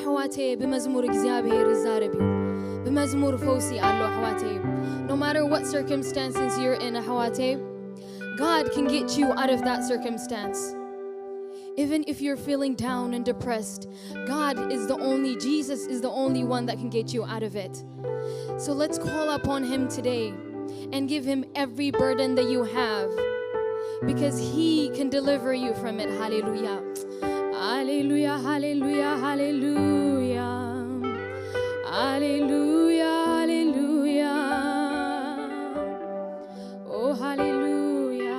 ኣሕዋተይ፣ ብመዝሙር እግዚኣብሔር ይዛረብ እዩ። ብመዝሙር ፈውሲ ኣሎ ኣሕዋተይ። No matter what circumstances you're in ኣሕዋተይ, God can get you out of that circumstance. Even if you're feeling down and depressed, God is the only, Jesus is the only one that can get you out of it. So let's call upon him today and give him every burden that you have, because he can deliver you from it. Hallelujah. Hallelujah, hallelujah, hallelujah. Hallelujah, hallelujah. ኦ ሃሌሉያ።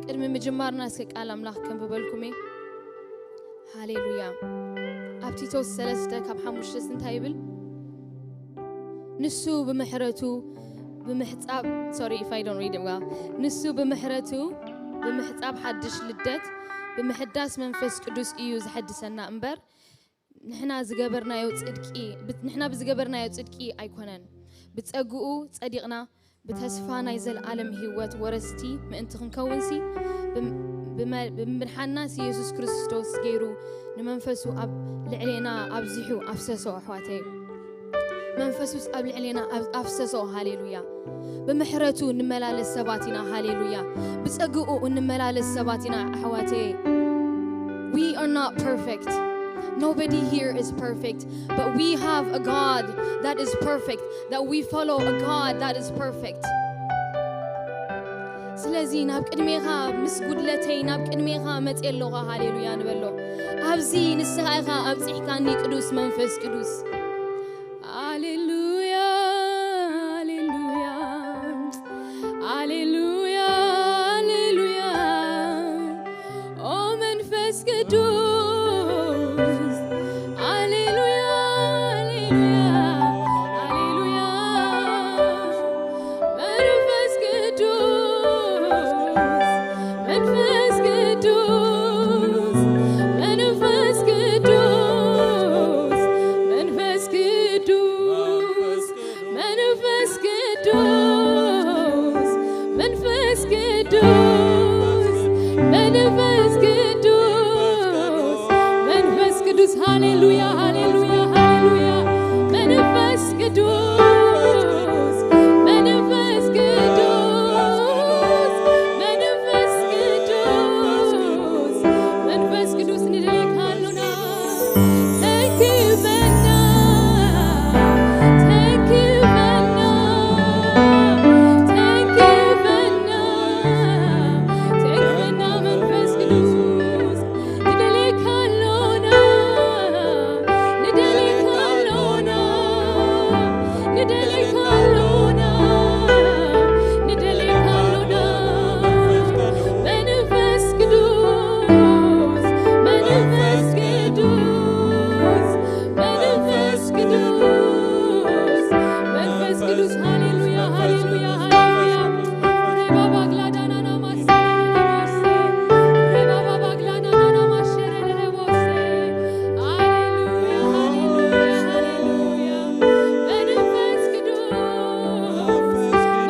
ቅድሚ ምጅማርና እስከ ቃል ኣምላኽ ከንብበልኩም እየ። ሃሌሉያ። ኣብ ቲቶስ ሰለስተ ካብ ሓሙሽተ እንታይ ይብል? ንሱ ብምሕረቱ ብምሕጻብ፣ sorry if I don't read it well. ንሱ ብምሕረቱ ብምሕጻብ ሓድሽ ልደት ብምሕዳስ መንፈስ ቅዱስ እዩ ዝሐድሰና እምበር፣ ንሕና ዝገበርናዮ ጽድቂ፣ ብ-፣ ንሕና ብዝገበርናዮ ጽድቂ ኣይኮነን። ብጸግኡ ጸዲቕና ብተስፋ ናይ ዘለኣለም ህይወት ወረስቲ ምእንቲ ክንከውንሲ፣ ብም-፣ ብመ-፣ ብምድሓንናስ የሱስ ክርስቶስ ገይሩ ንመንፈሱ ኣብ ልዕሌና ኣብዚሑ ኣፍሰሶ፣ ኣሕዋተይ። መንፈሱስ ኣብ ልዕሌና ኣብ-፣ ኣፍሰሶ። ሃሌሉያ። ብምሕረቱ እንመላለስ ሰባት ኢና። ሃሌሉያ። ብጸግኡ እንመላለስ ሰባት ኢና፣ ኣሕዋተይ። We are not perfect. Nobody here is perfect, but we have a God that is perfect, that we follow a God that is perfect. ስለዚ ናብ ቅድሜኻ ምስ ጉድለተይ ናብ ቅድሜኻ መጽየ ኣለኹ። ሃሌሉያ ንበሎ። ኣብዚ ንስኻ ኢኻ ኣብጺሕካኒ ቅዱስ መንፈስ ቅዱስ። ሃሌሉያ፣ ሃሌሉያ፣ ሃሌሉያ፣ ሃሌሉያ። ኦ መንፈስ ቅዱስ፣ ሃሌሉያ፣ ሃሌሉያ፣ ሃሌሉያ። መንፈስ ቅዱስ፣ መንፈስ ቅዱስ፣ መንፈስ ቅዱስ፣ መንፈስ ቅዱስ፣ መንፈስ ቅዱስ፣ መንፈስ ቅዱስ፣ መንፈስ ቅዱስ፣ መንፈስ ቅዱስ፣ ሃሌሉያ፣ ሃሌሉያ፣ ሃሌሉያ። መንፈስ ቅዱስ፣ መንፈስ ቅዱስ፣ መንፈስ ቅዱስ፣ መንፈስ ቅዱስ ንደሊካ ኣሎና። ተክበና፣ ተክበና፣ ተክበና፣ ተክበና መንፈስ ቅዱስ። ንደሊካ ኣሎና፣ ንደሊካ ኣሎና፣ ንደሊካ ኣሎና፣ ንደሊካ ኣሎና። መንፈስ ቅዱስ፣ መንፈስ ቅዱስ፣ መንፈስ ቅዱስ፣ መንፈስ ቅዱስ። ሃሌሉያ፣ ሃሌሉያ፣ ሃሌሉያ። ሬባባ ግላዳናና ማሰ፣ ሬባባ ግላዳናና ማሸረረቦሴ። ሃሌሉያ፣ ሃሌሉያ፣ ሃሌሉያ። መንፈስ ቅዱስ፣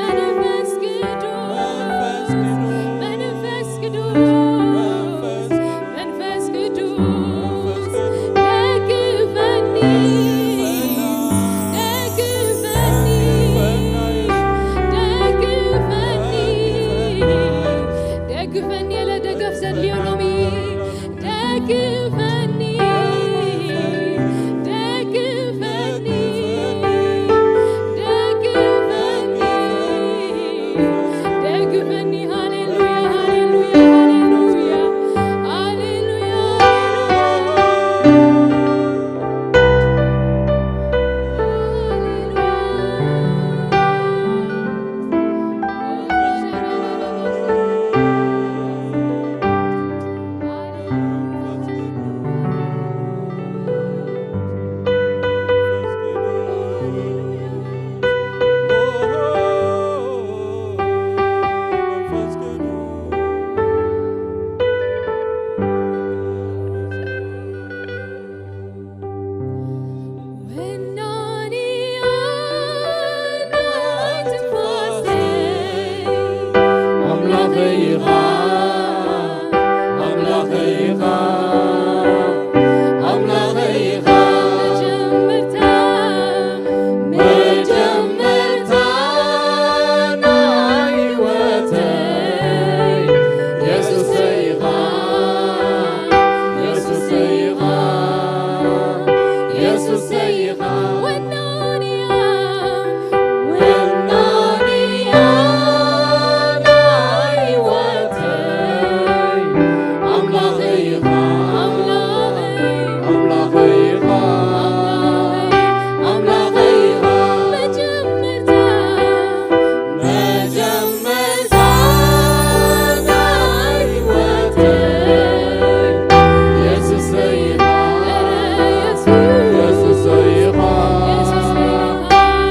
መንፈስ ቅዱስ፣ መንፈስ ቅዱስ፣ መንፈስ ቅዱስ፣ ደግፈኒ፣ ደግፈኒ፣ ደግፈኒ፣ ደግፈኒ። እለ ደገፍ ዘድልዮ ሎሚ። ደግፈኒ፣ ደግፈኒ፣ ደግፈኒ፣ ደግፈኒ። ሃሌሉያ፣ ሃሌሉያ፣ ሃሌሉያ፣ ሃሌሉያ። ወናኒ ኣናይ ትንፋሰይ ኣምላኸይ ኢኻ፣ ኣምላኸይ ኢኻ፣ ኣምላኸይ ኢኻ። የሱሰይ ኢኻ ወናንያ፣ ወናንያ ናይ ህይወተይ። ኣምላኸይ ኢኻ፣ ኣምላኸይ ኢኻ፣ ኣምላኸይ ኢኻ። መጀመርታ፣ መጀመርታ ናይ ህይወተይ። የሱሰይ ኢኻ፣ የሱሰይ ኢኻ፣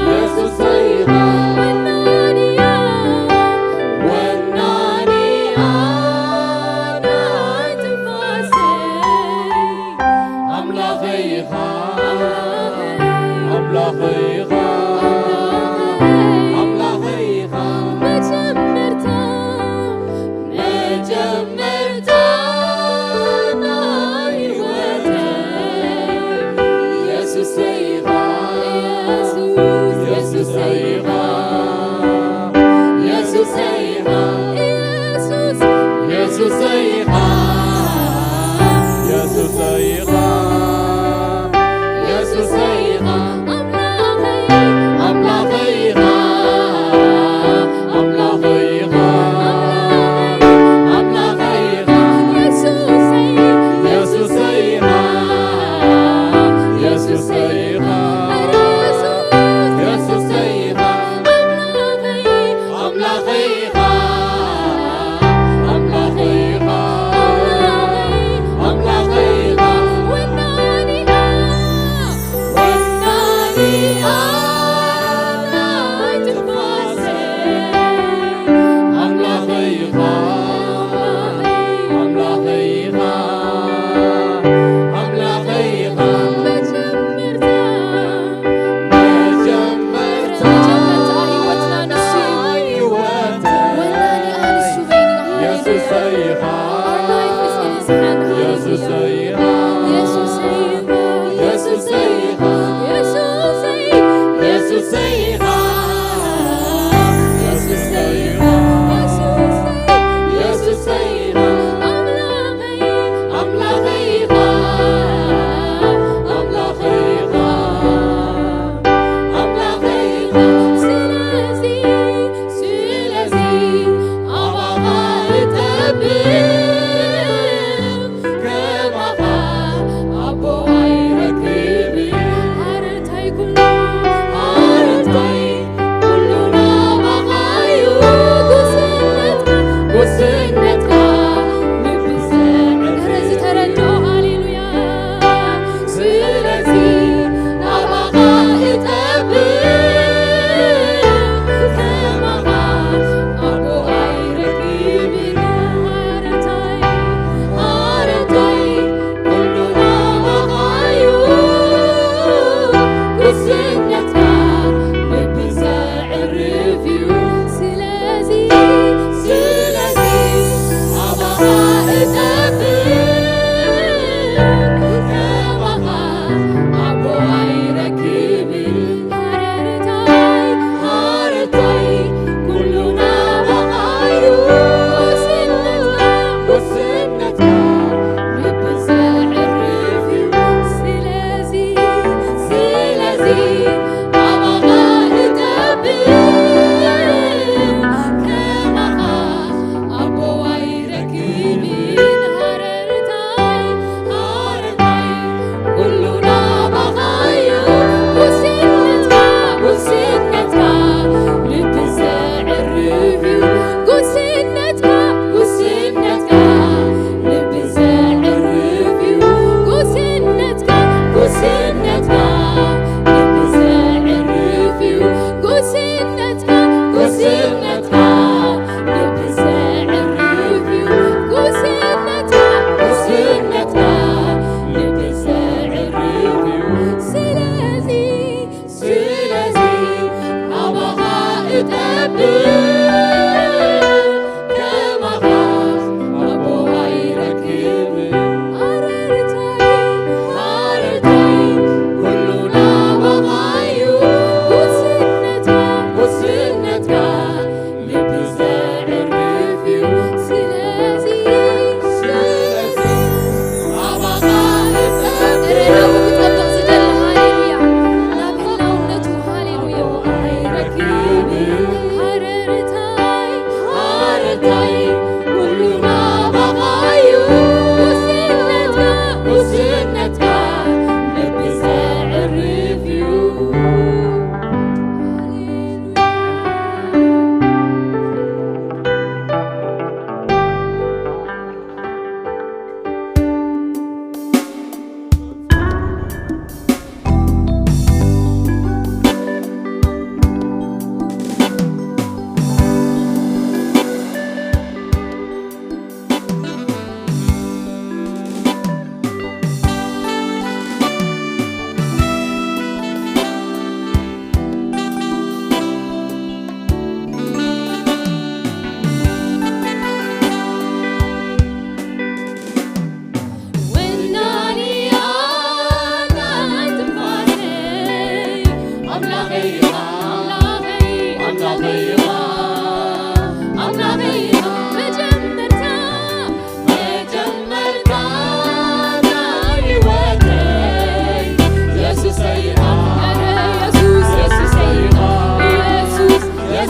የሱሰይ ኢኻ። ወናንያ፣ ወናንያ ናይ ትንፋሰይ። ኣምላኸይ ኢኻ፣ ኣምላኸይ ኢኻ፣ ኣምላኸይ ኢኻ። መጀመርታ፣ መጀመርታ ናይ ህይወተይ። የሱሰይ ኢኻ፣ የሱስ፣ የሱሰይ ኢኻ፣ የሱሰይ ኢኻ፣ የሱስ፣ የሱሰይ ኢኻ፣ የሱሰይ ኢኻ፣ የሱሰይ ኢኻ። ኣምላኸይ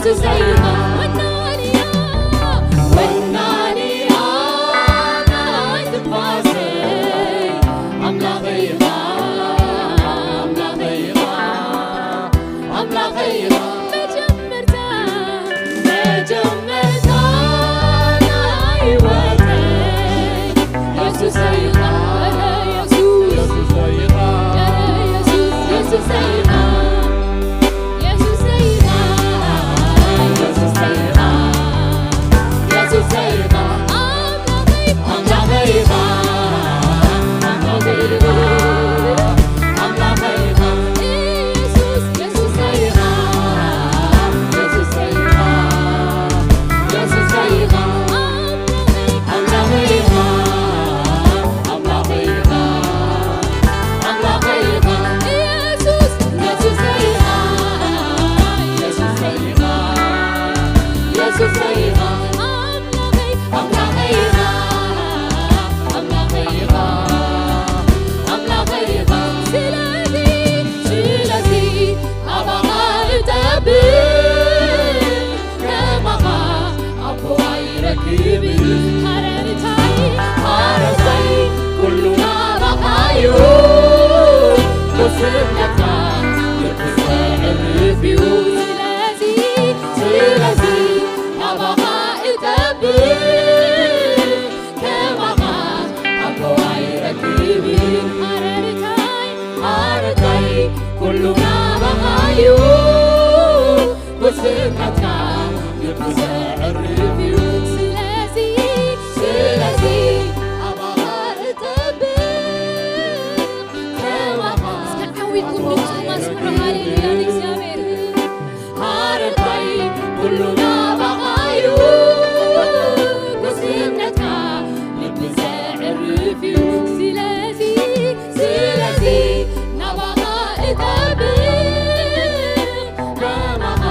ኢየሱሰይ ኢኻ ወናንያ፣ ወናንያ ናይ ትንፋሰይ፣ ኣምላኸይ ኢኻ፣ ኣምላኸይ ኢኻ፣ ኣምላኸይ ኢኻ። መጀመርታ፣ መጀመርታ ናይ ህይወተይ፣ ኢየሱሰይ ኢኻ፣ ኢየሱስ፣ ኢየሱሰይ ኢኻ፣ ኢየሱስ፣ ኢየሱሰይ ኢኻ። ስለዚ ኣባኻ እጠብቅ፣ ከማኻ ኣቦ ኣይረክብን። ሃረርታይ፣ ሃረርታይ ኩሉ ናባኻ'ዩ፣ ጉስነትካ ልቢ ዘዕርፍ'ዩ። ስለዚ፣ ስለዚ ኣባኻ እጠብቅ፣ ከማኻ ኣቦ ኣይረክብን። ሃረርታይ፣ ሃረርታይ ኩሉ ናባኻ'ዩ፣ ጉስነትካ ልቢ ዘዕርፍ'ዩ። ስለዚ፣ ስለዚ ኣባኻ እጠብቅ፣ ከማኻ እስከ ዓዊትኩም ድምፅኩም ኣስምዑ። ሃሌሉያ ንእግዚኣብሔር። ሃረርታይ ኩሉ ናባኻ'ዩ፣ ጉስነትካ ልቢ ዘዕርፍ'ዩ። ስለዚ፣ ስለዚ ናባኻ እጠብቅ፣ ከማኻ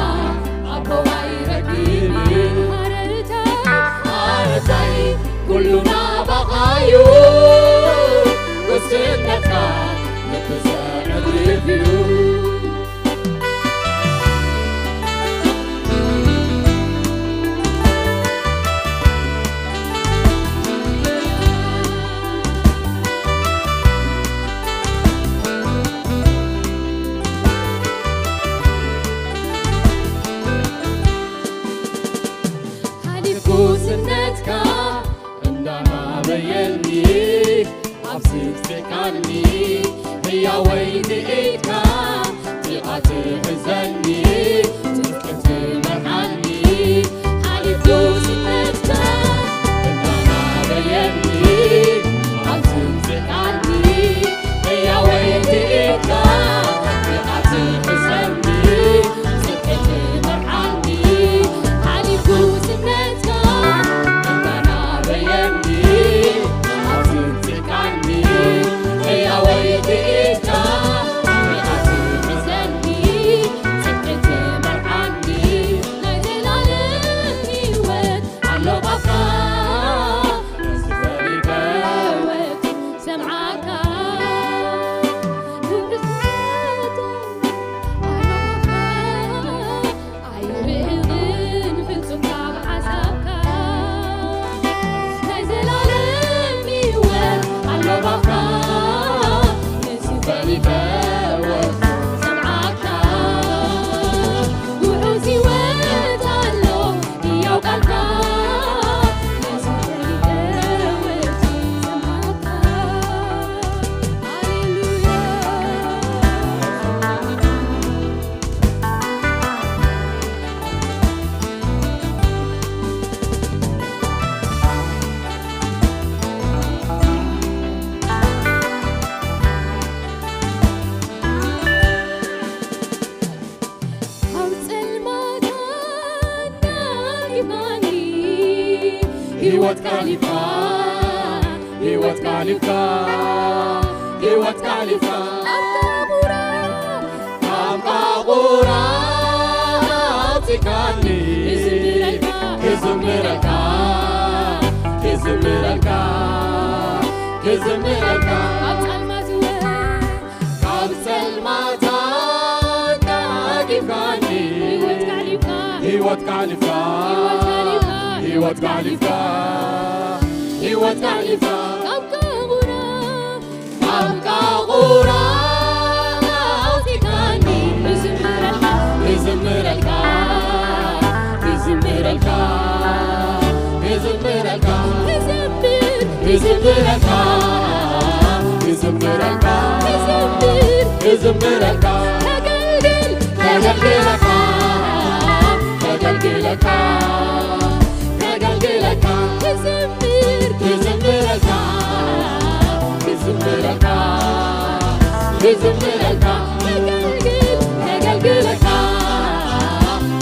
ኣቦ ኣይረክብን። ሃረርታይ፣ ሃረርታይ ኩሉ ናባኻ'ዩ፣ ጉስነትካ ልቢ ዘዕርፍ'ዩ። ሓሊፍ ጉስነትካ እንዳናበየኒ፣ ኣብዚ ጽቃኒ ህያወይቲ ኢድካ ቲቓ ትሕዘኒ፣ ጽድቂ ትመርሓኒ። ሓሊፍ ጉስነትካ እንዳናበየኒ፣ ኣብዚ ጽቃኒ ህያወይቲ ኢድካ ቲቓ ትሕዘኒ፣ ጽድቂ ትመርሓኒ። ሓሊፍ ጉስነትካ እንዳናበየኒ፣ ኣብዚ ጽቃኒ ህያወይቲ ኢድካ ቲቓ ትሕዘኒ፣ ጽድቂ ትመርሓኒ። ናይ ዘላለም ህይወት ኣሎ ባኻ፣ እዚ ፈሊጠ ወትሩ ሰምዓካ። ክብሪ ስግደት ኣይረኽብን ፍጹም ካብ ሓሳብካ። ናይ ዘላለም ህይወት ኣሎ ባኻ፣ ነዚ ፈሊጠ ወትሩ ሰምዓካ። ውሑስ ህይወት ኣሎ ህያው ቃልካ፣ ነዚ ፈሊጠ ወትሩ ሰምዓካ። ሃሌሉያ። ካብ ጸልማት ኣናጊፋኒ፣ ህይወት ካሊፍካ፣ ህይወት ካሊፍካ፣ ህይወት ካሊፍካ። ካብ ቃቑራ፣ ካብ ቃቑራ ኣውጺካኒ፣ ክዝምረልካ፣ ክዝምረልካ፣ ክዝምረልካ፣ ክዝምረልካ። ካብ ጸልማት ካብ ጸልማት ኣናጊፍካኒ፣ ህይወት ካሊፍካ፣ ህይወት ጋሊፍካ፣ ህይወት ጋሊፍካ፣ ህይወት ጋሊፍካ፣ ህይወት ጋሊፍካ፣ ካብ ቃቑራ፣ ካብ ቃቑራ ኣውጺእካኒ፣ እዝምረልካ፣ እዝምረልካ፣ እዝምረልካ፣ እዝምረልካ፣ እዝምር፣ እዝምረልካ፣ እዝምረልካ፣ እዝምር፣ እዝምረልካ፣ ከገልግል፣ ከገልግለካ፣ ከገልግለካ፣ ከገልግለካ፣ እዝምር፣ እዝምረልካ፣ እዝምረልካ፣ እዝምረልካ፣ ከገልግል፣ ከገልግለካ፣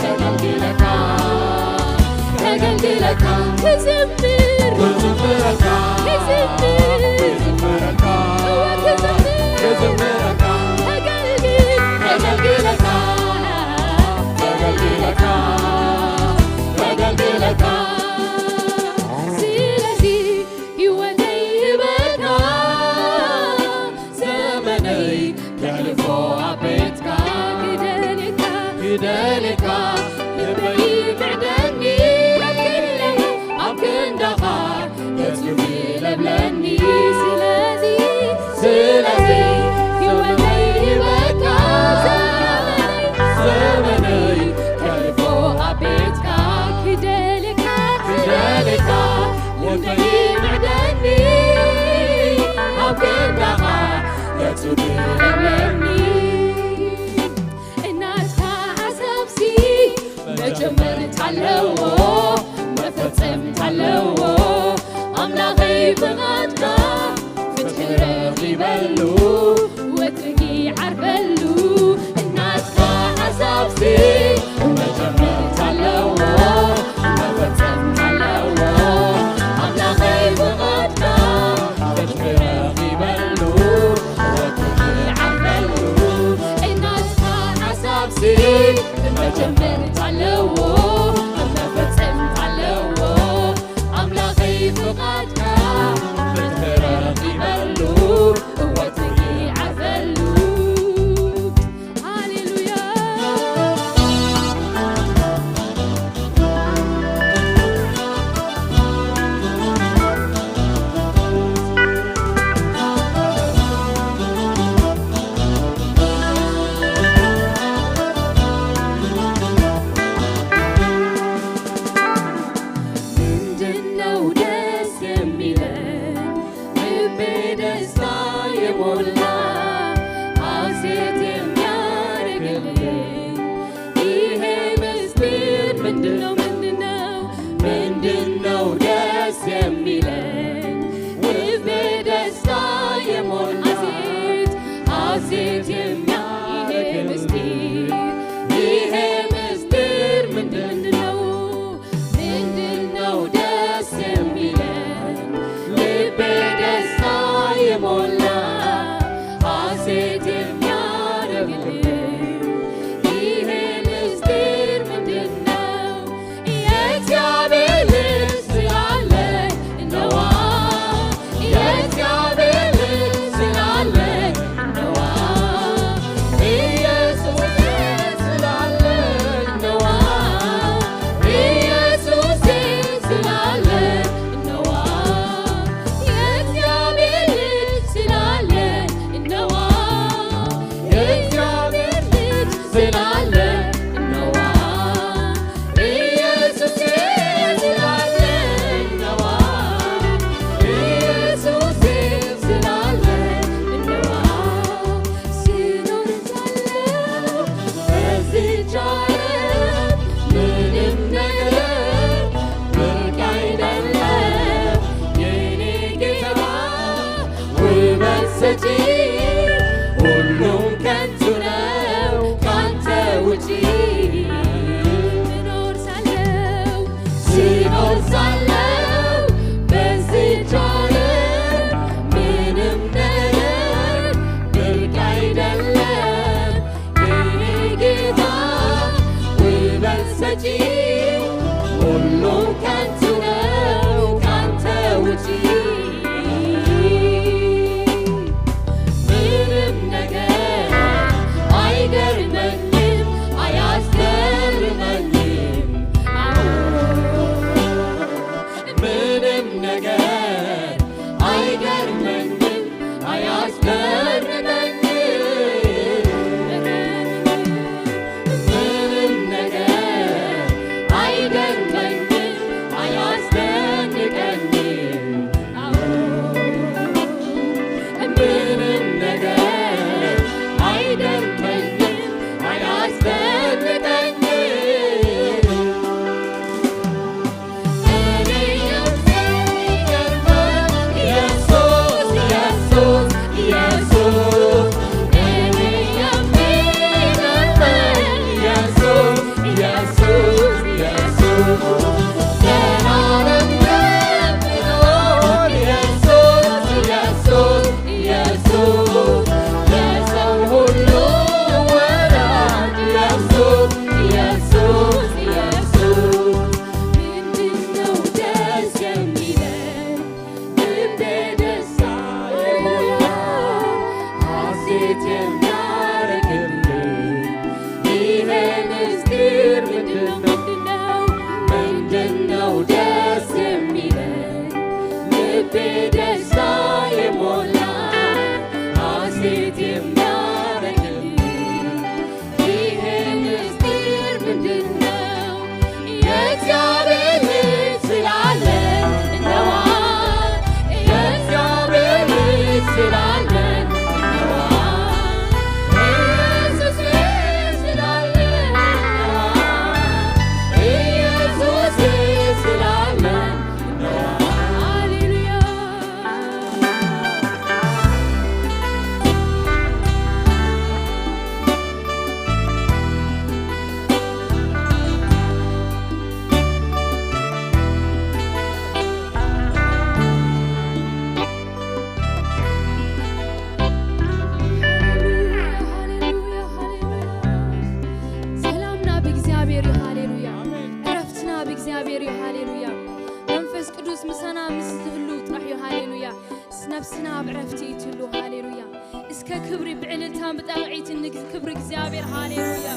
ከገልግለካ፣ ከገልግለካ፣ ክዝምር፣ ክዝምር፣ ክዝምር፣ እወ ክዝምር፣ ከገልግል፣ ከገልግለካ፣ ከገልግለካ፣ ከገልግለካ። ስለዚ ህይወተይ ይበካ፣ ዘመነይ ከሕልፎ ኣብ ቤትካ። ክደልየካ፣ ክደልየካ፣ ልበይ ይምዕደኒ፣ ኣብ ክንዳኻ፣ ኣብ ክንዳኻ ገጹ ይለብለኒ። ስለዚ፣ ስለዚ ህይወተይ ይበካ፣ ዘመነይ፣ ዘመነይ ከሕልፎ ኣብ ቤትካ። ክደልየካ፣ ክደልየካ፣ ልበይ ይምዕደኒ፣ ኣብ ክንዳኻ ገጹ ይለብለኒ። እናትካ ሓሳብሲ መጀመርታ ኣለዎ፣ መፈጸምታ ኣለዎ። ኣምላኸይ ፍቓድካ ፍትሒ ረኺበሉ፣ ወትርጊ ዓርፈሉ። እናትካ ሓሳብሲ መጀመርታ ኣለዎ፣ መፈጸምታ ኣለዎ። ኣምላኸይ ፍቓድካ ፍትሒ ረኺበሉ፣ ወትርጊ ዓርፈሉ። እናትካ ሓሳብሲ መጀመርታ ኣለዎ፣ መፈጸምታ ኣለዎ። ኣምላኸይ ፍቓድካ ፍትሒ ረኺበሉ፣ ወትርጊ ዓርፈሉ። ሃሌሉያ። ምንድነው ደስ የሚለን? ልቤ ደስታ የሞላ ሐሴት የሚያደርግልኝ ይሄ ምስጢር ምንድነው? ምንድነው? ምንድነው ደስ የሚለኝ? ልቤ ደስታ የሞላ ሐሴት፣ ሐሴት የሚያደርግልኝ ይሄ ምስጢር፣ ይሄ ምስጢር ምንድነው? ምንድነው ደስ የሚለኝ? ልቤ ደስታ የሞላ ሐሴት የሚያደርግልኝ ይሄ ምስጢር ምንድነው? የእግዚአብሔር ልጅ ስላለ ነዋ። የእግዚአብሔር ልጅ ስላለ ነዋ። ኢየሱስ ስላለ ነዋ። ኢየሱስ ስላለ ነዋ። የእግዚአብሔር ልጅ ስላለ ነዋ። የእግዚአብሔር ልጅ ስላለ ነዋ። ኢየሱስ ስላለ ነዋ። ኢየሱስ ስላለ ነዋ። ስኖር ሳለሁ በዚች ዓለም ምንም ነገር ብርቅ አይደለም የኔ ጌታ። ውበት ሰጪ ሁሉም ከንቱ ነው ካንተ ውጪ። ስኖር ሳለው፣ ስኖር ሳለው በዚች ዓለም ምንም ነገር ብርቅ አይደለም። የኔ ጌታ ውበት ሰጪ፣ ሁሉም ከንቱ ነው ካንተ ውጪ። ጣቕዒትን ንግ-፣ ክብሪ እግዚኣብሔር። ሃሌሉያ።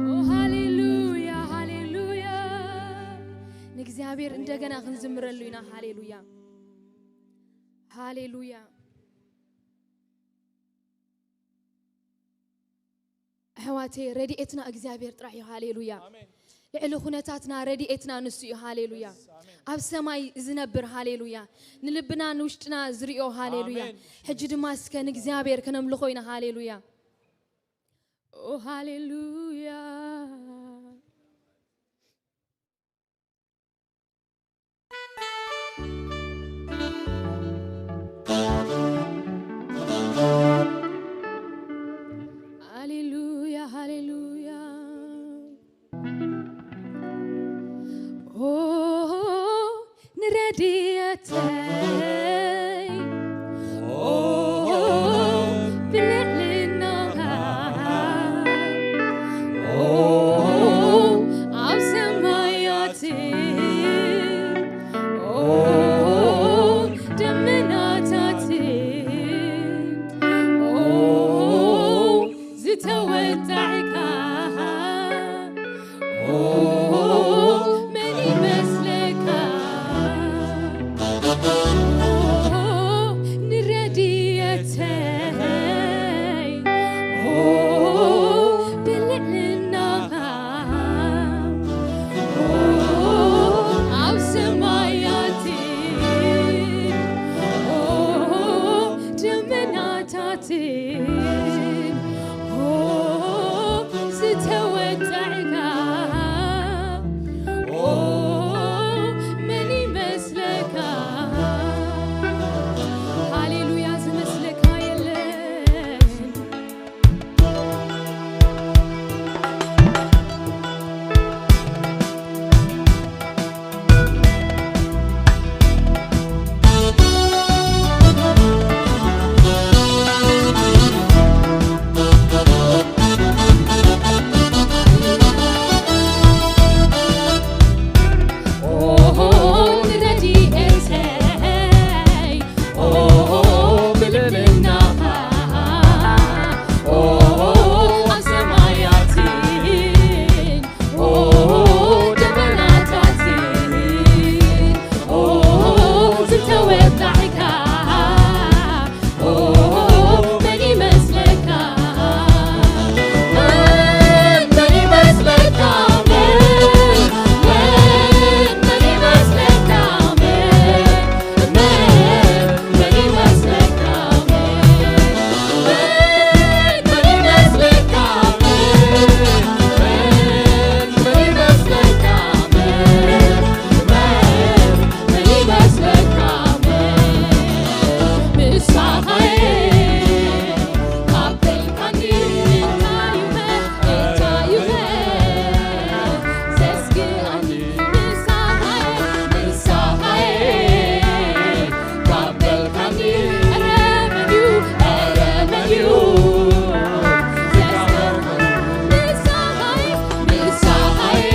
ኦ፣ ሃሌሉያ፣ ሃሌሉያ። ንእግዚኣብሔር እንደገና ክንዝምረሉ ኢና። ሃሌሉያ፣ ሃሌሉያ። ኣሕዋተይ፣ ረድኤትና እግዚኣብሔር ጥራሕ እዩ። ሃሌሉያ። ኣሜን። ልዕሊ ኩነታትና ረድኤትና ንሱ እዩ። ሃሌሉያ። ኣሜን። ኣብ ሰማይ ዝነብር፣ ሃሌሉያ፣ ንልብና ንውሽጥና ዝሪኦ፣ ሃሌሉያ። ኣሜን። ሕጂ ድማ እስከ ንእግዚኣብሔር ከነምልኾ ኢና። ሃሌሉያ። ኦ፣ ሃሌሉያ። ሃሌሉያ፣ ሃሌሉያ። ኦ፣ ንረድኤተይ፣ ኦ፣ ብልዕልና፣ ኦ፣ ኣብ ሰማያት፣ ኦ፣ ደመናታት፣ ኦ፣ ዝተወጣዕካ፣ ኦ፣ መን ይመስለካ? ኦ፣ ንረድኤተይ፣ ኦ፣ ብልዕልናኻ፣ ኦ፣ ኣብ ሰማያት፣ ኦ፣ ደመናታት፣ ኦ፣ ዝተወጠዕካ፣ ኦ፣ መን ይመስለካ? ሃሌሉያ፣ ዝመስለካ የለን። ኦሆ፣ ረድኤተይ፣ ኦሆ፣ ብልዕልናኻ፣ ኦሆ፣ ኣብ ሰማያት፣ ኦሆ፣ ደመናታት፣ ኦሆ፣ ዝተወጣዕካ፣ ኦሆ፣ መን ይመስለካ? መን፣ መን ይመስለካ? መን፣ መን፣ መን ይመስለካ? መን፣ መን፣ መን ይመስለካ? መን፣ መን ይመስለካ? መን፣ መን፣ መን ይመስለካ? መን፣ መን፣ መን ይመስለካ? መን፣ ምሳኻየ ካብ በልካኒ እንታይ ይውሀድ? እንታይ ይውሀድ? ዘስግኣኒ ምሳኻየ፣ ምሳኻየ ካብ በልካኒ፣ ኧረ መን እዩ? ኧረ መን እዩ? ዘስግኣኒ ምሳኻየ፣ ምሳኻየ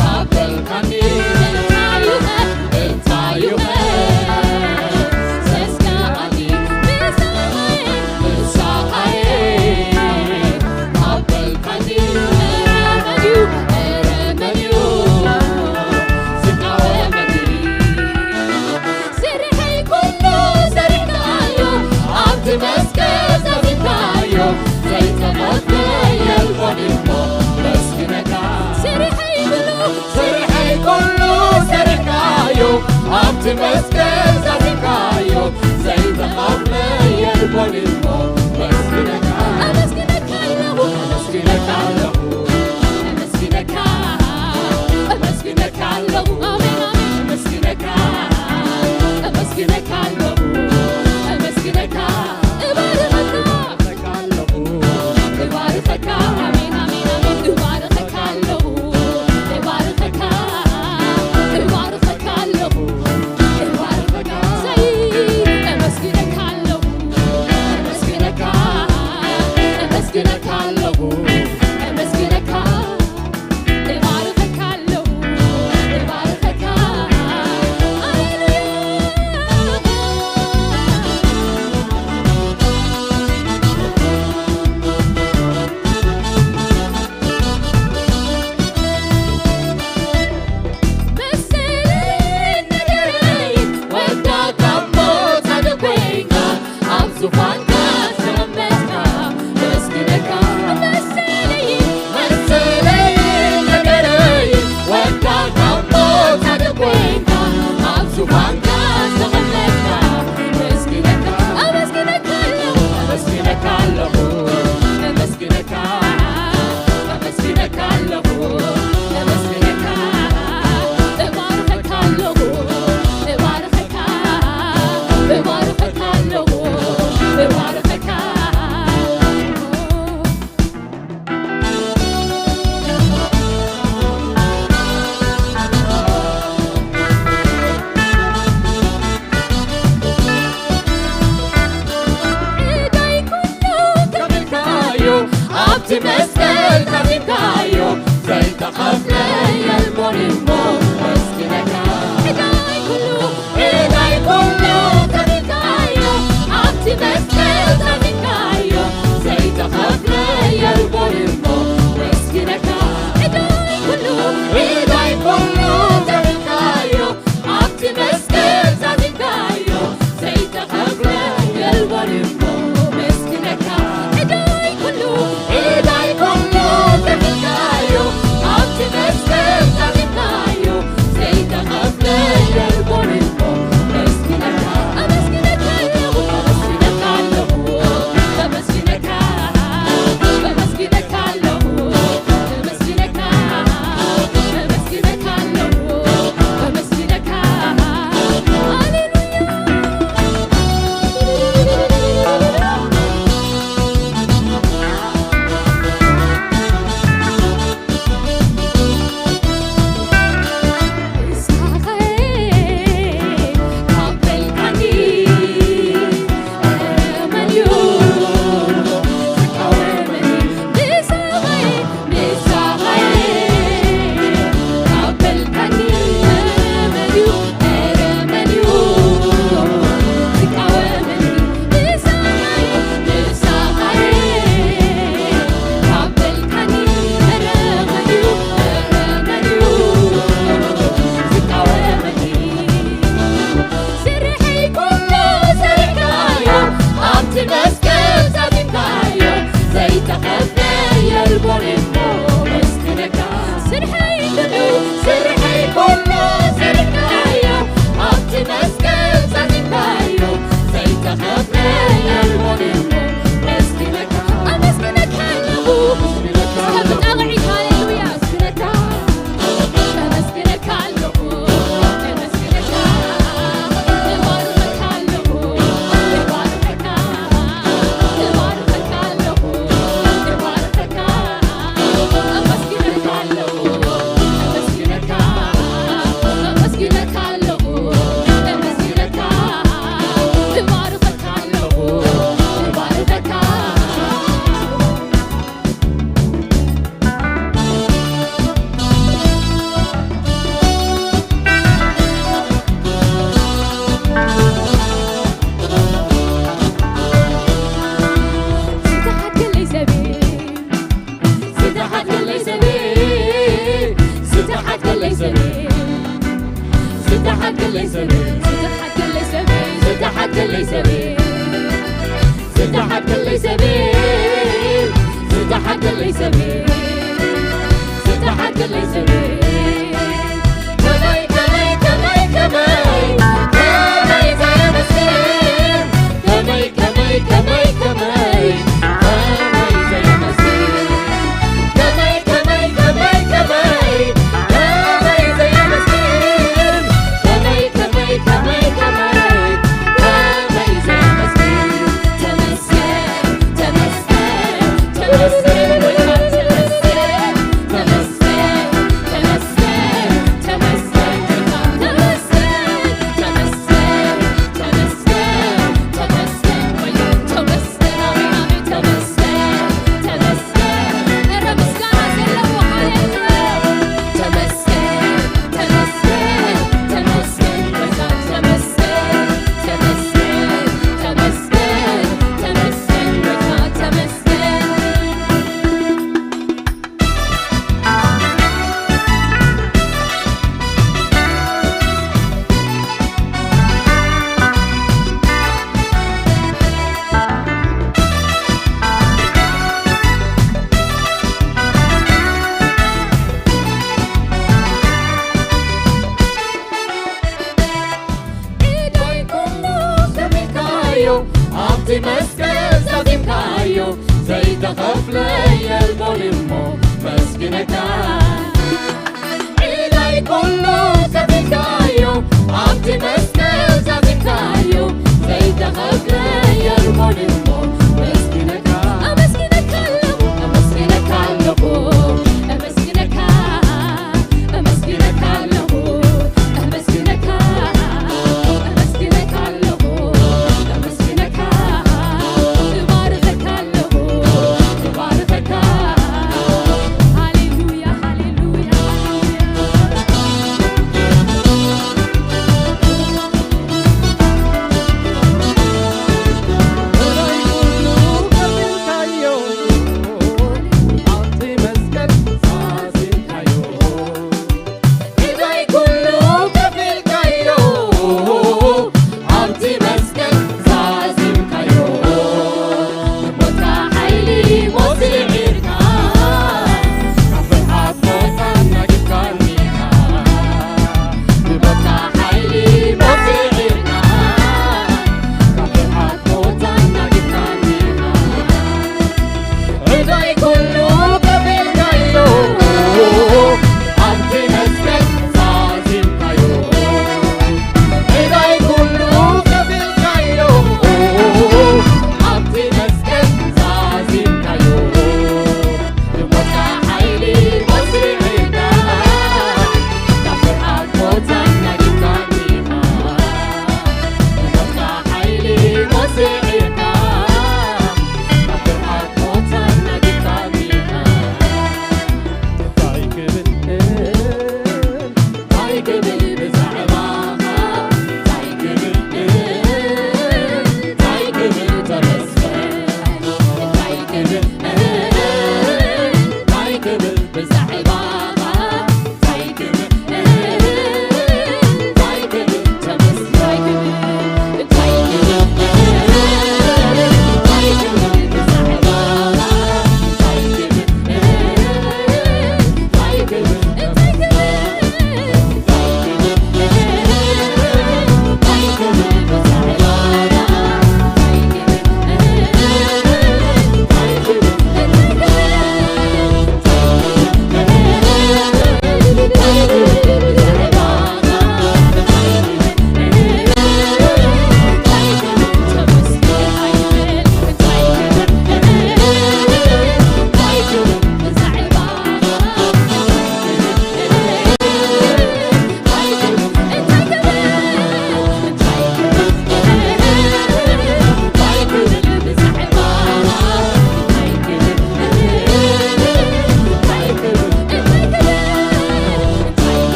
ካብ በልካኒ፣ እንታይ ይውሀድ? እንታይ ይውሀድ? ዘስግኣኒ ምሳኻየ፣ ምሳኻየ ካብ በልካኒ፣ ኧረ መን እዩ? ኧረ መን እዩ? ዝቃወመኒ ስርሐይ ኩሉ ዘሪግካዮ፣ ኣብቲ መስቀል ዘዚምካዮ፣ ዘይተቐብለ የልቦን እሞ መስግነካ። ስርሐይ ብሉ፣ ስርሐይ ኩሉ ዘሪግካዮ፣ ኣብቲ መስቀል ዘዚምካዮ፣ ዘይተቐብለ የልቦን እሞ መስግነካ። ኣመስግነካ ኣለኹ፣ ኣመስግነካ ኣለኹ፣ ኣመስግነካ፣ ኣመስግነካ ኣለኹ። ኣሜን፣ ኣሜን። ኣመስግነካ፣ ኣመስግነካ ኣለኹ፣ ኣመስግነካ፣ እባርኸካ፣ እባርኸካ ኣለኹ፣ እባርኸካ፣ ኣሜን፣ ኣሜን፣ ኣሜን። እባርኸካ ኣለኹ፣ እባርኸካ፣ እባርኸካ ኣለኹ፣ እባርኸካ፣ ዝደሓንክለይ ሰበይ፣ ዝደሓንክለይ ሰበይ፣ ዝደሓንክለይ ሰበይ፣ ዝደሓንክለይ ሰበይ። ከመይ፣ ከመይ፣ ከመይ፣ ከመይ፣ ከመይ ዘየመስግን፣ ከመይ፣ ከመይ፣ ከመይ፣ ከመይ፣ ከመይ ዘየመስግን፣ ከመይ፣ ከመይ፣ ከመይ፣ ከመይ፣ ከመይ ዘየመስግን፣ ከመይ፣ ከመይ፣ ከመይ፣ ከመይ፣ ከመይ ዘየመስግን። ተመስገን፣ ተመስገን፣ ተመስገን፣ ጎይታ ተመስገን፣ ተመስገን፣ ተመስገን፣ ተመስገን፣ ጎይታ ተመስገን፣ ተመስገን፣ ተመስገን፣ ተመስገን፣ ተመስገን። እረ ምስጋና ዘለዎ ሃሌሉያ። ተመስገን፣ ተመስገን፣ ተመስገን፣ ጎይታ ተመስገን፣ ተመስገን፣ ተመስገን፣ ተመስገን፣ ጎይታ ተመስገን። ኢደይ ኩሉ ከፊልካዮ፣ ኣብቲ መስቀል ዛዚምካዮ፣ ዘይተኸፍለ የልቦን እሞ መስግነካ። ኢደይ ኩሉ ከፊልካዮ፣ ኣብቲ መስቀል ዛዚምካዮ፣ ዘይተኸፍለ የልቦን እሞ መስግነካ። ኣመስግነካ ኣለኹ፣ ኣመስግነካ ኣለኹ፣ ኣመስግነካ፣ ኣመስግነካ ኣለኹ፣ ኣመስግነካ፣ ኣመስግነካ ኣለኹ፣ ኣመስግነካ፣ እባርኸካ ኣለኹ፣ እባርኸካ። ሃሌሉያ፣ ሃሌሉያ፣ ሃሌሉያ።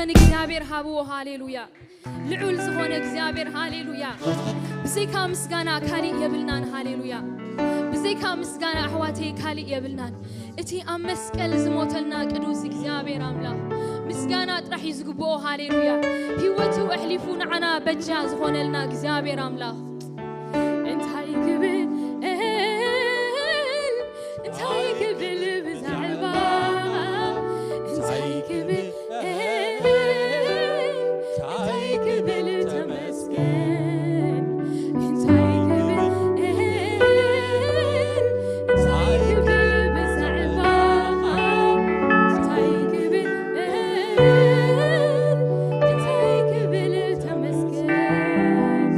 ንእግዚኣብሔር ሃብዎ። ሃሌሉያ። ልዑል ዝኾነ እግዚኣብሔር፣ ሃሌሉያ። ብዘይካ ምስጋና ካሊእ የብልናን። ሃሌሉያ። ብዘይካ ምስጋና ኣሕዋተይ ካሊእ የብልናን። እቲ ኣብ መስቀል ዝሞተልና ቅዱስ እግዚኣብሔር ኣምላኽ ምስጋና ጥራሕ እዩ ዝግብኦ። ሃሌሉያ። ህይወቱ ኣሕሊፉ ንዓና በጃ ዝኾነልና እግዚኣብሔር ኣምላኽ እንታይ ክብል እንታይ ክብል ብዛዕባ እንታይ ክብል እንታይ ክብል ተመስገን እንታይ ክብል እንታይ ክብል ብዛዕባ እንታይ ክብል እንታይ ክብል ተመስገን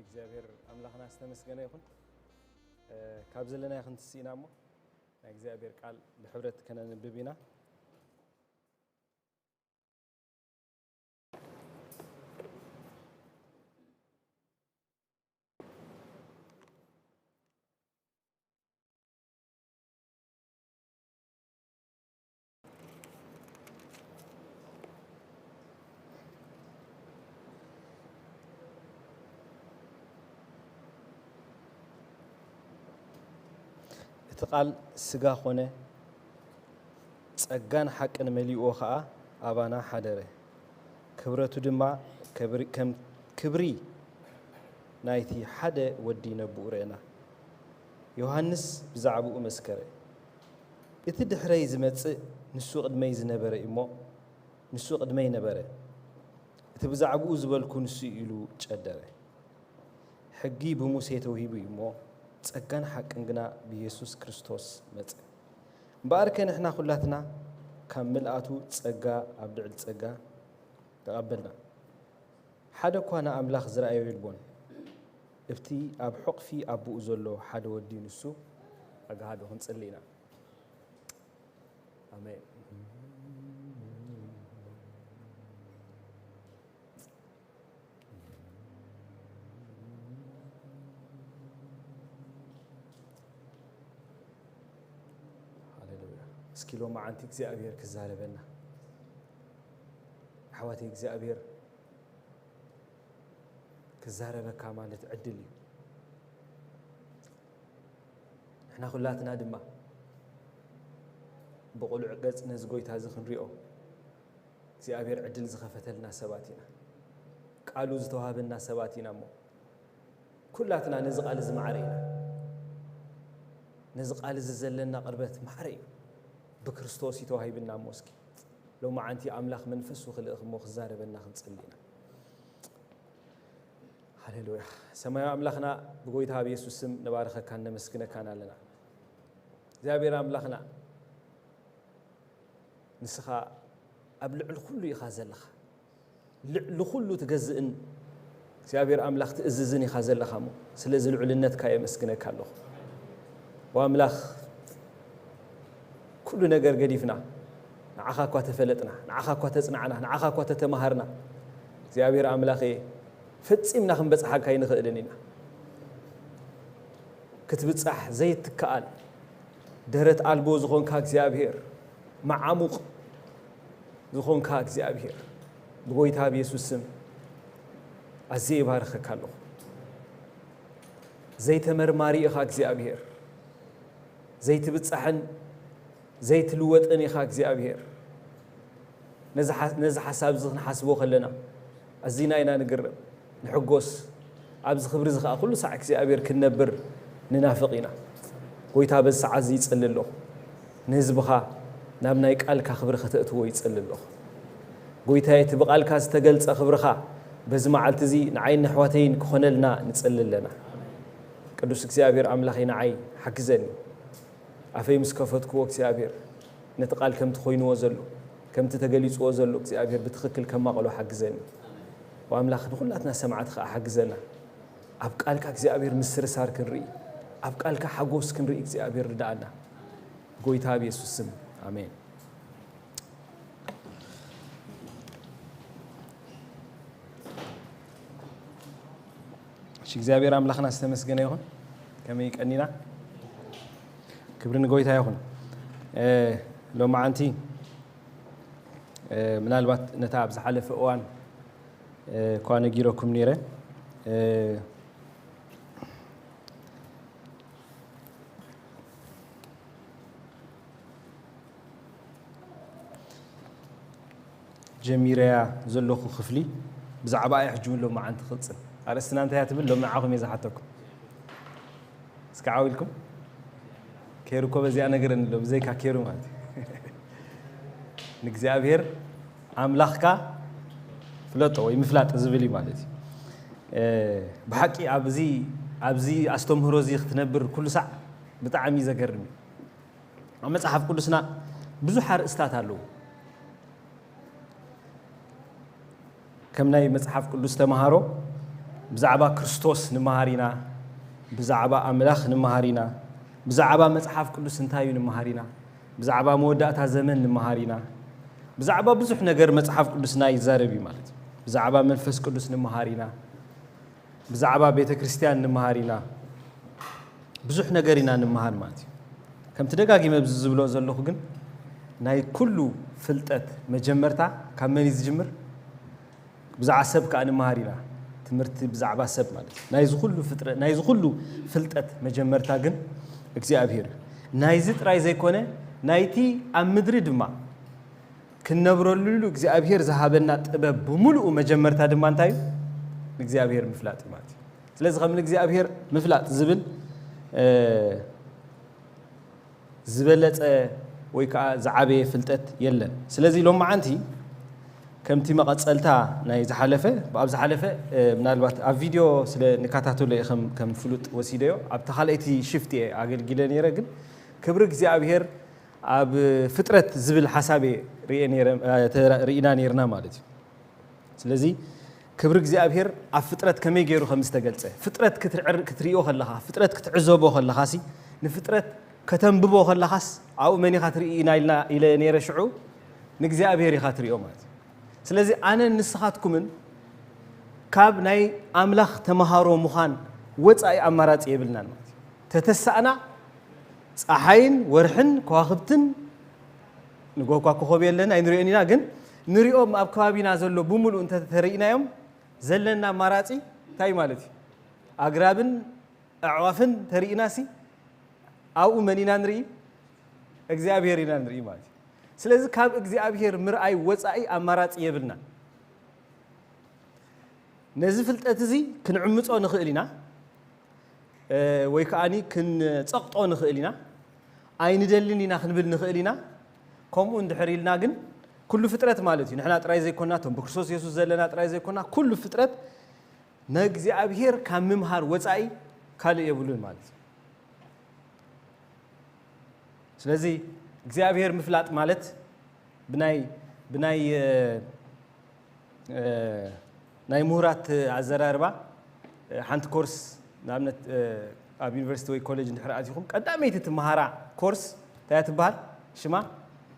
እግዚኣብሔር ኣምላኽና ዝተመስገነ ይኹን። እ፣ ካብ ዘለናዮ ክንትስእ ኢና እሞ ናይ እግዚኣብሔር ቃል ብሕብረት ከነንብብ ኢና። እቲ ቃል ስጋ ኾነ፣ ጸጋን ሓቅን መሊእዎ ኸኣ ኣባና ሓደረ። ክብረቱ ድማ ከብሪ-፣ ከም ክብሪ ናይቲ ሓደ ወዲ ነብኡ ረኣና። ዮሃንስ ብዛዕባኡ መስከረ፣ "እቲ ድሕረይ ዝመጽእ ንሱ ቅድመይ ዝነበረ እሞ፣ ንሱ ቅድመይ ነበረ። እቲ ብዛዕባኡ ዝበልኩ ንሱ እዩ" ኢሉ ጨደረ። ሕጊ ብሙሴ ተውሂቡ እዩ እሞ፣ ጸጋን ሓቅን ግና ብየሱስ ክርስቶስ መጸ። እምበኣርከ ንሕና ኩላትና ካብ ምልኣቱ ጸጋ ኣብ ልዕሊ ጸጋ ተቐበልና። ሓደ እኳ ንኣምላኽ ዝረኣዮ የልቦን። እብቲ ኣብ ሕቕፊ ኣቦኡ ዘሎ ሓደ ወዲ ንሱ ኣግሃዶ። ክንጽሊ ኢና። ኣሜን። ሃሌሉያ። እስኪ ሎማዓንቲ እግዚኣብሔር ክዛረበና። ኣሕዋተይ፣ እግዚኣብሔር ክዛረበካ ማለት ዕድል እዩ። ንሕና ኩላትና ድማ ብቕሉዕ ገጽ ነዚ ጎይታ እዚ ክንሪኦ እግዚኣብሔር ዕድል ዝኸፈተልና ሰባት ኢና። ቃሉ ዝተዋህበና ሰባት ኢና እሞ፣ ኩላትና ነዚ ቃል እዚ ማዕረ ኢና። ነዚ ቃል እዚ ዘለና ቅርበት ማዕረ እዩ። ብክርስቶስ እዩ ተዋሂብና እሞ፣ እስኪ ሎማዓንቲ ኣምላኽ መንፈሱ ክልእኽ እሞ ክዛረበና ክንጽሊ ኢና። ሃሌሉያ። ሰማያዊ ኣምላኽና፣ ብጎይታ ብየሱስ ስም ንባርኸካን ነመስግነካን ኣለና። እግዚኣብሔር ኣምላኽና፣ ንስኻ ኣብ ልዕሊ ኩሉ ኢኻ ዘለኻ። ልዕሊ ኩሉ ትገዝእን እግዚኣብሔር ኣምላኽ ትእዝዝን ኢኻ ዘለኻ እሞ፣ ስለዚ ልዑልነትካ የመስግነካ ኣለኹ። ወኣምላኽ፣ ኩሉ ነገር ገዲፍና ንዓኻ እኳ ተፈለጥና፣ ንዓኻ እኳ ተጽናዕና፣ ንዓኻ እኳ ተተማሃርና፣ እግዚኣብሔር ኣምላኸ፣ ፈጺምና ክንበጽሓካ ኣይንኽእልን ኢና። ክትብጻሕ ዘይትከኣል፣ ደረት ኣልቦ ዝኾንካ እግዚኣብሔር፣ መዓሙቕ ዝኾንካ እግዚኣብሔር፣ ብጎይታ ብየሱስ ስም ኣዝየ ይባርኸካ ኣለኹ። ዘይተመርማሪ ኢኻ እግዚኣብሔር፣ ዘይትብጻሕን ዘይትልወጥን ኢኻ እግዚኣብሔር። ነዚ ሓ-፣ ነዚ ሓሳብ እዚ ክንሓስቦ ከለና ኣዚና ኢና ንግረም፣ ንሕጎስ። ኣብዚ ክብሪ እዚ ኸኣ ኩሉ ሳዕ እግዚኣብሔር ክንነብር ንናፍቕ ኢና። ጎይታ በዚ ሰዓት እዚ ይጽሊ ኣለኹ። ንህዝብኻ ናብ ናይ ቃልካ ክብሪ ከተእትዎ ይጽሊ ኣለኹ። ጎይታየ፣ እቲ ብቓልካ ዝተገልጸ ክብርኻ በዚ መዓልቲ እዚ ንዓይን ንኣሕዋተይን ክኾነልና ንጽሊ ኣለና። ቅዱስ እግዚኣብሔር ኣምላኸይ፣ ንዓይ ሓግዘኒ። ኣፈይ ምስ ከፈትክዎ እግዚኣብሔር ነቲ ቃል ከምቲ ኮይንዎ ዘሎ፣ ከምቲ ተገሊጽዎ ዘሎ እግዚኣብሔር ብትኽክል ከማቕሎ ሓግዘኒ። ወኣምላኽ ንኹላትና ሰማዕቲ ከኣ ሓግዘና። ኣብ ቃልካ እግዚኣብሔር ምስርሳር ክንርኢ፣ ኣብ ቃልካ ሓጎስ ክንርኢ እግዚኣብሔር ርድኣና። ጎይታ ኣብ የሱስ ስም፣ ኣሜን። እሺ፣ እግዚኣብሔር ኣምላኽና ዝተመስገነ ይኹን። ከመይ ቀኒና? ክብሪ ንጎይታ ይኹን። እ፣ ሎማዓንቲ፣ እ፣ ምናልባት ነታ ኣብ ዝሓለፈ እዋን፣ እ፣ እኳ ነጊረኩም ነይረ። እ፣ ጀሚረያ ዘለኹ ክፍሊ ብዛዕባ እያ ሕጂ እውን ሎማዓንቲ ክቕጽል። ኣርእስትና እንታይ እያ ትብል? ሎም ንዓኹም እየ ዝሓተኩም። እስኪ ዓው ኢልኩም። ኬሩ እኮ በዚኣ ነገረኒ ኣሎ፣ ብዘይካ ኬሩ ማለት እዩ። ንእግዚኣብሔር ኣምላኽካ ፍለጦ ወይ ምፍላጥ ዝብል እዩ ማለት እዩ። እ፣ ብሓቂ ኣብዚ፣ ኣብዚ ኣስተምህሮ እዚ ክትነብር ኩሉ ሳዕ ብጣዕሚ እዩ ዘገርም እዩ። ኣብ መጽሓፍ ቅዱስና ብዙሕ ኣርእስታት ኣለዉ። ከም ናይ መጽሓፍ ቅዱስ ተምሃሮ ብዛዕባ ክርስቶስ ንመሃር ኢና። ብዛዕባ ኣምላኽ ንመሃር ኢና። ብዛዕባ መጽሓፍ ቅዱስ እንታይ እዩ ንመሃር ኢና። ብዛዕባ መወዳእታ ዘመን ንመሃር ኢና። ብዛዕባ ብዙሕ ነገር መጽሓፍ ቅዱስና ይዛረብ እዩ ማለት እዩ። ብዛዕባ መንፈስ ቅዱስ ንመሃር ኢና። ብዛዕባ ቤተ ክርስቲያን ንመሃር ኢና። ብዙሕ ነገር ኢና ንመሃር ማለት እዩ። ከምቲ ደጋጊመ ኣብዚ ዝብሎ ዘለኹ ግን ናይ ኩሉ ፍልጠት መጀመርታ ካብ መን እዩ ዝጅምር? ብዛዕባ ሰብ ከኣ ንመሃር ኢና። ትምህርቲ ብዛዕባ ሰብ ማለት እዩ። ናይዚ ኩሉ ፍጥረ ናይዚ ኩሉ ፍልጠት መጀመርታ ግን እግዚኣብሔር እዩ። ናይዚ ጥራይ ዘይኮነ ናይቲ ኣብ ምድሪ ድማ ክንነብረሉ እግዚኣብሔር ዝሃበና ጥበብ ብምሉኡ መጀመርታ ድማ እንታይ እዩ? ንእግዚኣብሔር ምፍላጥ እዩ ማለት እዩ። ስለዚ ከም ንእግዚኣብሔር ምፍላጥ ዝብል ዝበለጸ ወይ ከዓ ዝዓበየ ፍልጠት የለን። ስለዚ ሎም መዓንቲ ከምቲ መቐጸልታ ናይ ዝሓለፈ ብኣብ ዝሓለፈ ምናልባት ኣብ ቪድዮ ስለ ንከታተሎ እየ ከም ፍሉጥ ወሲደዮ ኣብቲ ካልኣይቲ ሽፍት እየ ኣገልጊለ ነይረ። ግን ክብሪ እግዚኣብሔር ኣብ ፍጥረት ዝብል ሓሳብ ርኢና ነርና ማለት እዩ። ስለዚ ክብሪ እግዚኣብሔር ኣብ ፍጥረት ከመይ ገይሩ ከም ዝተገልጸ ፍጥረት ክትሪኦ ከለኻ ፍጥረት ክትዕዘቦ ከለኻ ሲ ንፍጥረት ከተንብቦ ከለኻስ ኣብኡ መን ኢኻ ትርኢ ኢና ኢልና ኢለ ነይረ ሽዑ ንእግዚኣብሔር ኢኻ ትሪኦ ማለት እዩ። ስለዚ ኣነን ንስኻትኩምን ካብ ናይ ኣምላኽ ተምሃሮ ምዃን ወፃኢ ኣማራፂ የብልናን ማለት እዩ። ተተሳእና ፀሓይን ወርሕን ከዋኽብትን ንጎኳ ኮኸብ የለን ኣይንሪኦን ኢና፣ ግን ንሪኦም ኣብ ከባቢና ዘሎ ብምሉእ እንተተሪእናዮም ዘለና ኣማራፂ እንታይ ማለት እዩ? ኣግራብን ኣዕዋፍን ተሪእናሲ ኣብኡ መን ኢና ንርኢ? እግዚኣብሔር ኢና ንርኢ ማለት እዩ። ስለዚ ካብ እግዚኣብሔር ምርኣይ ወፃኢ ኣማራፂ የብልና። ነዚ ፍልጠት እዚ ክንዕምፆ ንኽእል ኢና ወይ ከዓኒ ክንፀቕጦ ንኽእል ኢና። ኣይንደልን ኢና ክንብል ንኽእል ኢና። ከምኡ እንድሕር ኢልና ግን ኩሉ ፍጥረት ማለት እዩ ንሕና ጥራይ ዘይኮና እቶም ብክርስቶስ የሱስ ዘለና ጥራይ ዘይኮና ኩሉ ፍጥረት ንእግዚኣብሔር ካብ ምምሃር ወፃኢ ካልእ የብሉን ማለት እዩ። ስለዚ እግዚኣብሔር ምፍላጥ ማለት ብናይ ብናይ ናይ ምሁራት ኣዘራርባ ሓንቲ ኮርስ ንኣብነት ኣብ ዩኒቨርሲቲ ወይ ኮሌጅ እንድሕር ኣቲኹም ቀዳመይቲ ትመሃራ ኮርስ እንታይ እያ ትበሃል? ሽማ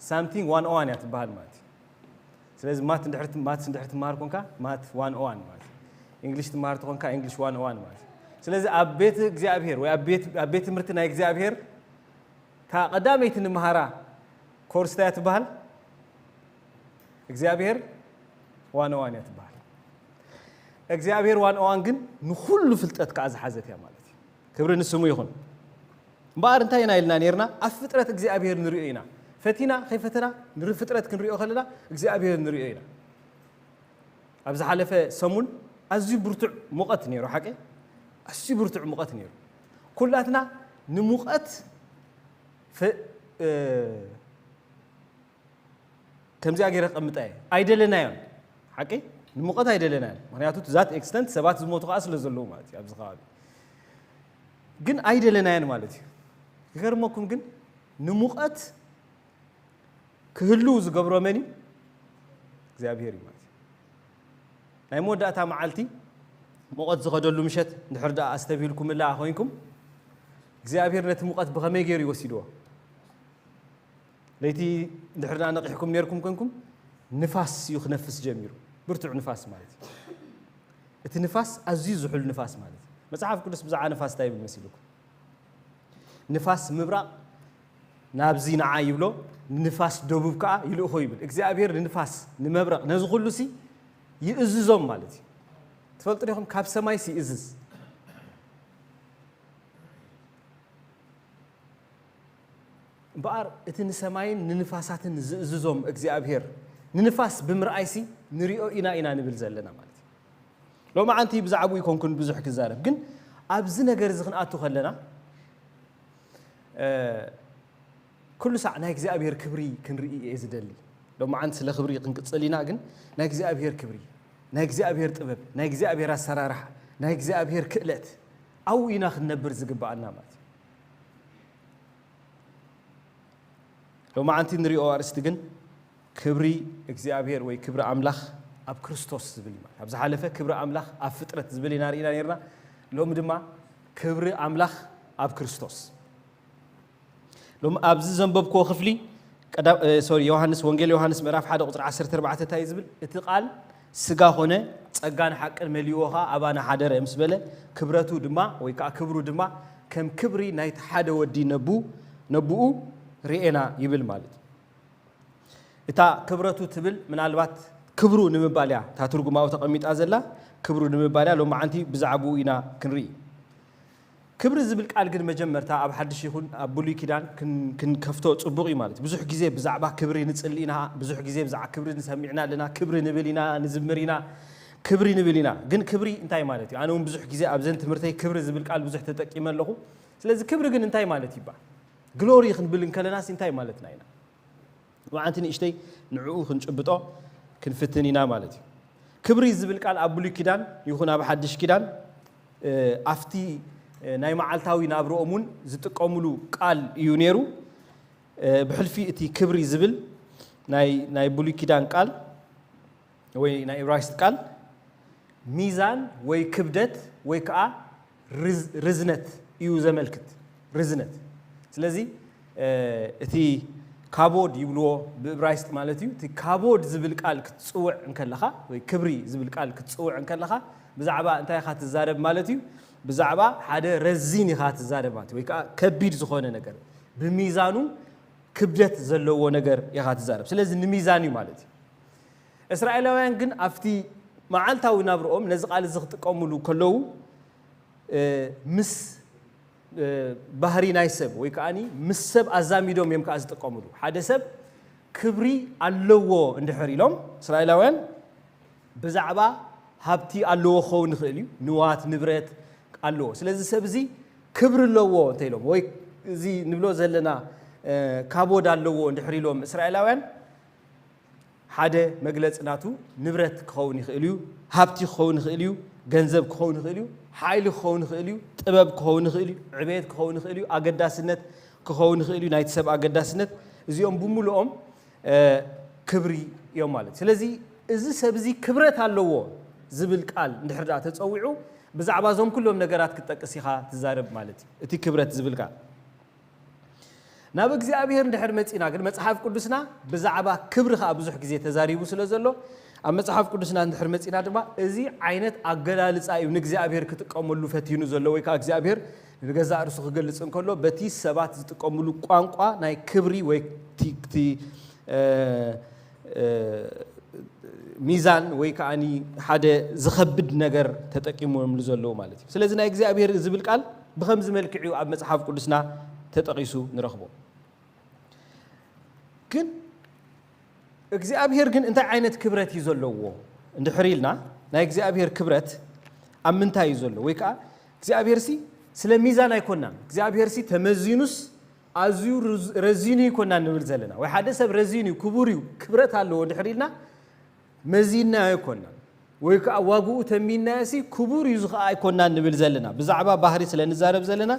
ሳምቲንግ ዋን ኦ ዋን እያ ትበሃል ማለት እዩ። ስለዚ ማት እንድሕር ማትስ እንድሕር ትመሃር ኮንካ ማት ዋን ኦ ዋን ማለት እዩ። እንግሊሽ ትመሃር ተኾንካ እንግሊሽ ዋን ኦ ዋን ማለት እዩ። ስለዚ ኣብ ቤት እግዚኣብሔር ወይ ኣብ ቤት ኣብ ቤት ትምህርቲ ናይ እግዚኣብሔር እታ ቀዳመይቲ ንምሃራ ኮርስ እንታይ እያ ትበሃል? እግዚኣብሔር ዋን ኦ ዋን እያ ትበሃል። እግዚኣብሔር ዋን ኦ ዋን ግን ንኹሉ ፍልጠት ከዓ ዝሓዘት እያ ማለት እዩ። ክብሪ ንስሙ ይኹን። እምበኣር እንታይ ኢና ኢልና ነርና? ኣብ ፍጥረት እግዚኣብሔር ንሪኦ ኢና። ፈቲና ከይፈተና ንፍጥረት ክንሪኦ ከለና እግዚኣብሔር ንሪኦ ኢና። ኣብ ዝሓለፈ ሰሙን ኣዝዩ ብርቱዕ ሙቐት ነይሩ ሓቂ ኣዝዩ ብርቱዕ ሙቐት ነይሩ። ኩላትና ንሙቐት ከምዚኣ ገይረ ክቐምጣ እየ ኣይደለናዮን። ሓቂ ንሙቐት ኣይደለናዮን። ምክንያቱ ዛት ኤክስተንት ሰባት ዝሞቱ ከዓ ስለ ዘለዉ ማለት እዩ ኣብዚ ከባቢ ግን ኣይደለናዮን ማለት እዩ። ይገርመኩም ግን ንሙቐት ክህልው ዝገብሮ መን እዩ? እግዚኣብሔር እዩ ማለት እዩ። ናይ መወዳእታ መዓልቲ ሙቐት ዝኸደሉ ምሸት እንድሕር ደኣ ኣስተብሂልኩምላ ኮይንኩም እግዚኣብሔር ነቲ ሙቐት ብኸመይ ገይሩ ይወሲድዎ? ለይቲ እንድሕር ደኣ ነቒሕኩም ነርኩም ኮንኩም ንፋስ እዩ ክነፍስ ጀሚሩ። ብርቱዕ ንፋስ ማለት እዩ። እቲ ንፋስ ኣዝዩ ዝሑል ንፋስ ማለት እዩ። መጽሓፍ ቅዱስ ብዛዕባ ንፋስ እንታይ ይብል መሲልኩም? ንፋስ ምብራቕ ናብዚ ንዓ ይብሎ፣ ንፋስ ደቡብ ከዓ ይልእኾ ይብል። እግዚኣብሔር ንንፋስ ንመብረቕ ነዚ ኩሉ ሲ ይእዝዞም ማለት እዩ። ትፈልጡ ዲኹም? ካብ ሰማይ ሲ ይእዝዝ። እምበኣር እቲ ንሰማይን ንንፋሳትን ዝእዝዞም እግዚኣብሔር ንንፋስ ብምርኣይሲ ንሪኦ ኢና ኢና ንብል ዘለና ማለት እዩ። ሎማዓንቲ ብዛዕባኡ ይኮንኩን ብዙሕ ክዛረብ፣ ግን ኣብዚ ነገር እዚ ክንኣቱ ከለና ኩሉ ሳዕ ናይ እግዚኣብሔር ክብሪ ክንርኢ እየ ዝደሊ። ሎማዓንቲ ስለ ክብሪ ክንቅፅል ኢና፣ ግን ናይ እግዚኣብሔር ክብሪ፣ ናይ እግዚኣብሔር ጥበብ፣ ናይ እግዚኣብሔር ኣሰራርሓ፣ ናይ እግዚኣብሔር ክእለት ኣብኡ ኢና ክንነብር ዝግበኣና ማለት እዩ። ሎማዓንቲ ንሪኦ ኣርእስቲ ግን ክብሪ እግዚኣብሔር ወይ ክብሪ ኣምላኽ ኣብ ክርስቶስ ዝብል እዩ ማለት። ኣብ ዝሓለፈ ክብሪ ኣምላኽ ኣብ ፍጥረት ዝብል ኢና ርኢና ነርና። ሎሚ ድማ ክብሪ ኣምላኽ ኣብ ክርስቶስ። ሎም ኣብዚ ዘንበብክዎ ክፍሊ ቀዳ- እ፣ ሶሪ፣ ዮሃንስ፣ ወንጌል ዮሃንስ ምዕራፍ ሓደ ቁጽሪ ዓሰርተ ኣርባዕተ እንታይ እዩ ዝብል? እቲ ቃል ስጋ ኾነ፣ ጸጋን ሓቅን መሊእዎ ኸኣ ኣባና ሓደረ ምስ በለ፣ ክብረቱ ድማ ወይ ከኣ ክብሩ ድማ ከም ክብሪ ናይቲ ሓደ ወዲ ነቡ ነብኡ ርኤና ይብል ማለት እዩ። እታ ክብረቱ ትብል ምናልባት ክብሩ ንምባል እያ እታ ትርጉማዊ ተቐሚጣ ዘላ። ክብሩ ንምባል እያ። ሎማዓንቲ ብዛዕባኡ ኢና ክንርኢ። ክብሪ ዝብል ቃል ግን መጀመርታ ኣብ ሓድሽ ይኹን ኣብ ብሉይ ኪዳን ክን- ክንከፍቶ ጽቡቕ እዩ ማለት እዩ። ብዙሕ ግዜ ብዛዕባ ክብሪ ንጽሊ ኢና፣ ብዙሕ ግዜ ብዛዕባ ክብሪ ንሰሚዕና ኣለና፣ ክብሪ ንብል ኢና፣ ንዝምር ኢና፣ ክብሪ ንብል ኢና። ግን ክብሪ እንታይ ማለት እዩ? ኣነ እውን ብዙሕ ግዜ ኣብዘን ትምህርተይ ክብሪ ዝብል ቃል ብዙሕ ተጠቂመ ኣለኹ። ስለዚ ክብሪ ግን እንታይ ማለት ይባል? ግሎሪ ክንብል እንከለናስ እንታይ ማለትና ኢና? ሎማዓንቲ ንእሽተይ ንዕኡ ክንጭብጦ ክንፍትን ኢና ማለት እዩ። ክብሪ ዝብል ቃል ኣብ ብሉይ ኪዳን ይኹን ኣብ ሓድሽ ኪዳን፣ እ፣ ኣብቲ፣ እ፣ ናይ መዓልታዊ ናብርኦም እውን ዝጥቀሙሉ ቃል እዩ ነይሩ። እ፣ ብሕልፊ እቲ ክብሪ ዝብል ናይ ናይ ብሉይ ኪዳን ቃል ወይ ናይ እብራይስጥ ቃል ሚዛን ወይ ክብደት ወይ ከኣ ርዝ- ርዝነት እዩ ዘመልክት። ርዝነት። ስለዚ፣ እ፣ እቲ ካቦድ ይብልዎ ብእብራይስጥ ማለት እዩ። እቲ ካቦድ ዝብል ቃል ክትጽውዕ እንከለኻ ወይ ክብሪ ዝብል ቃል ክትጽውዕ እንከለኻ ብዛዕባ እንታይ ኢኻ ትዛረብ ማለት እዩ? ብዛዕባ ሓደ ረዚን ኢኻ ትዛረብ ማለት እዩ። ወይ ከኣ ከቢድ ዝኾነ ነገር፣ ብሚዛኑ ክብደት ዘለዎ ነገር ኢኻ ትዛረብ። ስለዚ ንሚዛን እዩ ማለት እዩ። እስራኤላውያን ግን ኣብቲ መዓልታዊ ናብርኦም ነዚ ቃል እዚ ክጥቀሙሉ ከለዉ፣ እ፣ ምስ፣ እ፣ ባህሪ ናይ ሰብ ወይ ከኣኒ ምስ ሰብ ኣዛሚዶም እዮም ከኣ ዝጥቀሙሉ። ሓደ ሰብ ክብሪ ኣለዎ እንድሕር ኢሎም እስራኤላውያን ብዛዕባ ሃብቲ ኣለዎ ክኸውን ይኽእል እዩ፣ ንዋት ንብረት ኣለዎ። ስለዚ ሰብ እዚ ክብሪ ኣለዎ እንተ ኢሎም ወይ እዚ ንብሎ ዘለና፣ እ፣ ካቦድ ኣለዎ እንድሕር ኢሎም እስራኤላውያን ሓደ መግለጺ ናቱ ንብረት ክኸውን ይኽእል እዩ፣ ሃብቲ ክኸውን ይኽእል እዩ፣ ገንዘብ ክኸውን ይኽእል እዩ፣ ሓይሊ ክኸውን ይኽእል እዩ፣ ጥበብ ክኸውን ይኽእል እዩ፣ ዕቤት ክኸውን ይኽእል እዩ፣ ኣገዳስነት ክኸውን ይኽእል እዩ፣ ናይቲ ሰብ ኣገዳስነት። እዚኦም ብምሉኦም፣ እ፣ ክብሪ እዮም ማለት እዩ። ስለዚ እዚ ሰብ እዚ ክብረት ኣለዎ ዝብል ቃል እንድሕር ደኣ ተጸዊዑ ብዛዕባ እዞም ኩሎም ነገራት ክትጠቅስ ኢኻ ትዛረብ ማለት እዩ። እቲ ክብረት ዝብል ቃል ናብ እግዚኣብሔር እንድሕር መጺና ግን መጽሓፍ ቅዱስና ብዛዕባ ክብሪ ከኣ ብዙሕ ግዜ ተዛሪቡ ስለ ዘሎ ኣብ መጽሓፍ ቅዱስና እንድሕር መጺና ድማ እዚ ዓይነት ኣገላልጻ እዩ ንእግዚኣብሔር ክጥቀመሉ ፈቲኑ ዘሎ ወይ ከኣ እግዚኣብሔር ንገዛእ ርእሱ ክገልጽ እንከሎ በቲ ሰባት ዝጥቀምሉ ቋንቋ ናይ ክብሪ ወይ እቲ፣ እቲ፣ እ፣ እ፣ ሚዛን ወይ ከኣኒ ሓደ ዝኸብድ ነገር ተጠቂሞምሉ ዘለዉ ማለት እዩ። ስለዚ ናይ እግዚኣብሔር ዝብል ቃል ብኸምዚ መልክዕ እዩ ኣብ መጽሓፍ ቅዱስና ተጠቒሱ ንረኽቦ። ግን እግዚኣብሔር ግን እንታይ ዓይነት ክብረት እዩ ዘለዎ እንድሕር ኢልና ናይ እግዚኣብሔር ክብረት ኣብ ምንታይ እዩ ዘሎ? ወይ ከኣ እግዚኣብሔርሲ ስለ ሚዛን ኣይኮናን። እግዚኣብሔርሲ ተመዚኑስ ኣዝዩ ርዝ- ረዚኑ ኣይኮናን ንብል ዘለና። ወይ ሓደ ሰብ ረዚኑ እዩ፣ ክቡር እዩ፣ ክብረት ኣለዎ እንድሕር ኢልና መዚንናዮ ኣይኮናን። ወይ ከኣ ዋግኡ ተሚንናዮሲ ክቡር እዩ ዝኸኣ ኣይኮናን ንብል ዘለና። ብዛዕባ ባህሪ ስለ ንዛረብ ዘለና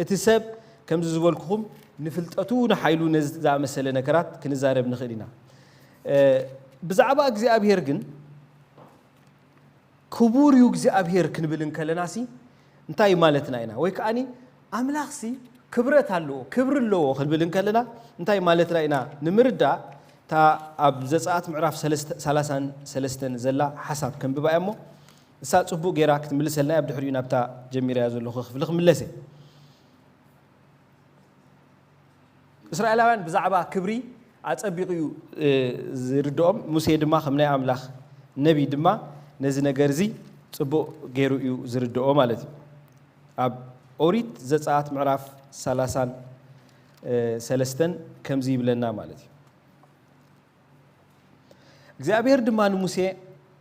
እቲ ሰብ ከምዚ ዝበልኩኹም ንፍልጠቱ ንሓይሉ ነዚ ዝኣመሰለ ነገራት ክንዛረብ ንኽእል ኢና። እ፣ ብዛዕባ እግዚኣብሔር ግን ክቡር እዩ እግዚኣብሔር ክንብል እንከለናሲ እንታይ ማለትና ኢና? ወይ ከኣኒ ኣምላኽሲ ክብረት ኣለዎ፣ ክብሪ ኣለዎ ክንብል እንከለና እንታይ ማለትና ኢና ንምርዳእ እታ ኣብ ዘጸኣት ምዕራፍ ሰለስተ- ሰላሳን ሰለስተን ዘላ ሓሳብ ከንብባ እያ እሞ እሳ ጽቡቕ ጌራ ክትምልሰልና እያ። ኣብ ድሕሪኡ ናብታ ጀሚረያ ዘለኹ ክፍሊ ክምለስ እየ። እስራኤላውያን ብዛዕባ ክብሪ ኣጸቢቑ እዩ፣ እ፣ ዝርድኦም። ሙሴ ድማ ከም ናይ ኣምላኽ ነቢ ድማ ነዚ ነገር እዚ ጽቡቕ ገይሩ እዩ ዝርድኦ ማለት እዩ። ኣብ ኦሪት ዘጸኣት ምዕራፍ ሰላሳን ሰለስተን ከምዚ ይብለና ማለት እዩ። እግዚኣብሔር ድማ ንሙሴ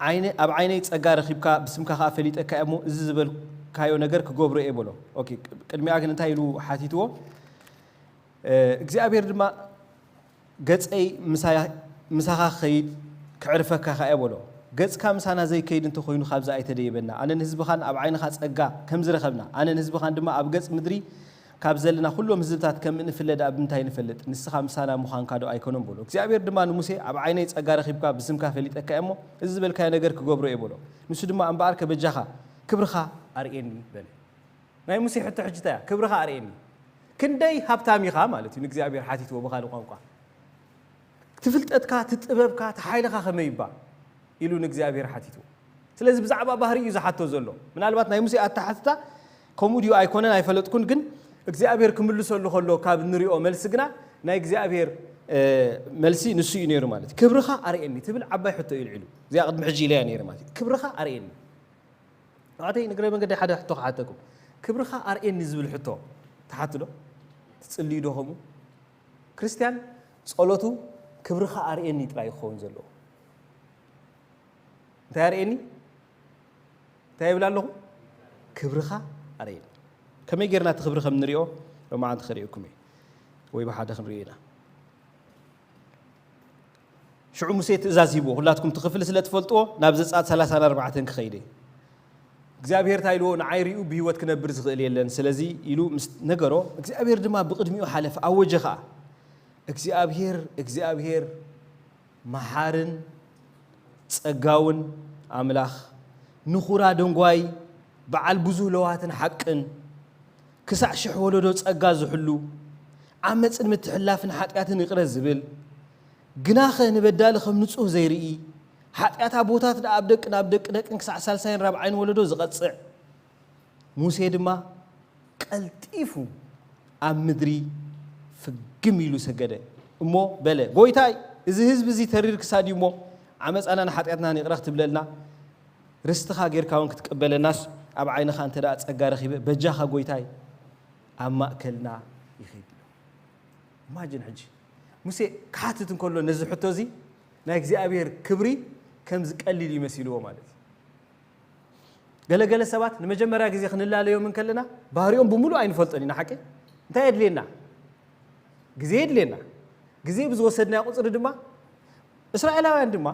ዓይነ- ኣብ ዓይነይ ጸጋ ረኺብካ ብስምካ ከኣ ፈሊጠካ እየ እሞ እዚ ዝበልካዮ ነገር ክገብሮ እየ በሎ። ኦኬ፣ ቅድሚኣ ግን እንታይ ኢሉ ሓቲትዎ? እ፣ እግዚኣብሔር ድማ ገጸይ ምሳያ- ምሳኻ ክኸይድ ክዕርፈካ ከኣ እየ በሎ። ገጽካ ምሳና ዘይከይድ እንተኾይኑ ካብዚ ኣይተደይበና። ኣነን ህዝብኻን ኣብ ዓይንኻ ጸጋ ከም ዝረኸብና ኣነን ህዝብኻን ድማ ኣብ ገጽ ምድሪ ካብ ዘለና ኩሎም ህዝብታት ከም እንፍለ ደኣ ብምንታይ ንፈልጥ? ንስኻ ምሳና ምዃንካ ዶ ኣይኮነን? በሎ። እግዚኣብሔር ድማ ንሙሴ፣ ኣብ ዓይነይ ጸጋ ረኺብካ፣ ብስምካ ፈሊጠካ እየ እሞ፣ እዚ ዝበልካዮ ነገር ክገብሮ እየ በሎ። ንሱ ድማ፣ እምበኣርከ በጃኻ ክብርኻ ኣርእየኒ በለ። ናይ ሙሴ ሕቶ ሕጂ እንታይ እያ? ክብርኻ ኣርእየኒ። ክንደይ ሃብታም ኢኻ ማለት እዩ፣ ንእግዚኣብሔር ሓቲትዎ ብኻልእ ቋንቋ። እቲ ፍልጠትካ፣ እቲ ጥበብካ፣ እቲ ሓይልኻ ከመይ እባ? ኢሉ ንእግዚኣብሔር ሓቲትዎ። ስለዚ ብዛዕባ ባህሪ እዩ ዝሓቶ ዘሎ። ምናልባት ናይ ሙሴ ኣተሓትታ ከምኡ ድዩ ኣይኮነን ኣይፈለጥኩን፣ ግን እግዚኣብሔር ክምልሰሉ ከሎ ካብ እንሪኦ መልሲ ግና ናይ እግዚኣብሔር፣ እ፣ መልሲ ንሱ እዩ ነይሩ ማለት እዩ። ክብርኻ ኣርእየኒ ትብል ዓባይ ሕቶ እዩ ልዒሉ። እዚኣ ቅድሚ ሕጂ ኢለያ ነይረ ማለት እዩ። ክብርኻ ኣርእየኒ። ንዕተይ ንግረ መንገዲ ሓደ ሕቶ ክሓተኩም። ክብርኻ ኣርእየኒ ዝብል ሕቶ ትሓቱ ዶ? ትጽልዩ ዶ ከምኡ? ክርስትያን ጸሎቱ ክብርኻ ኣርእየኒ ጥራይ ክኸውን ዘለዎ። እንታይ ኣርእየኒ? እንታይ ይብል ኣለኹ? ክብርኻ ኣርእየኒ። ከመይ ጌርና እቲ ክብሪ ከም ንሪኦ ሎማዓንቲ ከርእየኩም እየ። ወይ ብሓደ ክንሪኦ ኢና። ሽዑ ሙሴ ትእዛዝ ሂብዎ፣ ኩላትኩም እቲ ክፍሊ ስለ ትፈልጥዎ፣ ናብ ዘጸኣት ሰላሳን ኣርባዕተን ክኸይድ እየ። እግዚኣብሔር እንታይ ኢልዎ? ንዓይ ሪኡ ብህይወት ክነብር ዝኽእል የለን። ስለዚ ኢሉ ምስ ነገሮ፣ እግዚኣብሔር ድማ ብቕድሚኡ ሓለፈ፣ ኣወጀ ኸኣ፣ እግዚኣብሔር፣ እግዚኣብሔር መሓርን ጸጋውን ኣምላኽ፣ ንኹራ ደንጓይ፣ በዓል ብዙህ ለውሃትን ሓቅን፣ ክሳዕ ሽሕ ወለዶ ጸጋ ዝሕሉ፣ ዓመጽን ምትሕልላፍን ሓጢኣትን ይቕረ ዝብል፣ ግናኸ ንበዳሊ ከም ንጹህ ዘይርኢ፣ ሓጢኣት ኣቦታትና ኣብ ደቅን ኣብ ደቂ ደቅን ክሳዕ ሳልሳይን ራብዓይን ወለዶ ዝቐጽዕ፣ ሙሴ ድማ ቀልጢፉ ኣብ ምድሪ ፍግም ኢሉ ሰገደ። እሞ በለ፣ ጎይታይ፣ እዚ ህዝቢ እዚ ተሪር ክሳድ እዩ እሞ፣ ዓመፃናን ሓጢኣትናን ይቕረ ክትብለልና፣ ርስትኻ ጌርካ እውን ክትቅበለናስ፣ ኣብ ዓይንኻ እንተ ደኣ ጸጋ ረኺበ፣ በጃኻ ጎይታይ፣ ኣብ ማእከልና ይኺድ ኣሎ። ኢማጅን ሕጂ፣ ሙሴ ክሓትት እንከሎ ነዚ ሕቶ እዚ፣ ናይ እግዚኣብሔር ክብሪ ከም ዝቀልል እዩ መሲልዎ ማለት እዩ። ገለገለ ሰባት ንመጀመርያ ግዜ ክንላለዮም እንከለና፣ ባህሪኦም ብምሉእ ኣይንፈልጦን ኢና፣ ሓቂ? እንታይ የድልየና? ግዜ የድልየና። ግዜ ብዝወሰድናዮ ቁጽሪ ድማ፣ እስራኤላውያን ድማ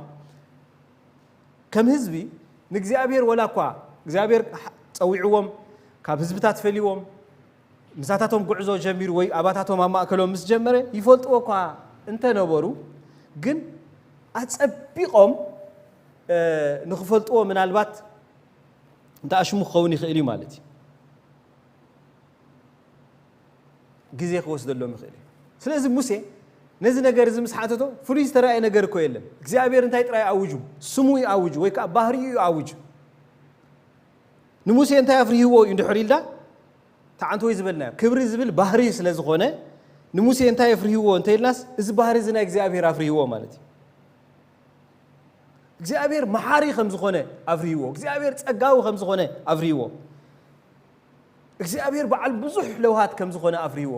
ከም ህዝቢ ንእግዚኣብሔር፣ ወላ እኳ እግዚኣብሔር ጸዊዕዎም፣ ካብ ህዝብታት ፈልይዎም፣ ምሳታቶም ጉዕዞ ጀሚሩ ወይ ኣባታቶም ኣብ ማእከሎም ምስ ጀመረ፣ ይፈልጥዎ እኳ እንተነበሩ፣ ግን ኣጸቢቖም፣ እ፣ ንኽፈልጥዎ ምናልባት እንተኣሽሙ ክኸውን ይኽእል እዩ ማለት እዩ። ግዜ ክወስደሎም ይኽእል እዩ። ስለዚ ሙሴ ነዚ ነገር እዚ ምስ ሓተቶ፣ ፍሉይ ዝተራእየ ነገር እኮ የለን። እግዚኣብሔር እንታይ ጥራይ ኣውጁ? ስሙ እዩ ኣውጁ፣ ወይ ከዓ ባህሪኡ እዩ ኣውጁ። ንሙሴ እንታይ ኣፍሪህዎ እዩ እንድሕር ኢልና፣ ተዓንቶ ወይ ዝበልናዮ፣ ክብሪ ዝብል ባህሪ ስለ ዝኾነ፣ ንሙሴ እንታይ ኣፍሪህዎ እንተ ኢልናስ፣ እዚ ባህሪ እዚ ናይ እግዚኣብሔር ኣፍሪህዎ ማለት እዩ። እግዚኣብሔር መሓሪ ከም ዝኾነ ኣፍሪህዎ። እግዚኣብሔር ጸጋዊ ከም ዝኾነ ኣፍሪህዎ። እግዚኣብሔር በዓል ብዙሕ ለውሃት ከም ዝኾነ ኣፍሪህዎ።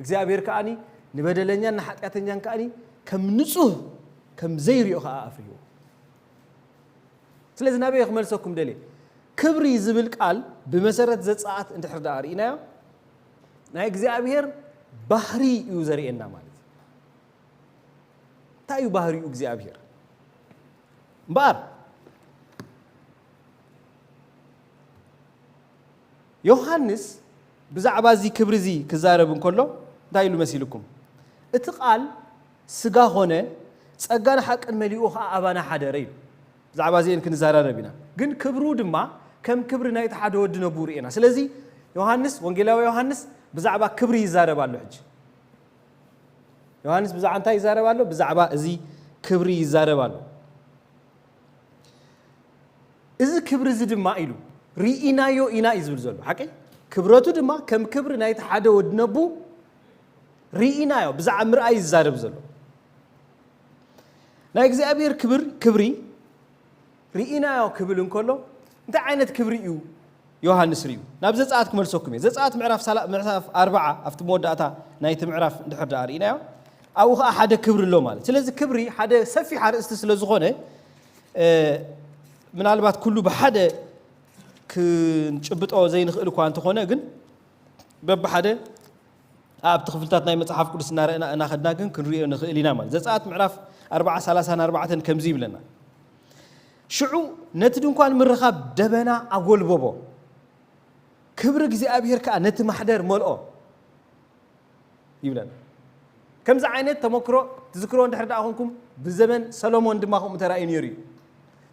እግዚኣብሔር ከኣኒ ንበደለኛን ንሓጢኣተኛን ከኣኒ ከም ንጹህ፣ ከም ዘይሪኦ ከኣ ኣፍሪህዎ። ስለዚ ናበይ ክመልሰኩም ደልየ? ክብሪ ዝብል ቃል ብመሰረት ዘጸኣት እንድሕር ደኣ ርኢናዮ፣ ናይ እግዚኣብሔር ባህሪ እዩ ዘርእየና ማለት እዩ። እንታይ እዩ ባህሪኡ እግዚኣብሔር? እምበኣር ዮሃንስ ብዛዕባ እዚ ክብሪ እዚ ክዛረብ እንከሎ እንታይ ኢሉ መሲልኩም? እቲ ቃል ስጋ ኾነ፣ ጸጋን ሓቅን መሊኡ ኸኣ ኣባና ሓደረ ኢሉ። ብዛዕባ እዚኤን ክንዘራረብ ኢና። ግን ክብሩ ድማ ከም ክብሪ ናይቲ ሓደ ወዲ ነብኡ ርኢና። ስለዚ ዮሃንስ፣ ወንጌላዊ ዮሃንስ ብዛዕባ ክብሪ ይዛረብ ኣሎ ሕጂ። ዮሃንስ ብዛዕባ እንታይ ይዛረብ ኣሎ? ብዛዕባ እዚ ክብሪ ይዛረብ ኣሎ። እዚ ክብሪ እዚ ድማ ኢሉ ርኢናዮ ኢና እዩ ዝብል ዘሎ። ሓቂ? ክብረቱ ድማ ከም ክብሪ ናይቲ ሓደ ወዲ ነቡ ርኢናዮ። ብዛዕባ ምርኣይ ይዛረብ ዘሎ። ናይ እግዚኣብሔር ክብር፣ ክብሪ ርኢናዮ ክብል እንከሎ፣ እንታይ ዓይነት ክብሪ እዩ ዮሃንስ ርእዩ? ናብ ዘጸኣት ክመልሰኩም እየ። ዘጸኣት ምዕራፍ ሳላ-፣ ምዕራፍ ኣርብዓ፣ ኣብቲ መወዳእታ ናይቲ ምዕራፍ እንድሕር ደኣ ርኢናዮ፣ ኣብኡ ኸኣ ሓደ ክብሪ ኣሎ ማለት። ስለዚ ክብሪ ሓደ ሰፊሕ ኣርእስቲ ስለ ዝኾነ፣ እ፣ ምናልባት ኩሉ ብሓደ ክንጭብጦ ዘይንኽእል እኳ እንተኾነ፣ ግን በብሓደ ኣብቲ ክፍልታት ናይ መጽሓፍ ቅዱስ እናረእና እናኸድና ግን ክንርእዮ ንኽእል ኢና ማለት። ዘጸኣት ምዕራፍ ኣርብዓ፣ ሰላሳን ኣርባዕተን ከምዚ ይብለና። ሽዑ ነቲ ድንኳን ምርኻብ ደበና ኣጎልበቦ፣ ክብሪ እግዚኣብሔር ከኣ ነቲ ማሕደር መልኦ። ይብለና። ከምዚ ዓይነት ተመክሮ ትዝክሮ እንድሕር ደኣ ኮንኩም፣ ብዘመን ሰሎሞን ድማ ከምኡ ተራእዩ ነይሩ እዩ።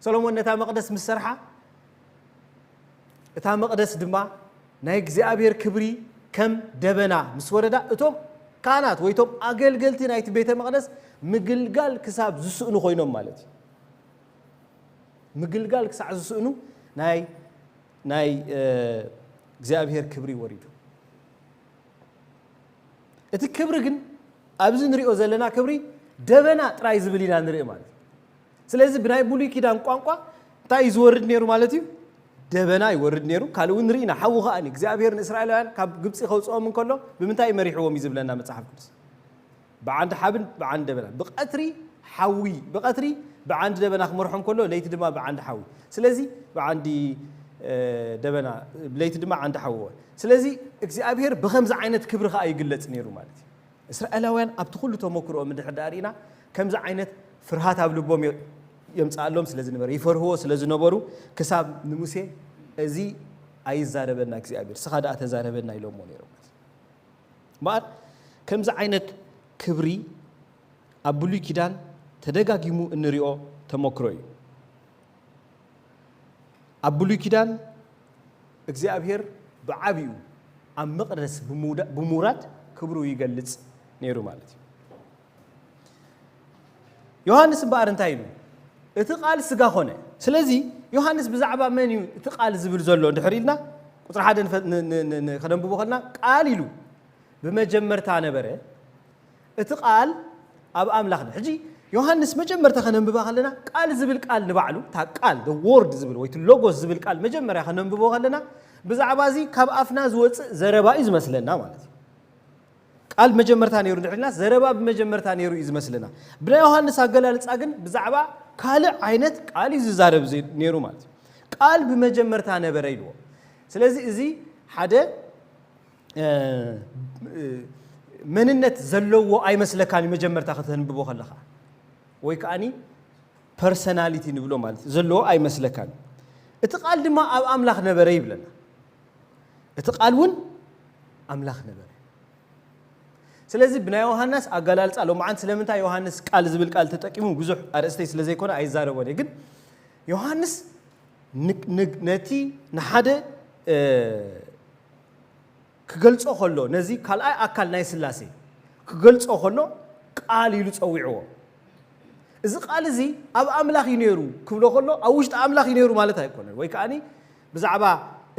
ሰሎሞን ነታ መቕደስ ምስ ሰርሓ፣ እታ መቕደስ ድማ ናይ እግዚኣብሔር ክብሪ ከም ደበና ምስ ወረዳ፣ እቶም ካህናት ወይ እቶም ኣገልገልቲ ናይቲ ቤተ መቕደስ ምግልጋል ክሳብ ዝስእኑ ኮይኖም ማለት እዩ። ምግልጋል ክሳዕ ዝስእኑ ናይ ናይ እግዚኣብሔር ክብሪ ወሪዱ። እቲ ክብሪ ግን ኣብዚ ንሪኦ ዘለና ክብሪ ደበና ጥራይ ዝብል ኢና ንርኢ ማለት እዩ። ስለዚ ብናይ ብሉይ ኪዳን ቋንቋ እንታይ እዩ ዝወርድ ነይሩ ማለት እዩ? ደበና ይወርድ ነይሩ። ካልእ እውን ንርኢ ኢና። ሓዊ ከኣ እግዚኣብሔር ንእስራኤላውያን ካብ ግብፂ ከውፅኦም እንከሎ ብምንታይ መሪሕዎም እዩ ዝብለና መፅሓፍ ቅዱስ? ብዓንዲ ሓብን ብዓንዲ ደበና፣ ብቐትሪ ሓዊ፣ ብቐትሪ ብዓንዲ ደበና ክመርሖም ከሎ፣ ለይቲ ድማ ብዓንዲ ሓዊ። ስለዚ ብዓንዲ ደበና፣ ለይቲ ድማ ዓንዲ ሓዊ። ስለዚ እግዚኣብሔር ብኸምዚ ዓይነት ክብሪ ከኣ ይግለጽ ነይሩ ማለት እዩ። እስራኤላውያን ኣብቲ ኩሉ ተመክሮኦም እንድሕር ደኣ ርኢና፣ ከምዚ ዓይነት ፍርሃት ኣብ ልቦም የምጽኣሎም ስለ ዝነበረ፣ ይፈርህዎ ስለ ዝነበሩ፣ ክሳብ ንሙሴ እዚ ኣይዛረበና እግዚኣብሔር፣ ስኻ ደኣ ተዛረበና ኢሎሞ ነይሮም። እምበኣር ከምዚ ዓይነት ክብሪ ኣብ ብሉይ ኪዳን ተደጋጊሙ እንሪኦ ተመክሮ እዩ። ኣብ ብሉይ ኪዳን እግዚኣብሔር ብዓቢኡ ኣብ መቕደስ ብምውራድ ክብሩ ይገልጽ ነይሩ ማለት እዩ። ዮሃንስ እምበኣር እንታይ ኢሉ? እቲ ቃል ስጋ ኾነ። ስለዚ ዮሃንስ ብዛዕባ መን እዩ እቲ ቃል ዝብል ዘሎ እንድሕር ኢልና፣ ቁፅሪ ሓደ ከነንብቦ ከልና፣ ቃል ኢሉ ብመጀመርታ ነበረ፣ እቲ ቃል ኣብ ኣምላኽ ነ ሕጂ ዮሃንስ መጀመርታ ከነንብባ ከለና፣ ቃል ዝብል ቃል ንባዕሉ፣ እታ ቃል፣ the word ዝብል ወይ እቲ ሎጎስ ዝብል ቃል መጀመርያ ከነንብቦ ከለና፣ ብዛዕባ እዚ ካብ ኣፍና ዝወፅእ ዘረባ እዩ ዝመስለና ማለት እዩ። ቃል መጀመርታ ነይሩ እንድሕር ኢልና፣ ዘረባ ብመጀመርታ ነይሩ እዩ ዝመስለና። ብናይ ዮሃንስ ኣገላልጻ ግን ብዛዕባ ካልእ ዓይነት ቃል እዩ ዝዛረብ ነይሩ ማለት እዩ። ቃል ብመጀመርታ ነበረ ኢልዎ። ስለዚ እዚ ሓደ መንነት ዘለዎ ኣይመስለካን እዩ፣ መጀመርታ ከተንብቦ ከለኻ፣ ወይ ከኣኒ ፐርሰናሊቲ ንብሎ ማለት እዩ፣ ዘለዎ ኣይመስለካን። እቲ ቃል ድማ ኣብ ኣምላኽ ነበረ ይብለና። እቲ ቃል እውን ኣምላኽ ነበረ። ስለዚ ብናይ ዮሃንስ ኣገላልጻ፣ ሎማዓንቲ ስለምንታይ ዮሃንስ ቃል ዝብል ቃል ተጠቂሙ ብዙሕ ኣርእስተይ ስለ ዘይኮነ ኣይዛረቦን እየ። ግን ዮሃንስ ነቲ ንሓደ ክገልጾ ከሎ፣ ነዚ ካልኣይ ኣካል ናይ ስላሴ ክገልጾ ከሎ ቃል ኢሉ ጸዊዕዎ። እዚ ቃል እዚ ኣብ ኣምላኽ እዩ ነይሩ ክብሎ ከሎ፣ ኣብ ውሽጢ ኣምላኽ እዩ ነይሩ ማለት ኣይኮነን። ወይ ከኣኒ ብዛዕባ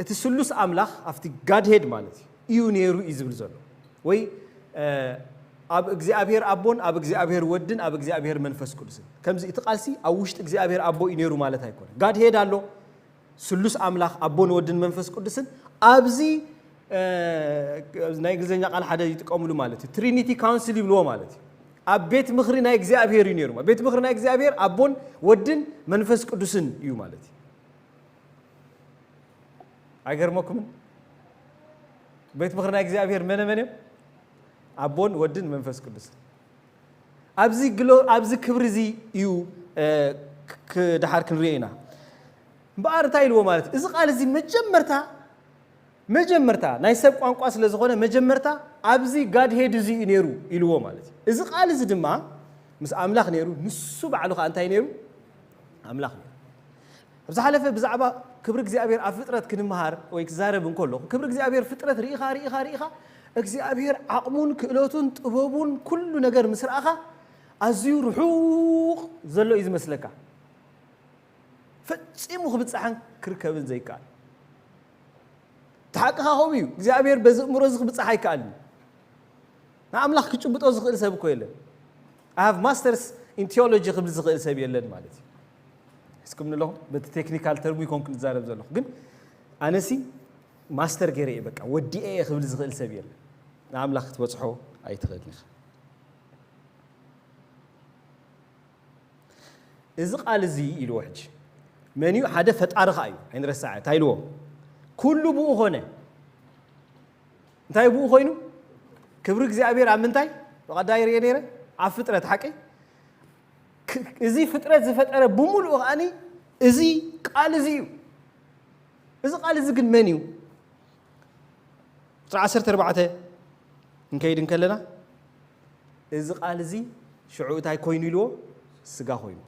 እቲ ስሉስ ኣምላኽ ኣብቲ ጋድሄድ ማለት እዩ፣ እዩ ነይሩ እዩ ዝብል ዘሎ። ወይ ኣብ እግዚኣብሔር ኣቦን ኣብ እግዚኣብሔር ወድን ኣብ እግዚኣብሔር መንፈስ ቅዱስን። ከምዚ እቲ ቃልሲ ኣብ ውሽጢ እግዚኣብሔር ኣቦ እዩ ነይሩ ማለት ኣይኮነን። ጋድሄድ ኣሎ፣ ስሉስ ኣምላኽ ኣቦን ወድን መንፈስ ቅዱስን ኣብዚ ናይ እንግሊዝኛ ቃል ሓደ ይጥቀምሉ ማለት እዩ። ትሪኒቲ ካውንስል ይብልዎ ማለት እዩ። ኣብ ቤት ምኽሪ ናይ እግዚኣብሔር እዩ ነይሩ። ቤት ምኽሪ ናይ እግዚኣብሔር ኣቦን ወድን መንፈስ ቅዱስን እዩ ማለት እዩ። ኣይገርመኩምን? ቤት ምኽሪ ናይ እግዚኣብሔር መነ መን እዮም? ኣቦን ወድን መንፈስ ቅዱስን። ኣብዚ ግሎ ኣብዚ ክብሪ እዚ እዩ። ድሓር ክንሪኦ ኢና። እምበኣር እንታይ ኢልዎ ማለት እዩ? እዚ ቃል እዚ መጀመርታ መጀመርታ ናይ ሰብ ቋንቋ ስለ ዝኾነ፣ መጀመርታ ኣብዚ ጋድሄድ እዚ እዩ ነይሩ ኢልዎ ማለት እዩ። እዚ ቃል እዚ ድማ ምስ ኣምላኽ ነይሩ፣ ንሱ ባዕሉ ኸዓ እንታይ ነይሩ? ኣምላኽ ነይሩ። ኣብ ዝሓለፈ ብዛዕባ ክብሪ እግዚኣብሔር ኣብ ፍጥረት ክንምሃር ወይ ክዛረብ እንከሎ፣ ክብሪ እግዚኣብሔር ፍጥረት ርኢኻ ርኢኻ ርኢኻ እግዚኣብሔር ዓቕሙን ክእለቱን ጥበቡን ኩሉ ነገር ምስ ረኣኻ ኣዝዩ ርሑቕ ዘሎ እዩ ዝመስለካ። ፈጺሙ ክብጻሕን ክርከብን ዘይከኣል። እቲ ሓቅኻ ከምኡ እዩ። እግዚኣብሔር በዚ እምሮ እዚ ክብጻሕ ኣይከኣልን እዩ። ንኣምላኽ ክጭብጦ ዝኽእል ሰብ እኮ የለን። I have masters in theology ክብል ዝኽእል ሰብ የለን ማለት እዩ። እስኩም ንለኹም በቲ ቴክኒካል ተርሙ ይኮንኩ ዝዛረብ ዘለኹ፣ ግን ኣነሲ ማስተር ገይረ እየ፣ በቃ ወዲኤ እየ ክብል ዝኽእል ሰብ የለን። ንኣምላኽ ክትበጽሖ ኣይትኽእልን ኢኻ። እዚ ቃል እዚ ኢልዎ ሕጂ መን እዩ? ሓደ ፈጣሪ ኸኣ እዩ። ኣይንረስዓ። እንታይ ኢልዎ? ኩሉ ብኡ ኾነ። እንታይ ብኡ ኮይኑ? ክብሪ እግዚኣብሔር ኣብ ምንታይ? ብቐዳይ ርኤ ነይረ ኣብ ፍጥረት፣ ሓቂ? ክ-፣ እዚ ፍጥረት ዝፈጠረ ብምሉኡ ከኣኒ እዚ ቃል እዚ እዩ። እዚ ቃል እዚ ግን መን እዩ? ቁጽሪ ዓሰርተ ኣርባዕተ ክንከይድ እንከለና፣ እዚ ቃል እዚ ሽዑ እንታይ ኮይኑ ኢልዎ? ስጋ ኮይኑ።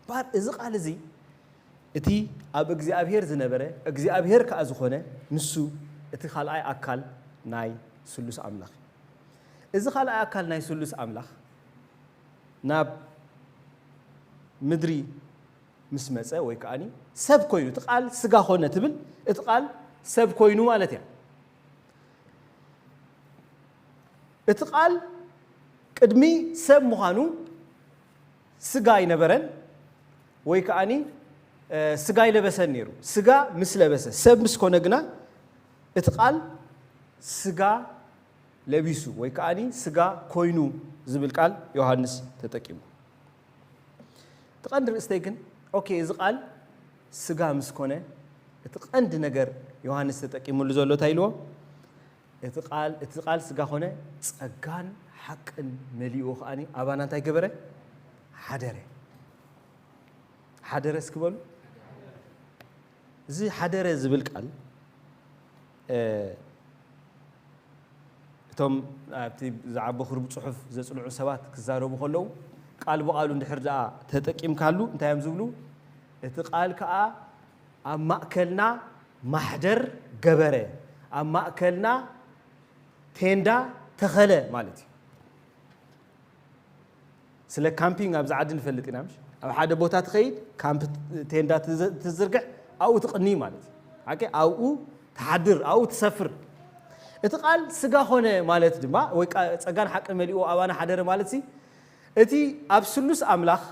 ባር እዚ ቃል እዚ እቲ ኣብ እግዚኣብሔር ዝነበረ እግዚኣብሔር ከኣ ዝኾነ ንሱ እቲ ካልኣይ ኣካል ናይ ስሉስ ኣምላኽ እዩ። እዚ ካልኣይ ኣካል ናይ ስሉስ ኣምላኽ ናብ ምድሪ ምስ መጸ ወይ ከኣኒ ሰብ ኮይኑ፣ እቲ ቃል ስጋ ኾነ ትብል፣ እቲ ቃል ሰብ ኮይኑ ማለት እያ። እቲ ቃል ቅድሚ ሰብ ምዃኑ ስጋ ኣይነበረን ወይ ከኣኒ ስጋ ኣይለበሰን ነይሩ። ስጋ ምስ ለበሰ፣ ሰብ ምስ ኮነ ግና እቲ ቃል ስጋ ለቢሱ ወይ ከኣኒ ስጋ ኮይኑ ዝብል ቃል ዮሃንስ ተጠቂሙ። እቲ ቀንዲ ርእስተይ ግን ኦኬ፣ እዚ ቃል ስጋ ምስ ኮነ እቲ ቀንዲ ነገር ዮሃንስ ተጠቂሙሉ ዘሎ እንታይ ኢልዎ? እቲ ቃል፣ እቲ ቃል ስጋ ኮነ፣ ጸጋን ሓቅን መሊኡ ከኣኒ ኣባና እንታይ ገበረ? ሓደረ። ሓደረ እስኪ በሉ። እዚ ሓደረ ዝብል ቃል እቶም ኣብቲ ዝዓበኹ ርቡዕ ጽሑፍ ዘጽንዑ ሰባት ክዛረቡ ከለዉ ቃል ብቓሉ እንድሕር ደኣ ተጠቂምካሉ እንታይ እዮም ዝብሉ? እቲ ቃል ከኣ ኣብ ማእከልና ማሕደር ገበረ፣ ኣብ ማእከልና ቴንዳ ተኸለ ማለት እዩ። ስለ ካምፒንግ ኣብዚ ዓዲ ንፈልጥ ኢና ምሽ? ኣብ ሓደ ቦታ ትኸይድ፣ ካምፕ ቴንዳ ትዘ- ትዝርግሕ፣ ኣብኡ ትቕኒ ማለት እዩ። ሓቂ ኣብኡ ትሓድር፣ ኣብኡ ትሰፍር። እቲ ቃል ስጋ ኾነ ማለት ድማ ወይ ቃ- ጸጋን ሓቅን መሊኡ ኣባና ሓደረ ማለት ሲ እቲ ኣብ ስሉስ ኣምላኽ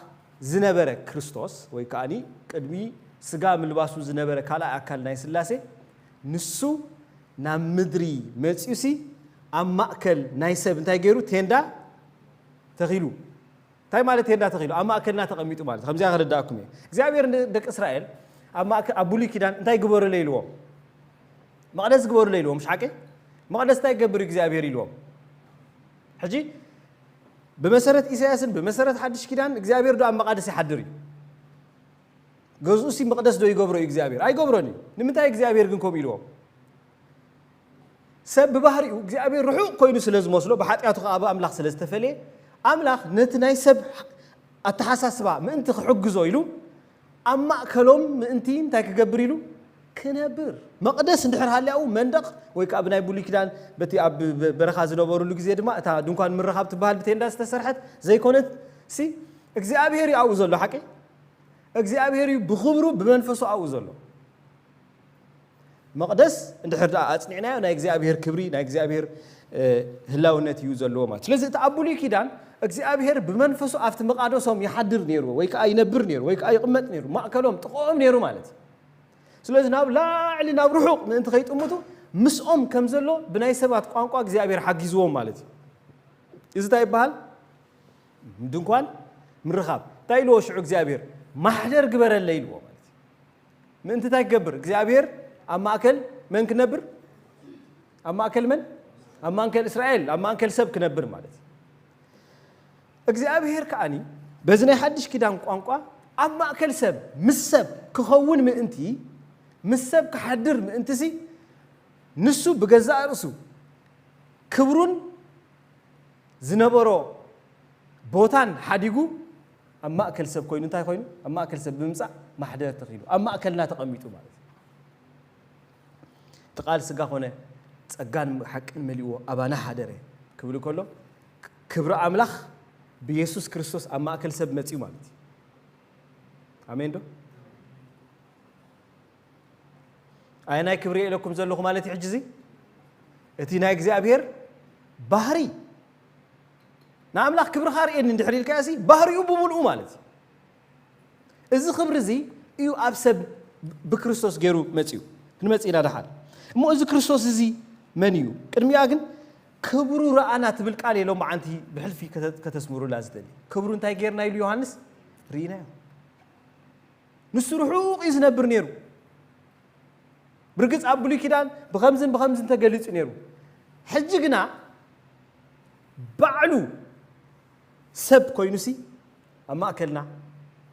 ዝነበረ ክርስቶስ ወይ ከኣኒ ቅድሚ ስጋ ምልባሱ ዝነበረ ካልኣይ ኣካል ናይ ስላሴ ንሱ ናብ ምድሪ መጺኡሲ ኣብ ማእከል ናይ ሰብ እንታይ ገይሩ? ቴንዳ ተኺሉ። እንታይ ማለት ቴንዳ ተኺሉ? ኣብ ማእከልና ተቐሚጡ ማለት። ከምዚኣ ከረዳእኩም እየ። እግዚኣብሔር ንደቂ እስራኤል ኣብ ማእከ- ኣብ ብሉይ ኪዳን እንታይ ግበሩለይ ኢልዎም? መቕደስ ግበሩለይ ኢልዎም፣ ምሽ ሓቂ? መቕደስ እንታይ ይገብር እግዚኣብሔር ኢልዎም? ሕጂ ብመሰረት ኢሳያስን ብመሰረት ሓድሽ ኪዳን እግዚኣብሔር ዶ ኣብ መቓደስ ይሓድር እዩ? ገዝኡ ሲ መቕደስ ዶ ይገብሮ እዩ እግዚኣብሔር? ኣይገብሮን እዩ። ንምንታይ እግዚኣብሔር ግን ከምኡ ኢልዎም? ሰብ ብባህሪኡ እግዚኣብሔር ርሑቕ ኮይኑ ስለ ዝመስሎ፣ ብሓጢኣቱ ከኣ ብኣምላኽ ስለ ዝተፈልየ፣ ኣምላኽ ነቲ ናይ ሰብ ኣተሓሳስባ ምእንቲ ክሕግዞ ኢሉ ኣብ ማእከሎም ምእንቲ እንታይ ክገብር ኢሉ? ክነብር። መቕደስ እንድሕር ሃልያኡ መንደቕ ወይ ከኣ ብናይ ብሉይ ኪዳን በቲ ኣብ በረኻ ዝነበሩሉ ግዜ ድማ እታ ድንኳን ምርኻብ ትበሃል ብቴንዳ ዝተሰርሐት ዘይኮነት ሲ እግዚኣብሔር እዩ ኣብኡ ዘሎ ሓቂ? እግዚኣብሔር እዩ ብኽብሩ ብመንፈሱ ኣብኡ ዘሎ። መቕደስ እንድሕር ደኣ ኣጽኒዕናዮ ናይ እግዚኣብሔር ክብሪ ናይ እግዚኣብሔር ህላውነት እዩ ዘለዎ ማለት። ስለዚ እቲ ኣብ ብሉይ ኪዳን እግዚኣብሔር ብመንፈሱ ኣብቲ መቓደሶም ይሓድር ነይሩ ወይ ከዓ ይነብር ነይሩ ወይ ከዓ ይቕመጥ ነይሩ፣ ማእከሎም ጥቕኦም ነይሩ ማለት እዩ። ስለዚ ናብ ላዕሊ ናብ ርሑቕ ምእንቲ ከይጥምቱ ምስኦም ከም ዘሎ ብናይ ሰባት ቋንቋ እግዚኣብሔር ሓጊዝዎም ማለት እዩ። እዚ እንታይ ይበሃል? ድንኳን ምርኻብ። እንታይ ኢልዎ ሽዑ እግዚኣብሔር? ማሕደር ግበረለይ ኢልዎ ማለት እዩ። ምእንቲ እንታይ ክገብር እግዚኣብሔር ኣብ ማእከል መን ክነብር? ኣብ ማእከል መን? ኣብ ማእከል እስራኤል ኣብ ማእከል ሰብ ክነብር ማለት እዩ። እግዚኣብሔር ከኣኒ በዚ ናይ ሓድሽ ኪዳን ቋንቋ ኣብ ማእከል ሰብ ምስ ሰብ ክኸውን ምእንቲ ምስ ሰብ ክሓድር ምእንትሲ ንሱ ብገዛእ ርእሱ ክብሩን ዝነበሮ ቦታን ሓዲጉ ኣብ ማእከል ሰብ ኮይኑ እንታይ ኮይኑ ኣብ ማእከል ሰብ ብምምፃእ ማሕደር ተኺሉ ኣብ ማእከልና ተቐሚጡ ማለት እዩ። እቲ ቃል ስጋ ኾነ ጸጋን ሓቅን መሊእዎ ኣባና ሓደረ ክብል ከሎ ክብሪ ኣምላኽ ብየሱስ ክርስቶስ ኣብ ማእከል ሰብ መጺኡ ማለት እዩ። ኣሜን ዶ? ኣየናይ ክብሪ የለኩም ዘለኹ ማለት እዩ ሕጂ እዚ እቲ ናይ እግዚኣብሔር ባህሪ ንኣምላኽ ክብርኻ ርእየኒ እንድሕር ኢልካዮ ሲ ባህሪኡ ብምልኡ ማለት እዩ። እዚ ክብሪ እዚ እዩ ኣብ ሰብ ብክርስቶስ ገይሩ መጺኡ። ክንመጽእ ኢና ደሓን። እሞ እዚ ክርስቶስ እዚ መን እዩ? ቅድሚኣ ግን ክብሩ ረኣና ትብል ቃል የሎም መዓንቲ ብሕልፊ ከተ- ከተስምሩላ ዝደሊ። ክብሩ እንታይ ገይርና ኢሉ ዮሃንስ? ርኢናዮ። ንሱ ርሑቕ እዩ ዝነብር ነይሩ። ብርግጽ ኣብ ብሉይ ኪዳን ብኸምዝን ብኸምዝን ተገሊጹ ነይሩ። ሕጂ ግና ባዕሉ ሰብ ኮይኑሲ ኣብ ማእከልና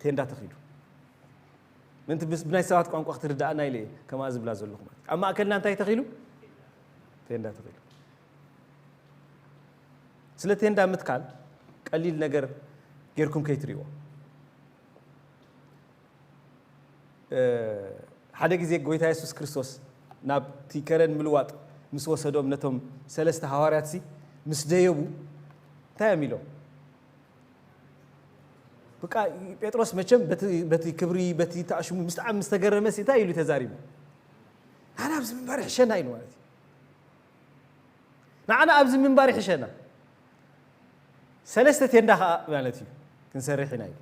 ቴንዳ ተኺሉ። ምንቲ ብስ- ብናይ ሰባት ቋንቋ ክትርዳእና ኢለ እየ ከምኣ ዝብላ ዘለኹ ማለት እዩ። ኣብ ማእከልና እንታይ ተኺሉ? ቴንዳ ተኺሉ። ስለ ቴንዳ ምትካል ቀሊል ነገር ጌርኩም ከይትርእይዎ። ሓደ ግዜ ጎይታ የሱስ ክርስቶስ ናብቲ ከረን ምልዋጥ ምስ ወሰዶም ነቶም ሰለስተ ሃዋርያትሲ ምስ ደየቡ እንታይ እዮም ኢሎም? በቃ ጴጥሮስ መቸም በቲ ክብሪ በቲ ተኣሽሙ ምስጣዓም ምስ ተገረመ እንታይ ኢሉ ተዛሪቡ? ንዓና ኣብዚ ምንባር ይሕሸና ኢሉ ማለት እዩ። ንዓና ኣብዚ ምንባር ይሕሸና። ሰለስተ ቴንዳ ከዓ ማለት እዩ ክንሰርሕ ኢና ኢሉ።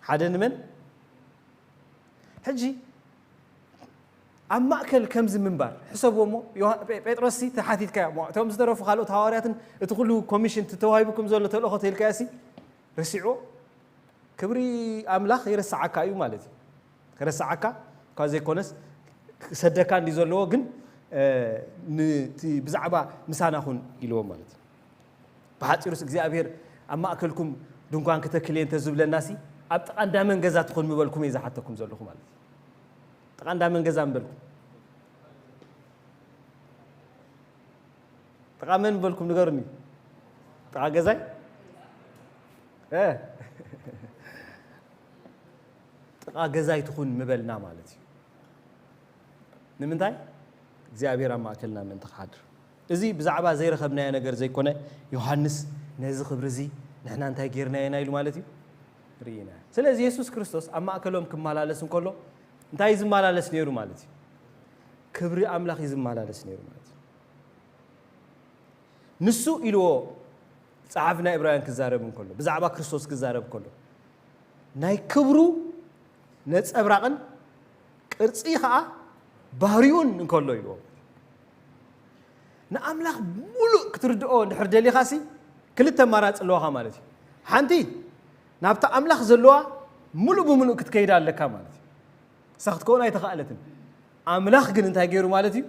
ሓደ ንመን ሕጂ ኣብ ማእከል ከምዚ ምንባር ሕሰብዎ እሞ ጴጥሮስ ሲ ተሓቲትካዮ እሞ እቶም ዝተረፉ ካልኦት ሃዋርያትን እቲ ኩሉ ኮሚሽን ተዋሂቡኩም ዘሎ ተልእኾ ተልካዮ ሲ ረሲዕዎ ክብሪ ኣምላኽ ይረስዓካ እዩ ማለት እዩ። ከረስዓካ ካብ ዘይኮነስ ክሰደካ እንዲ ዘለዎ ግን ብዛዕባ ምሳና ኹን ኢልዎ ማለት እዩ። ብሓፂሩስ እግዚኣብሔር ኣብ ማእከልኩም ድንኳን ክተክል እየ እንተዝብለና ሲ ኣብ ጥቓ እንዳመን ገዛ ትኹን ምበልኩም እየ ዝሓተኩም ዘለኹ ማለት እዩ። ጥቓ እንዳመን ገዛ ምበልኩም ጥቓ መን ምበልኩም ንገሩኒ። ጥቓ ገዛይ ጥቓ ገዛይ ትኹን ምበልና ማለት እዩ። ንምንታይ እግዚኣብሔር ኣብ ማእከልና ምእንቲ ክሓድር። እዚ ብዛዕባ ዘይረኸብናዮ ነገር ዘይኮነ ዮሃንስ ነዚ ክብሪ እዚ ንሕና እንታይ ጌርናዮ ኢና ኢሉ ማለት እዩ ርኢና። ስለዚ የሱስ ክርስቶስ ኣብ ማእከሎም ክመላለስ እንከሎ እንታይ እዩ ዝመላለስ ነይሩ ማለት እዩ? ክብሪ ኣምላኽ እዩ ዝመላለስ ነይሩ ማለት እዩ። ንሱ ኢልዎ ጸሓፊ ናይ ዕብራውያን ክዛረብ እንከሎ ብዛዕባ ክርስቶስ ክዛረብ ከሎ ናይ ክብሩ ነጸብራቕን ቅርጺ ኸኣ ባህሪኡን እንከሎ ኢልዎ። ንኣምላኽ ሙሉእ ክትርድኦ እንድሕር ደሊኻሲ ክልተ ኣማራጺ ኣለዋኻ ማለት እዩ። ሓንቲ ናብቲ ኣምላኽ ዘለዋ ሙሉእ ብምሉእ ክትከይዳ ኣለካ ማለት እዩ። እሳ ክትከውን ኣይተኻእለትን። ኣምላኽ ግን እንታይ ገይሩ ማለት እዩ?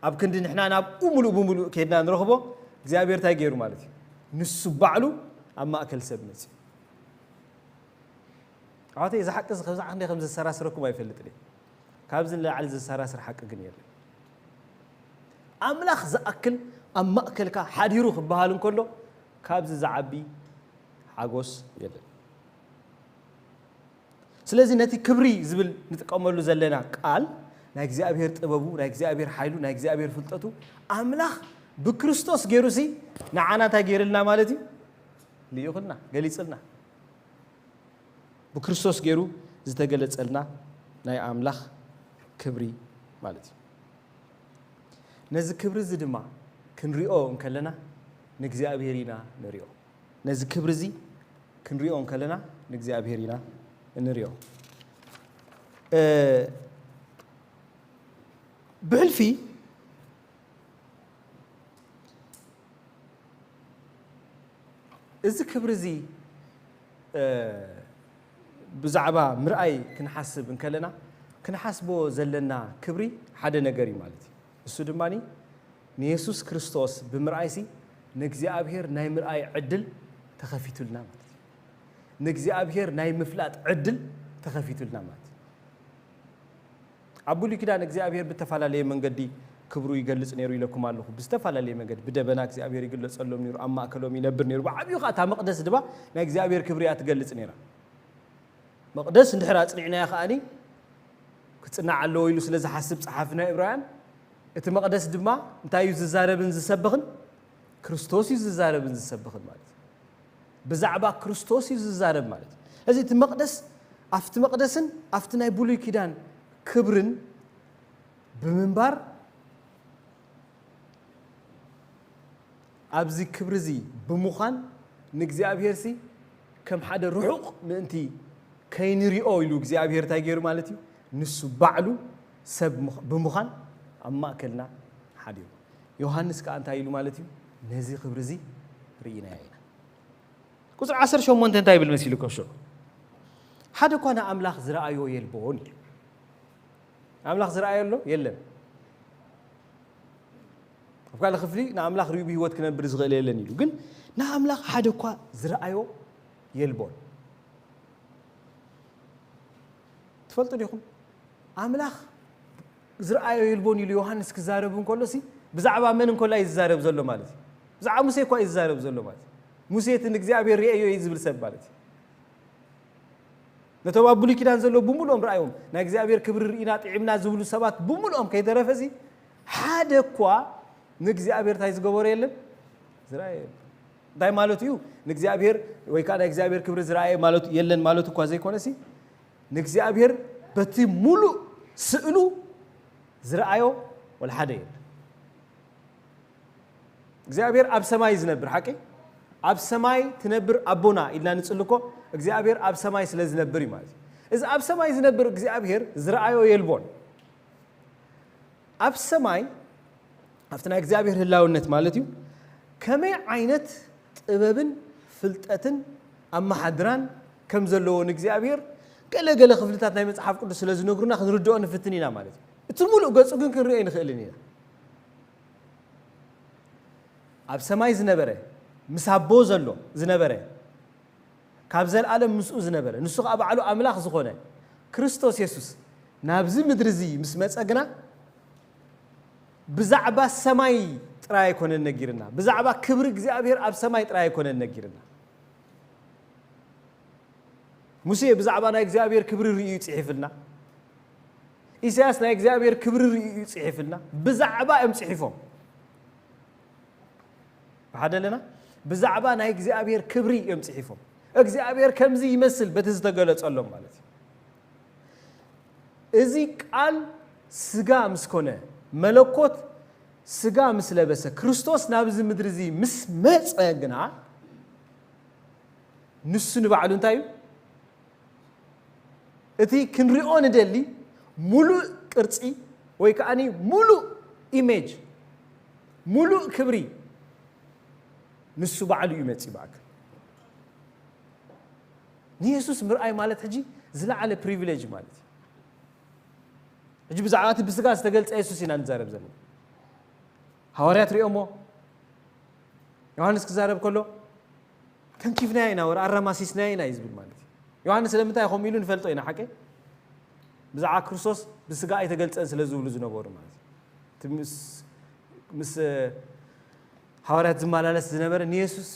ኣብ ክንዲ ንሕና ናብኡ ሙሉእ ብምሉእ ከይድና ንረኽቦ እግዚኣብሔር እንታይ ገይሩ ማለት እዩ? ንሱ ባዕሉ ኣብ ማእከል ሰብ መፅዩ። ኣሕዋተይ እዚ ሓቂ እዚ ከብዛ ክንደይ ከም ዘሰራስረኩም ኣይፈልጥን እየ። ካብዚ ንላዕሊ ዘሰራስር ሓቂ ግን የለን። ኣምላኽ ዝኣክል ኣብ ማእከልካ ሓዲሩ ክበሃል እንከሎ ካብዚ ዝዓቢ ሓጎስ የለን። ስለዚ ነቲ ክብሪ ዝብል ንጥቀመሉ ዘለና ቃል ናይ እግዚኣብሔር ጥበቡ ናይ እግዚኣብሔር ሓይሉ ናይ እግዚኣብሔር ፍልጠቱ ኣምላኽ ብክርስቶስ ገይሩሲ ንዓና እንታይ ገይርልና ማለት እዩ? ልኢኹልና ገሊፅልና። ብክርስቶስ ገይሩ ዝተገለጸልና ናይ ኣምላኽ ክብሪ ማለት እዩ። ነዚ ክብሪ እዚ ድማ ክንሪኦ እንከለና ንእግዚኣብሔር ኢና ንሪኦ። ነዚ ክብሪ እዚ ክንሪኦ እንከለና ንእግዚኣብሔር ኢና እንሪኦ። ብሕልፊ እዚ ክብሪ እዚ ብዛዕባ ምርኣይ ክንሓስብ እንከለና ክንሓስቦ ዘለና ክብሪ ሓደ ነገር እዩ ማለት እዩ። እሱ ድማ ንየሱስ ክርስቶስ ብምርኣይሲ ንእግዚኣብሔር ናይ ምርኣይ ዕድል ተኸፊቱልና ማለት እዩ። ንእግዚኣብሔር ናይ ምፍላጥ ዕድል ተኸፊቱልና ማለት እዩ። ኣብ ብሉይ ኪዳን እግዚኣብሔር ብተፈላለየ መንገዲ ክብሩ ይገልጽ ነይሩ ኢለኩም ኣለኹ። ብዝተፈላለየ መንገዲ ብደበና እግዚኣብሔር ይግለጸሎም ነይሩ፣ ኣብ ማእከሎም ይነብር ነይሩ። ብዓብዩ ኸዓ እታ መቕደስ ድማ ናይ እግዚኣብሔር ክብሪ እያ ትገልጽ ነይራ። መቕደስ እንድሕር ኣጽኒዕናያ ከኣኒ ክጽናዕ ኣለዎ ኢሉ ስለ ዝሓስብ ጸሓፊ ናይ ዕብራውያን እቲ መቕደስ ድማ እንታይ እዩ ዝዛረብን ዝሰብኽን? ክርስቶስ እዩ ዝዛረብን ዝሰብኽን ማለት እዩ። ብዛዕባ ክርስቶስ እዩ ዝዛረብ ማለት እዩ። እዚ እቲ መቕደስ ኣብቲ መቕደስን ኣብቲ ናይ ብሉይ ኪዳን ክብርን ብምንባር ኣብዚ ክብሪ እዚ ብምዃን ንእግዚኣብሔር ሲ ከም ሓደ ርሑቕ ምእንቲ ከይንሪኦ ኢሉ እግዚኣብሔር እንታይ ገይሩ ማለት እዩ? ንሱ ባዕሉ ሰብ ብምዃን ኣብ ማእከልና ሓዲሩ። ዮሃንስ ከኣ እንታይ ኢሉ ማለት እዩ? ነዚ ክብሪ እዚ ርኢናዮ ኢና። ቁጽሪ ዓሰርተ ሸሞንተ እንታይ ይብል መሲሉ ከሾ? ሓደ እኳ ንኣምላኽ ዝረኣዮ የልቦን ኢሉ። ንኣምላኽ ዝረኣዮ ኣሎ? የለን። ኣብ ካልእ ክፍሊ ንኣምላኽ ሪኡ ብህይወት ክነብር ዝኽእል የለን ኢሉ። ግን ንኣምላኽ ሓደ እኳ ዝረኣዮ የልቦን። ትፈልጡ ዲኹም? ኣምላኽ ዝረኣዮ የልቦን ኢሉ ዮሃንስ ክዛረብ እንከሎ ሲ ብዛዕባ መን እንኮላ እዩ ዝዛረብ ዘሎ ማለት እዩ? ብዛዕባ ሙሴ እኳ እዩ ዝዛረብ ዘሎ ማለት እዩ። ሙሴ እቲ ንእግዚኣብሔር ርእየዮ እዩ ዝብል ሰብ ማለት እዩ። ነቶም ኣብ ብሉይ ኪዳን ዘለዉ ብምልኦም ረኣዮም፣ ናይ እግዚኣብሔር ክብሪ ርኢና ጥዒምና ዝብሉ ሰባት ብምልኦም ከይተረፈ፣ እዚ ሓደ እኳ ንእግዚኣብሔር እንታይ ዝገበሮ የለን? ዝረኣየ የለን። እንታይ ማለቱ እዩ? ንእግዚኣብሔር ወይ ከዓ ናይ እግዚኣብሔር ክብሪ ዝረኣየ ማለቱ የለን ማለቱ እኳ ዘይኮነሲ፣ ንእግዚኣብሔር በቲ ሙሉእ ስእሉ ዝረኣዮ ወላ ሓደ የለን። እግዚኣብሔር ኣብ ሰማይ ዝነብር ሓቂ፣ ኣብ ሰማይ ትነብር ኣቦና ኢልና ንጽሊ እኮ እግዚኣብሔር ኣብ ሰማይ ስለ ዝነብር እዩ ማለት እዩ። እዚ ኣብ ሰማይ ዝነብር እግዚኣብሔር ዝረኣዮ የልቦን። ኣብ ሰማይ ኣብቲ ናይ እግዚኣብሔር ህላውነት ማለት እዩ፣ ከመይ ዓይነት ጥበብን ፍልጠትን ኣመሓድራን ከም ዘለዎ ንእግዚኣብሔር ገለ ገለ ክፍልታት ናይ መጽሓፍ ቅዱስ ስለ ዝነግሩና ክንርድኦ ንፍትን ኢና ማለት እዩ። እቲ ሙሉእ ገጹ ግን ክንርእዮ ኣይንኽእልን ኢና። ኣብ ሰማይ ዝነበረ፣ ምስ ኣቦ ዘሎ ዝነበረ፣ ካብ ዘልኣለም ምስኡ ዝነበረ፣ ንሱ ኸኣ ባዕሉ ኣምላኽ ዝኾነ ክርስቶስ የሱስ ናብዚ ምድሪ እዚ ምስ መጸ ግና ብዛዕባ ሰማይ ጥራይ ኣይኮነን ነጊርና፣ ብዛዕባ ክብሪ እግዚኣብሔር ኣብ ሰማይ ጥራይ ኣይኮነን ነጊርና። ሙሴ ብዛዕባ ናይ እግዚኣብሔር ክብሪ ርእዩ እዩ ጽሒፍልና። ኢሳያስ ናይ እግዚኣብሔር ክብሪ ርእዩ እዩ ጽሒፍልና። ብዛዕባ እዮም ጽሒፎም። ብሓደ ኣለና? ብዛዕባ ናይ እግዚኣብሔር ክብሪ እዮም ጽሒፎም። እግዚኣብሔር ከምዚ ይመስል በቲ ዝተገለጸሎም ማለት እዩ። እዚ ቃል ስጋ ምስ ኮነ፣ መለኮት ስጋ ምስ ለበሰ፣ ክርስቶስ ናብዚ ምድሪ እዚ ምስ መጸ ግና ንሱ ንባዕሉ እንታይ እዩ? እቲ ክንሪኦ ንደሊ ሙሉእ ቅርጺ ወይ ከኣኒ ሙሉእ ኢሜጅ፣ ሙሉእ ክብሪ ንሱ ባዕሉ እዩ መጺኡ ብኣካል። ንየሱስ ምርኣይ ማለት ሕጂ ዝለዓለ ፕሪቪሌጅ ማለት እዩ። ሕጂ ብዛዕባ እቲ ብስጋ ዝተገልጸ የሱስ ኢና ንዛረብ ዘለና። ሃዋርያት ሪኦሞ፣ ዮሃንስ ክዛረብ ከሎ ተንኪፍናዮ ኢና ወረ ኣራማሲስናዮ ኢና እዩ ዝብል ማለት እዩ። ዮሃንስ ስለምንታይ ከምኡ ኢሉ ንፈልጦ ኢና ሓቀይ? ብዛዕባ ክርስቶስ ብስጋ ኣይተገልጸን ስለ ዝብሉ ዝነበሩ ማለት እዩ። እቲ ምስ ምስ ሃዋርያት ዝመላለስ ዝነበረ ንየሱስ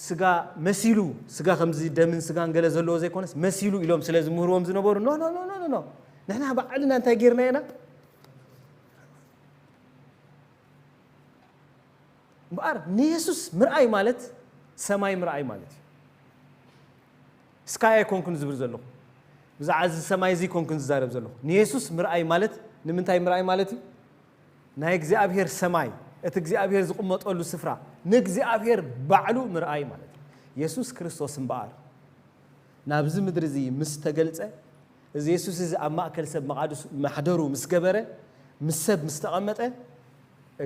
ስጋ መሲሉ፣ ስጋ ከምዚ ደምን ስጋን ገለ ዘለዎ ዘይኮነስ መሲሉ ኢሎም ስለ ዝምህርዎም ዝነበሩ፣ ኖ ኖ ኖ ኖ ኖ ኖ፣ ንሕና ባዕልና እንታይ ጌርና ኢና? እምበኣር ንየሱስ ምርኣይ ማለት ሰማይ ምርኣይ ማለት እዩ። ስካይ ኣይኮንኩን ዝብል ዘለኹ፣ ብዛዕባ እዚ ሰማይ እዚ ኣይኮንኩን ዝዛረብ ዘለኹ። ንየሱስ ምርኣይ ማለት ንምንታይ ምርኣይ ማለት እዩ? ናይ እግዚኣብሔር ሰማይ፣ እቲ እግዚኣብሔር ዝቕመጠሉ ስፍራ፣ ንእግዚኣብሔር ባዕሉ ምርኣይ ማለት እዩ። የሱስ ክርስቶስ እምበኣር ናብዚ ምድሪ እዚ ምስ ተገልጸ፣ እዚ የሱስ እዚ ኣብ ማእከል ሰብ መቓድሱ ማሕደሩ ምስ ገበረ፣ ምስ ሰብ ምስ ተቐመጠ፣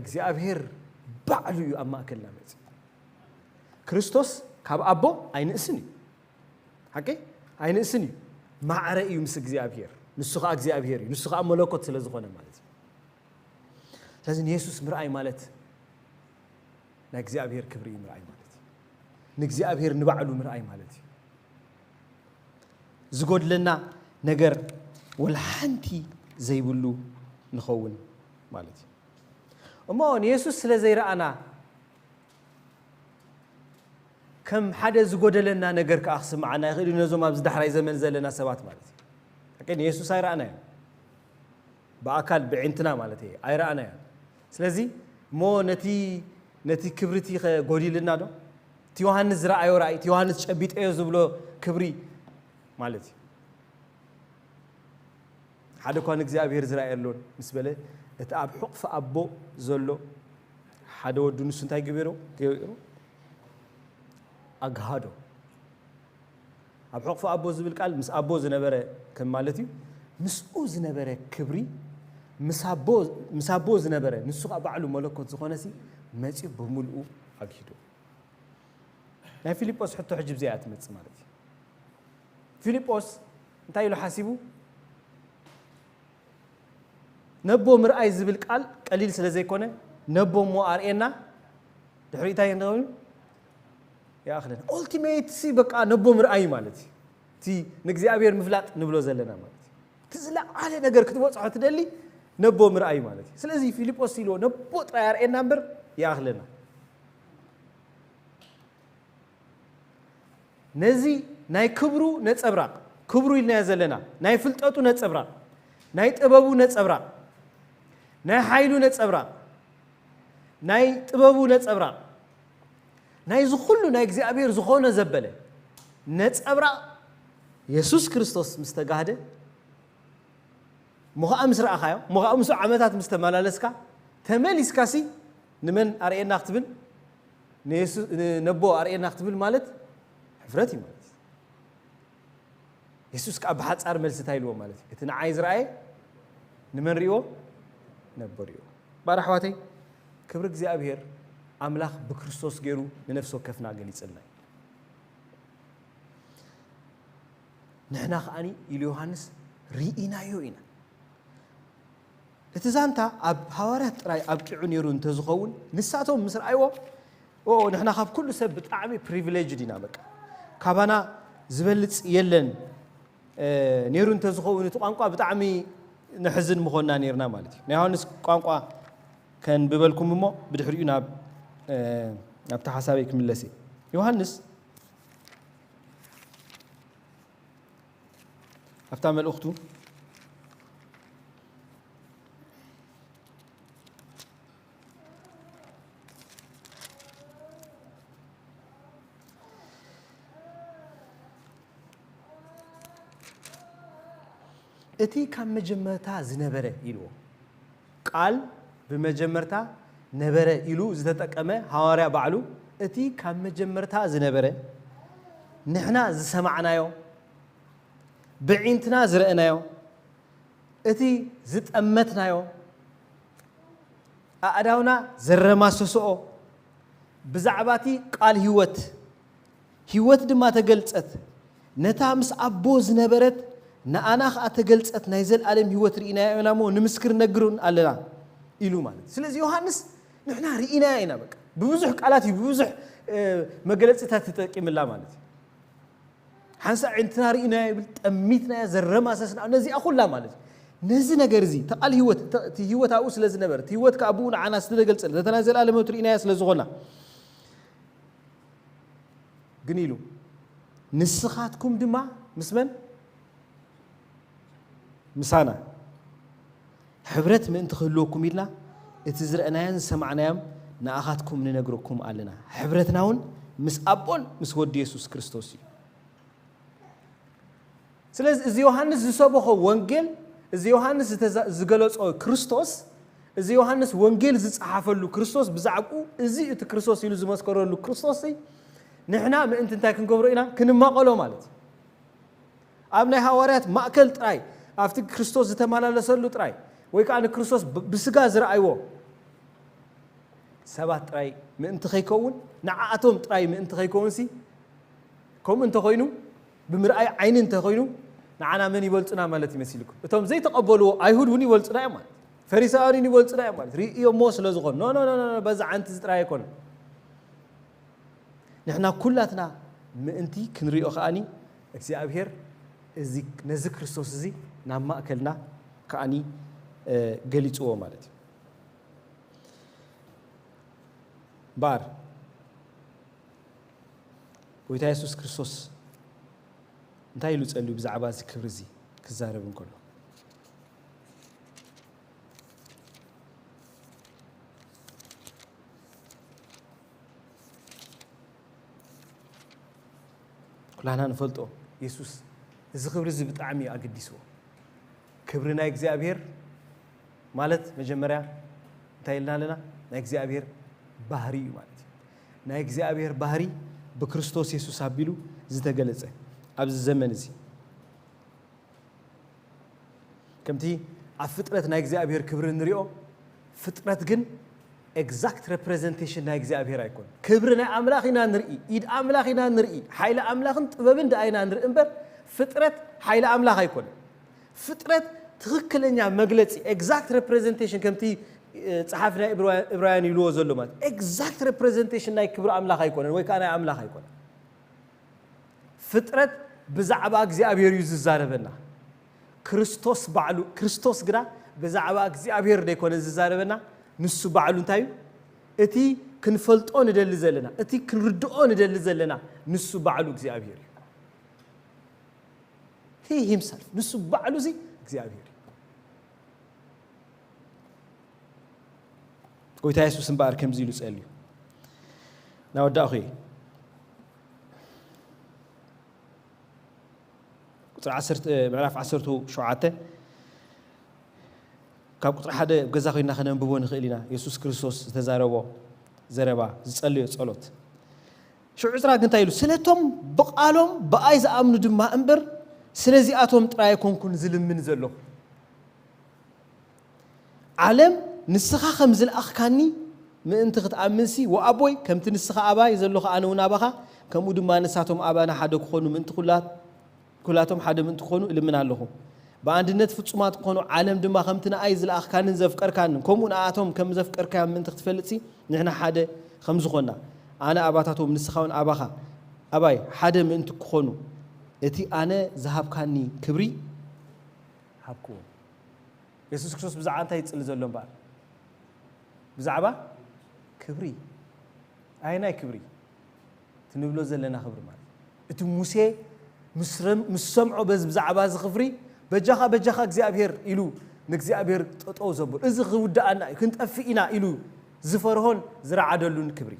እግዚኣብሔር ባዕሉ እዩ ኣብ ማእከልና መጺኡ። ክርስቶስ ካብ ኣቦ ኣይንእስን እዩ። ሓቂ? ኣይንእስን እዩ። ማዕረ እዩ ምስ እግዚኣብሔር። ንሱ ኸኣ እግዚኣብሔር እዩ። ንሱ ኸኣ መለኮት ስለ ዝኾነ ማለት እዩ። ስለዚ ንየሱስ ምርኣይ ማለት ናይ እግዚኣብሔር ክብሪ እዩ ምርኣይ ማለት እዩ። ንእግዚኣብሔር ንባዕሉ ምርኣይ ማለት እዩ። ዝጎድለና ነገር ወላ ሓንቲ ዘይብሉ ንኸውን ማለት እዩ። እሞ ንየሱስ ስለ ዘይረኣና ከም ሓደ ዝጎደለና ነገር ከኣ ክስምዓና ይኽእል እዩ፣ ነዞም ኣብዚ ዳሕራይ ዘመን ዘለና ሰባት ማለት እዩ። ሓቂ ንየሱስ ኣይረኣናዮን። ብኣካል ብዒንትና ማለት እየ ኣይረኣናዮን። ስለዚ እሞ ነቲ ነቲ ክብሪ እቲ ኸ ጎዲልና ዶ? እቲ ዮሃንስ ዝረኣዮ ራእይ፣ እቲ ዮሃንስ ጨቢጠዮ ዝብሎ ክብሪ ማለት እዩ። ሓደ እኳ ንእግዚኣብሔር ዝረኣየ ኣሎን ምስ በለ፣ እቲ ኣብ ሕቕፊ ኣቦ ዘሎ ሓደ ወዱ ንሱ እንታይ ገበሮ? ገይሩ ኣግሃዶ። ኣብ ሕቕፊ ኣቦ ዝብል ቃል ምስ ኣቦ ዝነበረ ከም ማለት እዩ። ምስኡ ዝነበረ ክብሪ፣ ምስ ኣቦ፣ ምስ ኣቦ ዝነበረ፣ ንሱ ኸኣ ባዕሉ መለኮት ዝኾነሲ መጺኡ ብምልኡ ኣግሂዶ። ናይ ፊልጶስ ሕቶ ሕጂ ብዚኣ እያ ትመጽእ ማለት እዩ። ፊልጶስ እንታይ ኢሉ ሓሲቡ? ነቦ ምርኣይ ዝብል ቃል ቀሊል ስለ ዘይኮነ፣ ነቦ እሞ ኣርእየና፣ ድሕሪ እንታይ ንኸውን? ይኣኽለና። ኦልቲሜት ሲ በቃ ነቦ ምርኣይ ማለት እዩ። እቲ ንእግዚኣብሔር ምፍላጥ ንብሎ ዘለና ማለት እዩ። እቲ ዝለዓለ ነገር ክትበጽሖ ትደሊ፣ ነቦ ምርኣይ ማለት እዩ። ስለዚ ፊልጶስ ኢልዎ ነቦ ጥራይ ኣርእየና እምበር ይኣኽለና። ነዚ ናይ ክብሩ ነጸብራቕ፣ ክብሩ ኢልናዮ ዘለና፣ ናይ ፍልጠቱ ነጸብራቕ፣ ናይ ጥበቡ ነጸብራቕ፣ ናይ ሓይሉ ነጸብራቕ፣ ናይ ጥበቡ ነጸብራቕ፣ ናይዚ ኩሉ ናይ እግዚኣብሔር ዝኾነ ዘበለ ነጸብራቕ የሱስ ክርስቶስ ምስ ተጋህደ፣ እሞ ኸዓ ምስ ረኣኻዮ፣ እሞ ኸዓ ምስኡ ዓመታት ምስ ተመላለስካ፣ ተመሊስካሲ ንመን ኣርእየና ክትብል፣ ንየሱ-፣ ን-፣ ነቦ ኣርእየና ክትብል ማለት ሕፍረት እዩ ማለት እዩ። የሱስ ከኣ ብሓጻር መልሲ እንታይ ኢልዎ ማለት እዩ? እቲ ንዓይ ዝረኣየ ንመን ርእይዎ? ነቦ ርእይዎ። ባር ኣሕዋተይ፣ ክብሪ እግዚኣብሔር ኣምላኽ ብክርስቶስ ገይሩ ንነፍሲ ወከፍና ገሊጽልና እዩ። ንሕና ከኣኒ ኢሉ ዮሃንስ ርኢናዮ ኢና። እቲ ዛንታ ኣብ ሃዋርያት ጥራይ ኣብቂዑ ነይሩ እንተዝኸውን፣ ንሳቶም ምስ ረኣይዎ፣ "ኦ፣ ንሕና ካብ ኩሉ ሰብ ብጣዕሚ ፕሪቪሌጅድ ኢና፣ በቃ፣ ካባና ዝበልጽ የለን" እ፣ ነይሩ እንተዝኸውን፣ እቲ ቋንቋ ብጣዕሚ ነሕዝን ምኾንና ነይርና ማለት እዩ። ናይ ዮሃንስ ቋንቋ ከንብበልኩም እሞ፣ ብድሕሪኡ ናብ፣ እ፣ ናብቲ ሓሳበይ ክምለስ እየ። ዮሃንስ ኣብታ መልእኽቱ፣ እቲ ካብ መጀመርታ ዝነበረ ኢልዎ። ቃል ብመጀመርታ ነበረ ኢሉ ዝተጠቀመ ሃዋርያ ባዕሉ፣ እቲ ካብ መጀመርታ ዝነበረ፣ ንሕና ዝሰማዕናዮ፣ ብዒንትና ዝረእናዮ፣ እቲ ዝጠመትናዮ፣ ኣእዳውና ዘረማሰስኦ፣ ብዛዕባ እቲ ቃል ህይወት፣ ህይወት ድማ ተገልጸት፣ ነታ ምስ ኣቦ ዝነበረት ንኣና ኸኣ ተገልጸት፣ ናይ ዘለኣለም ህይወት ርኢናያ ኢና እሞ ንምስክር ነግርን ኣለና ኢሉ ማለት እዩ። ስለዚ ዮሃንስ ንሕና ርኢናያ ኢና፣ በቃ፣ ብብዙሕ ቃላት እዩ፣ ብብዙሕ፣ እ፣ መገለጺታት ተጠቂምላ ማለት እዩ። ሓንሳእ ኣዒንትና ርኢናያ ይብል፣ ጠሚትናያ፣ ዘረማሰስና፣ ነዚኣ ኩላ ማለት እዩ። ነዚ ነገር እዚ፣ እቲ ቃል ህይወት፣ እቲ፣ እቲ ህይወት ኣብኡ ስለ ዝነበረ፣ እቲ ህይወት ከኣ ብኡ ንዓና ዝተገልጸ፣ ነታ ናይ ዘለኣለም ህይወት ርኢናያ ስለ ዝኾና፣ ግን ኢሉ፣ "ንስኻትኩም ድማ ምስ መን? ምሳና ሕብረት ምእንቲ ክህልወኩም ኢልና፣ እቲ ዝረእናዮን ዝሰማዕናዮን ንኣኻትኩም ንነግረኩም ኣለና። ሕብረትና እውን ምስ ኣቦን ምስ ወዲ የሱስ ክርስቶስ እዩ።" ስለዚ እዚ ዮሃንስ ዝሰበኾ ወንጌል፣ እዚ ዮሃንስ ዝተዛ-፣ ዝገለጾ ክርስቶስ፣ እዚ ዮሃንስ ወንጌል ዝጸሓፈሉ ክርስቶስ፣ ብዛዕባኡ እዚ እቲ ክርስቶስ ኢሉ ዝመስከረሉ ክርስቶስ፣ ንሕና ምእንቲ እንታይ ክንገብሮ ኢና? ክንማቐሎ ማለት እዩ። ኣብ ናይ ሃዋርያት ማእከል ጥራይ፣ ኣብቲ ክርስቶስ ዝተመላለሰሉ ጥራይ፣ ወይ ከኣ ንክርስቶስ ብ-፣ ብስጋ ዝረኣይዎ ሰባት ጥራይ ምእንቲ ከይከውን፣ ንዓኣቶም ጥራይ ምእንቲ ከይከውንሲ፣ ከምኡ እንተኾይኑ፣ ብምርኣይ ዓይኒ እንተኾይኑ፣ ንዓና መን ይበልጹና ማለት ይመስልኩም? እቶም ዘይተቐበልዎ ኣይሁድ እውን ይበልጹና እዮም ማለት፣ ፈሪሳውያን እውን ይበልጹና እዮም ማለት፣ ርእዮሞ ስለ ዝኾኑ። ኖ፣ ኖ፣ ኖ፣ ኖ፣ በዛ ዓንቲ እዚ ጥራይ ኣይኮነን። ንሕና ኩላትና ምእንቲ ክንሪኦ ከኣኒ እግዚኣብሔር እዚ፣ ነዚ ክርስቶስ እዚ ናብ ማእከልና ከኣኒ፣ እ፣ ገሊጽዎ ማለት እዩ። እምበኣር ጎይታ የሱስ ክርስቶስ እንታይ ኢሉ ጸልዩ ብዛዕባ እዚ ክብሪ እዚ ክዛረብ እንከሎ? ኩላህና ንፈልጦ፣ የሱስ እዚ ክብሪ እዚ ብጣዕሚ እዩ ኣገዲስዎ። ክብሪ ናይ እግዚኣብሔር ማለት መጀመርያ እንታይ ኢልና ኣለና? ናይ እግዚኣብሔር ባህሪ እዩ ማለት እዩ። ናይ እግዚኣብሔር ባህሪ ብክርስቶስ የሱስ ኣቢሉ ዝተገለጸ ኣብዚ ዘመን እዚ። ከምቲ ኣብ ፍጥረት ናይ እግዚኣብሔር ክብሪ ንሪኦ፣ ፍጥረት ግን ኤግዛክት ሬፕሬዘንቴሽን ናይ እግዚኣብሔር ኣይኮነን። ክብሪ ናይ ኣምላኽ ኢና ንርኢ፣ ኢድ ኣምላኽ ኢና ንርኢ፣ ሓይሊ ኣምላኽን ጥበብን ደኣ ኢና ንርኢ እምበር፣ ፍጥረት ሓይሊ ኣምላኽ ኣይኮነን። ፍጥረት ትኽክለኛ መግለጺ፣ ኤግዛክት ሬፕሬዘንቴሽን፣ ከምቲ፣ እ፣ ጸሓፊ ናይ ዕብራውያን፣ ዕብራውያን ኢልዎ ዘሎ ማለት፣ ኤግዛክት ሬፕሬዘንቴሽን ናይ ክብሪ ኣምላኽ ኣይኮነን፣ ወይ ከኣ ናይ ኣምላኽ ኣይኮነን። ፍጥረት ብዛዕባ እግዚኣብሔር እዩ ዝዛረበና። ክርስቶስ ባዕሉ፣ ክርስቶስ ግና ብዛዕባ እግዚኣብሔር ዘይኮነ ዝዛረበና፣ ንሱ ባዕሉ እንታይ እዩ? እቲ ክንፈልጦ ንደሊ ዘለና፣ እቲ ክንርድኦ ንደሊ ዘለና፣ ንሱ ባዕሉ እግዚኣብሔር እዩ። He himself፣ ንሱ ባዕሉ እዚ እግዚኣብሔር እዩ። ጎይታ የሱስ እምበኣር ከምዚ ኢሉ ጸልዩ። ናወዳእኹ እየ። ቁጽሪ ዓሰርተ፣ ምዕራፍ ዓሰርተ ሸውዓተ፣ ካብ ቁጽሪ ሓደ ኣብ ገዛ ኮይና ከነንብቦ ንኽእል ኢና። የሱስ ክርስቶስ ዝተዛረቦ ዘረባ፣ ዝጸለዮ ጸሎት። ሽዑ ዕዝራ ግን እንታይ ኢሉ? ስለቶም ብቓሎም ብኣይ ዝኣምኑ ድማ እምበር፣ ስለዚኣቶም ጥራይ ኣይኮንኩን ዝልምን ዘለኹ። ዓለም ንስኻ ከም ዝለኣኽካኒ ምእንቲ ክትኣምንሲ፣ ወኣቦይ፣ ከምቲ ንስኻ ኣባይ ዘለኹ ኣነ እውን ኣባኻ፣ ከምኡ ድማ ንሳቶም ኣባና ሓደ ክኾኑ ምእንቲ ኩላት-፣ ኩላቶም ሓደ ምእንቲ ክኾኑ እልምን ኣለኹ። ብኣንድነት ፍጹማት ክኾኑ፣ ዓለም ድማ ከምቲ ንኣይ ዝለኣኽካንን ዘፍቀርካንን፣ ከምኡ ንኣቶም ከም ዘፍቀርካዮም ምእንቲ ክትፈልጥሲ፣ ንሕና ሓደ ከም ዝኾንና፣ ኣነ ኣባታቶም ንስኻ እውን ኣባኻ፣ ኣባይ፣ ሓደ ምእንቲ ክኾኑ፣ እቲ ኣነ ዝሃብካኒ ክብሪ ሃብክዎም። የሱስ ክርስቶስ ብዛዕባ እንታይ ይጽሊ ዘሎ እምበኣር? ብዛዕባ ክብሪ። ኣየናይ ክብሪ? እቲ ንብሎ ዘለና ክብሪ ማለት እዩ። እቲ ሙሴ ምስ ረም-፣ ምስ ሰምዖ በዚ ብዛዕባ እዚ ክብሪ፣ "በጃኻ፣ በጃኻ እግዚኣብሔር" ኢሉ ንእግዚኣብሔር ጠጠው ዘብሎ፣ "እዚ ክውድኣና እዩ፣ ክንጠፍእ ኢና" ኢሉ ዝፈርሆን ዝረዓደሉን ክብሪ።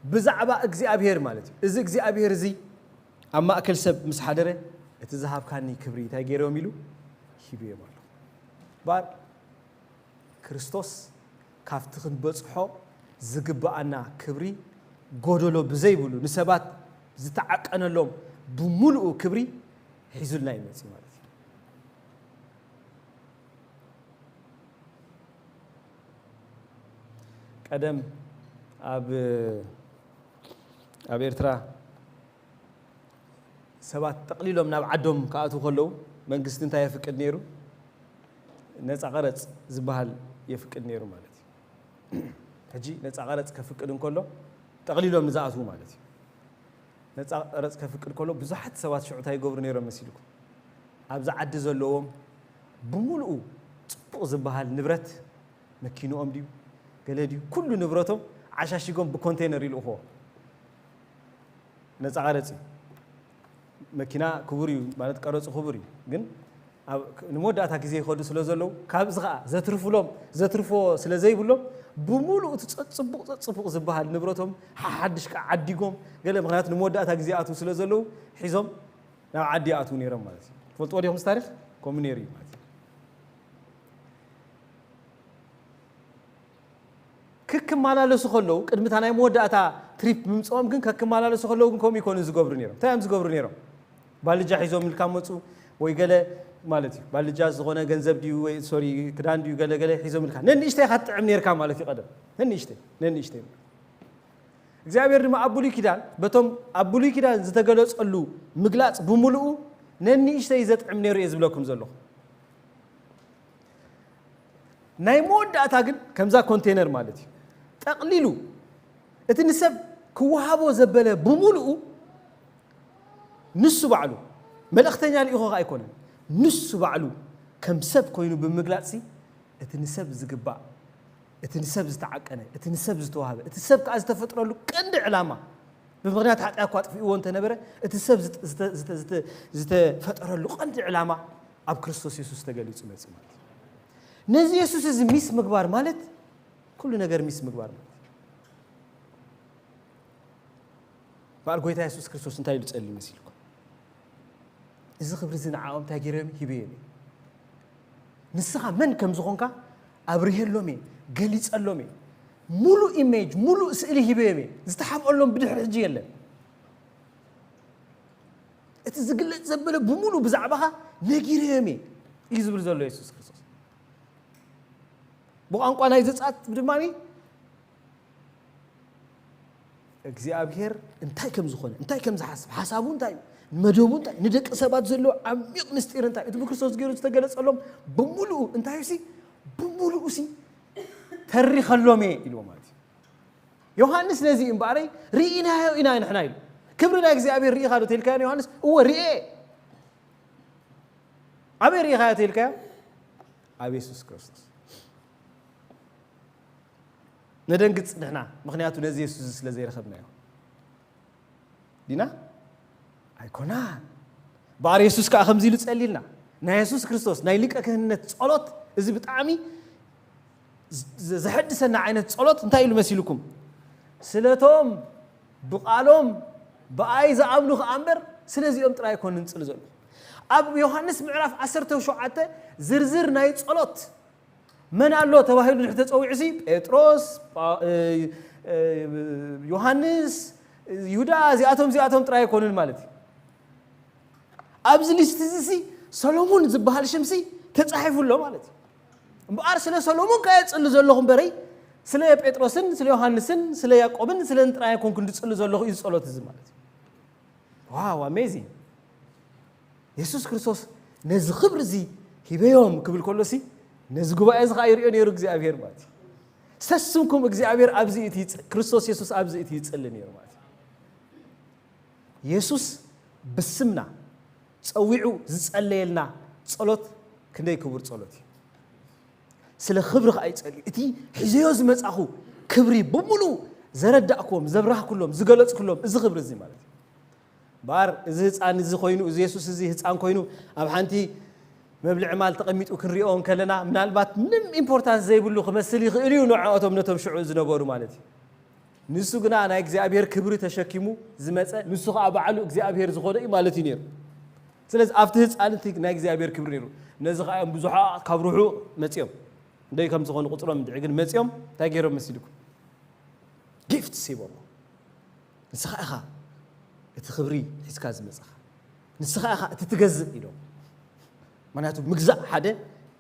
ብዛዕባ እግዚኣብሔር ማለት እዩ። እዚ እግዚኣብሔር እዚ ኣብ ማእከል ሰብ ምስ ሓደረ፣ "እቲ ዝሃብካኒ ክብሪ እንታይ ገይሮም?" ኢሉ ሂብዮም ኣሎ። ባር ክርስቶስ ካብቲ ክንበጽሖ ዝግብኣና ክብሪ ጎደሎ ብዘይብሉ፣ ንሰባት ዝተዓቀነሎም ብምሉኡ ክብሪ ሒዙልና ይመጽእ ማለት እዩ። ቀደም ኣብ፣ ኣብ ኤርትራ ሰባት ጠቕሊሎም ናብ ዓዶም ክኣትዉ ከለዉ መንግስቲ እንታይ የፍቅድ ነይሩ? ነጻ ቀረጽ ዝበሃል የፍቅድ ነይሩ ማለት እዩ። ሕጂ ነጻ ቀረጽ ከፍቅድ እንከሎ ጠቕሊሎም ንዝኣትዉ ማለት እዩ። ነጻ ቀረጽ ከፍቅድ ከሎ ብዙሓት ሰባት ሽዑ እንታይ ይገብሩ ነይሮም መሲልኩም? ኣብዚ ዓዲ ዘለዎም ብምሉኡ ጽቡቕ ዝበሃል ንብረት፣ መኪንኦም ድዩ፣ ገለ ድዩ፣ ኩሉ ንብረቶም ዓሻሺጎም ብኮንቴነር ይልእኽዎ። ነጻ ቀረጽ እዩ። መኪና ክቡር እዩ፣ ማለት ቀረጹ ክቡር እዩ። ግን ኣብ፣ ንመወዳእታ ግዜ ይኸዱ ስለ ዘለዉ፣ ካብዚ ኸኣ ዘትርፍሎም፣ ዘትርፎ ስለ ዘይብሎም፣ ብምሉኡ እቲ ጸጽቡቕ፣ ጸጽቡቕ ዝበሃል ንብረቶም ሓሓድሽ ከኣ ዓዲጎም፣ ገለ፣ ምኽንያቱ ንመወዳእታ ግዜ ይኣትዉ ስለ ዘለዉ፣ ሒዞም ናብ ዓዲ ይኣትዉ ነይሮም ማለት እዩ። ትፈልጥዎ ዲኹም እዚ ታሪኽ? ከምኡ ነይሩ እዩ ማለት እዩ። ክክመላለሱ ከለዉ፣ ቅድሚ እታ ናይ መወዳእታ ትሪፕ ምምጽኦም ግን፣ ከክመላለሱ ከለዉ ግን ከምኡ ይኮኑ ዝገብሩ ነይሮም። እንታይ እዮም ዝገብሩ ነይሮም? ባልጃ ሒዞም ኢልካ መጹ ወይ ገለ ማለት እዩ። ባልጃ ዝኾነ ገንዘብ ድዩ ወይ፣ ሶሪ፣ ክዳን ድዩ፣ ገለ ገለ ሒዞም ኢልካ፣ ነንእሽተይ ኢኻ ትጥዕም ነይርካ ማለት እዩ ቀደም። ነንእሽተይ፣ ነንእሽተይ። እግዚኣብሔር ድማ ኣብ ብሉይ ኪዳን፣ በቶም ኣብ ብሉይ ኪዳን ዝተገለጸሉ ምግላጽ ብምሉኡ ነንእሽተይ ዘጥዕም ነይሩ እየ ዝብለኩም ዘለኹ። ናይ መወዳእታ ግን ከምዛ ኮንቴነር ማለት እዩ። ጠቕሊሉ እቲ ንሰብ ክወሃቦ ዘበለ ብምሉኡ ንሱ ባዕሉ፣ መልእኽተኛ ልኢኹ ከኣ ኣይኮነን። ንሱ ባዕሉ ከም ሰብ ኮይኑ ብምግላጽሲ፣ እቲ ንሰብ ዝግባእ፣ እቲ ንሰብ ዝተዓቀነ፣ እቲ ንሰብ ዝተዋህበ፣ እቲ ሰብ ከኣ ዝተፈጥረሉ ቀንዲ ዕላማ፣ ብምኽንያት ሓጢኣት እኳ ኣጥፊእዎ እንተነበረ፣ እቲ ሰብ ዝተ-፣ ዝተ-፣ ዝተ-፣ ዝተ-፣ ዝተፈጠረሉ ቀንዲ ዕላማ ኣብ ክርስቶስ የሱስ ተገሊጹ መጺኡ ማለት እዩ። ነዚ የሱስ እዚ ሚስ ምግባር ማለት፣ ኩሉ ነገር ሚስ ምግባር ማለት እዩ። በዓል ጎይታ የሱስ ክርስቶስ እንታይ ኢሉ ጸልዩ መሲልኩም? "እዚ ክብሪ እዚ ንዓኦም እንታይ ገይረዮም? ሂበዮም እየ። ንስኻ መን ከም ዝኾንካ ኣብርሄሎም እየ፣ ገሊጸሎም እየ። ሙሉእ ኢሜጅ፣ ሙሉእ ስእሊ ሂበዮም እየ። ዝተሓብኦሎም ብድሕሪ ሕጂ የለን። እቲ ዝግለጽ ዘበለ ብምሉእ ብዛዕባኻ ነጊረዮም እየ" እዩ ዝብል ዘሎ የሱስ ክርስቶስ። ብቋንቋ ናይ ዘጸኣት ድማ እግዚኣብሔር እንታይ ከም ዝኾነ፣ እንታይ ከም ዝሓስብ፣ ሓሳቡ እንታይ እዩ፣ መደቡ እንታይ፣ ንደቂ ሰባት ዘለዎ ዓሚቕ ምስጢር እንታይ፣ እቲ ብክርስቶስ ገይሩ ዝተገለጸሎም ብምሉኡ እንታይ እዩ ሲ፣ ብምሉኡ ሲ ተሪኸሎም እየ ኢልዎ ማለት እዩ። ዮሃንስ ነዚ እምበኣረይ ርኢናዮ ኢና ንሕና ኢሉ። ክብሪ ናይ እግዚኣብሔር ርኢኻ ዶ ተልካዮ ንዮሃንስ? እወ ርኤ። ኣበይ ርኢኻዮ ተልካዮ? ኣብ የሱስ ክርስቶስ። ነደንግጽ ንሕና፣ ምኽንያቱ ነዚ የሱስ እዚ ስለ ዘይረኸብናዮ። ዲና ኣይኮናን። በኣር የሱስ ከዓ ከምዚ ኢሉ ጸሊልና። ናይ የሱስ ክርስቶስ ናይ ሊቀ ክህነት ጸሎት፣ እዚ ብጣዕሚ ዘ- ዘሐድሰና ዓይነት ጸሎት እንታይ ኢሉ መሲልኩም? ስለቶም ብቓሎም ብኣይ ዝኣምኑ ከኣ እምበር ስለዚኦም ጥራይ ኣይኮን ንጽሊ ዘለኹ። ኣብ ዮሃንስ ምዕራፍ ዓሰርተ ሸውዓተ ዝርዝር ናይ ጸሎት መን ኣሎ ተባሂሉ ድሕሪ ተጸዊዑ ሲ ጴጥሮስ፣ ጳ- እ- እ- ዮሃንስ፣ ይሁዳ፣ እዚኣቶም እዚኣቶም ጥራይ ኣይኮኑን ማለት እዩ። ኣብዚ ሊስት እዚ ሲ ሰሎሙን ዝበሃል ሽም ሲ ተጻሒፉ ኣሎ ማለት እዩ። እምበኣር ስለ ሰሎሙን ከ የጽሊ ዘለኹ እምበረይ ስለ ጴጥሮስን ስለ ዮሃንስን ስለ ያዕቆብን ስለ ጥራይ ኣይኮንኩን ዝጽሊ ዘለኹ እዩ ጸሎት እዚ ማለት እዩ። ዋው ኣሜዚንግ። የሱስ ክርስቶስ ነዚ ክብሪ እዚ ሂበዮም ክብል ከሎ ሲ ነዚ ጉባኤ እዚ ከዓ ይሪኦ ነይሩ እግዚኣብሔር ማለት እዩ። ሰስምኩም እግዚኣብሔር ኣብዚ እቲ ይጽ- ክርስቶስ የሱስ ኣብዚ እቲ ይጽሊ ነይሩ ማለት እዩ። የሱስ ብስምና ጸዊዑ ዝጸለየልና ጸሎት ክንደይ ክቡር ጸሎት እዩ። ስለ ክብሪ ከዓ ይጸልዩ። እቲ ሒዘዮ ዝመጻኹ ክብሪ ብምሉ ዘረዳእክዎም፣ ዘብራህኩሎም፣ ዝገለጽኩሎም እዚ ክብሪ እዚ ማለት እዩ። ባር እዚ ህፃን እዚ ኮይኑ፣ እዚ የሱስ እዚ ህፃን ኮይኑ ኣብ ሓንቲ መብልዒ ማል ተቐሚጡ ክንሪኦ እንከለና ምናልባት ምንም ኢምፖርታንስ ዘይብሉ ክመስል ይኽእል እዩ ንዕኦቶም ነቶም ሽዑ ዝነበሩ ማለት እዩ። ንሱ ግና ናይ እግዚኣብሔር ክብሪ ተሸኪሙ ዝመፀ፣ ንሱ ከዓ ባዕሉ እግዚኣብሔር ዝኾነ እዩ ማለት እዩ ነይሩ። ስለዚ ኣብቲ ህፃን እቲ ናይ እግዚኣብሔር ክብሪ ነይሩ። ነዚ ከዓ እዮም ብዙሓት ካብ ርሑቕ መፅኦም፣ እንደይ ከም ዝኾኑ ቁፅሮም እንድዒ ግን መፅኦም እንታይ ገይሮም መሲልኩም? ጊፍትስ ሂቦሞ። ንስኻ ኢኻ እቲ ክብሪ ሒዝካ ዝመጻኻ፣ ንስኻ ኢኻ እቲ ትገዝእ ኢሎም። ምክንያቱ ምግዛእ ሓደ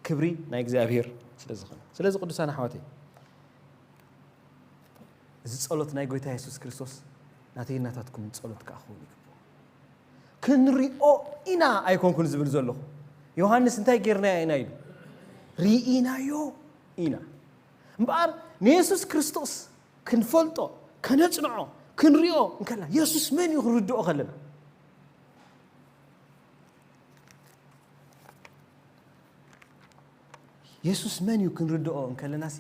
ክብሪ ናይ እግዚኣብሔር ስለ ዝኾነ። ስለዚ ቅዱሳን ኣሕዋተይ፣ እዚ ጸሎት ናይ ጎይታ የሱስ ክርስቶስ ናተይ ናታትኩም ጸሎት ከኣ ክኸውን ይግብኦ። ክንሪኦ ኢና ኣይኮንኩን ዝብል ዘለኹ። ዮሃንስ እንታይ ጌርናዮ ኢና ኢሉ? ርኢናዮ ኢና። እምበኣር ንየሱስ ክርስቶስ ክንፈልጦ፣ ከነጽንዖ፣ ክንሪኦ እንከለና የሱስ መን እዩ ክንርድኦ ከለና። የሱስ መን እዩ ክንርድኦ እንከለናሲ፣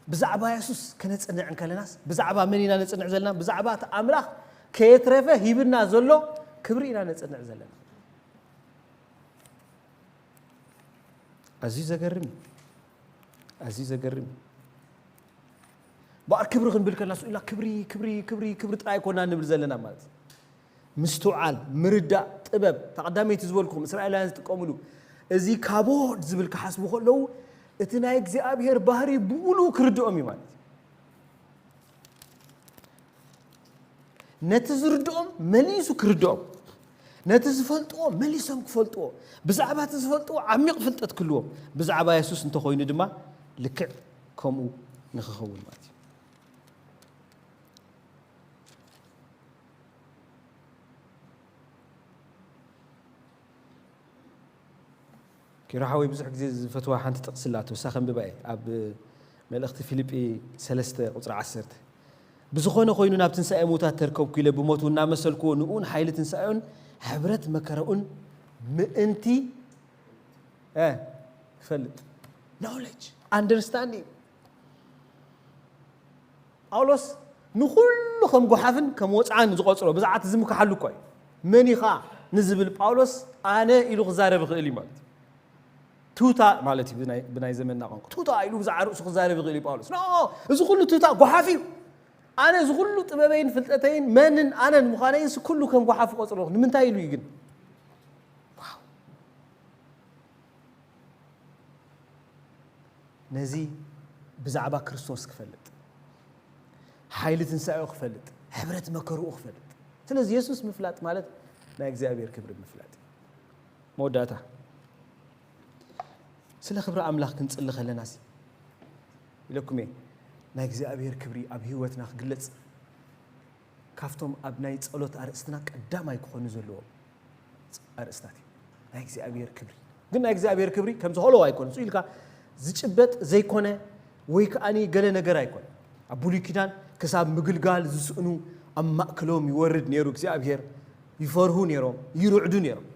ብዛዕባ የሱስ ከነጽንዕ እንከለናስ፣ ብዛዕባ መን ኢና ነጽንዕ ዘለና? ብዛዕባ እቲ ኣምላኽ ከየትረፈ ሂብና ዘሎ ክብሪ ኢና ነጽንዕ ዘለና። ኣዝዩ ዘገርም እዩ። ኣዝዩ ዘገርም እዩ። በኣር ክብሪ ክንብል ከለና ስኡ ኢልና ክብሪ፣ ክብሪ፣ ክብሪ፣ ክብሪ ጥራይ ኣይኮና ንብል ዘለና ማለት እዩ። ምስትውዓል፣ ምርዳእ፣ ጥበብ፣ እታ ቀዳመይቲ ዝበልኩም እስራኤላውያን ዝጥቀምሉ፣ እዚ ካቦድ ዝብል ክሓስቡ ከለዉ፣ እቲ ናይ እግዚኣብሔር ባህሪ ብምሉኡ ክርድኦም እዩ ማለት እዩ። ነቲ ዝርድኦም መሊሱ ክርድኦም፣ ነቲ ዝፈልጥዎ መሊሶም ክፈልጥዎ፣ ብዛዕባ እቲ ዝፈልጥዎ ዓሚቕ ፍልጠት ክህልዎም፣ ብዛዕባ የሱስ እንተኾይኑ ድማ ልክዕ ከምኡ ንኽኸውን ማለት እዩ። ኪሮ ሓወይ ብዙሕ ግዜ ዝፈትዋ ሓንቲ ጥቕሲ ኣላቶ፣ እሳ ከንብባ እየ። ኣብ መልእኽቲ ፊልጲ ሰለስተ ቁጽሪ ዓሰርተ፣ "ብዝኾነ ኮይኑ ናብ ትንሳኤ ምዉታት ተርከብኩ ኢለ ብሞቱ እናመሰልክዎ ንእኡን ሓይሊ ትንሳኤኡን ሕብረት መከረኡን ምእንቲ" እ፣ ክፈልጥ፣ ኖውለጅ፣ ኣንደርስታንዲንግ። ጳውሎስ ንኹሉ ከም ጓሓፍን ከም ወጽዓን ዝቖጽሮ፣ ብዛዕባ እቲ ዝምክሓሉ እኮ እዩ። መን ኢኻ ንዝብል ጳውሎስ ኣነ ኢሉ ክዛረብ ይኽእል እዩ ማለት እዩ። ቱታ ማለት እዩ ብናይ፣ ብናይ ዘመንና ቋንቋ። ቱታ ኢሉ ብዛዕባ ርእሱ ክዛረብ ይኽእል እዩ ጳውሎስ። ኖ፣ እዚ ኩሉ ቱታ ጓሓፍ እዩ። ኣነ እዚ ኩሉ ጥበበይን ፍልጠተይን መንን ኣነን ምዃነይን ሲ ኩሉ ከም ጓሓፍ ቆጽሮ። ንምንታይ ኢሉ እዩ ግን? ዋው። ነዚ ብዛዕባ ክርስቶስ ክፈልጥ፣ ሓይሊ ትንሳኤኡ ክፈልጥ፣ ሕብረት መከርኡ ክፈልጥ። ስለዚ የሱስ ምፍላጥ ማለት ናይ እግዚኣብሔር ክብሪ ምፍላጥ እዩ። መወዳእታ፣ ስለ ክብሪ ኣምላኽ ክንጽሊ ከለናሲ ኢለኩም እየ፣ ናይ እግዚኣብሔር ክብሪ ኣብ ህይወትና ክግለጽ ካብቶም ኣብ ናይ ጸሎት ኣርእስትና ቀዳማይ ክኾኑ ዘለዎም ኣርእስታት እዩ። ናይ እግዚኣብሔር ክብሪ። ግን ናይ እግዚኣብሔር ክብሪ ከምዚ ሆሎው ኣይኮነ። ስኡ ኢልካ ዝጭበጥ ዘይኮነ ወይ ከኣኒ ገለ ነገር ኣይኮነ። ኣብ ብሉይ ኪዳን ክሳብ ምግልጋል ዝስእኑ ኣብ ማእከሎም ይወርድ ነይሩ እግዚኣብሔር። ይፈርሁ ነይሮም፣ ይርዕዱ ነይሮም።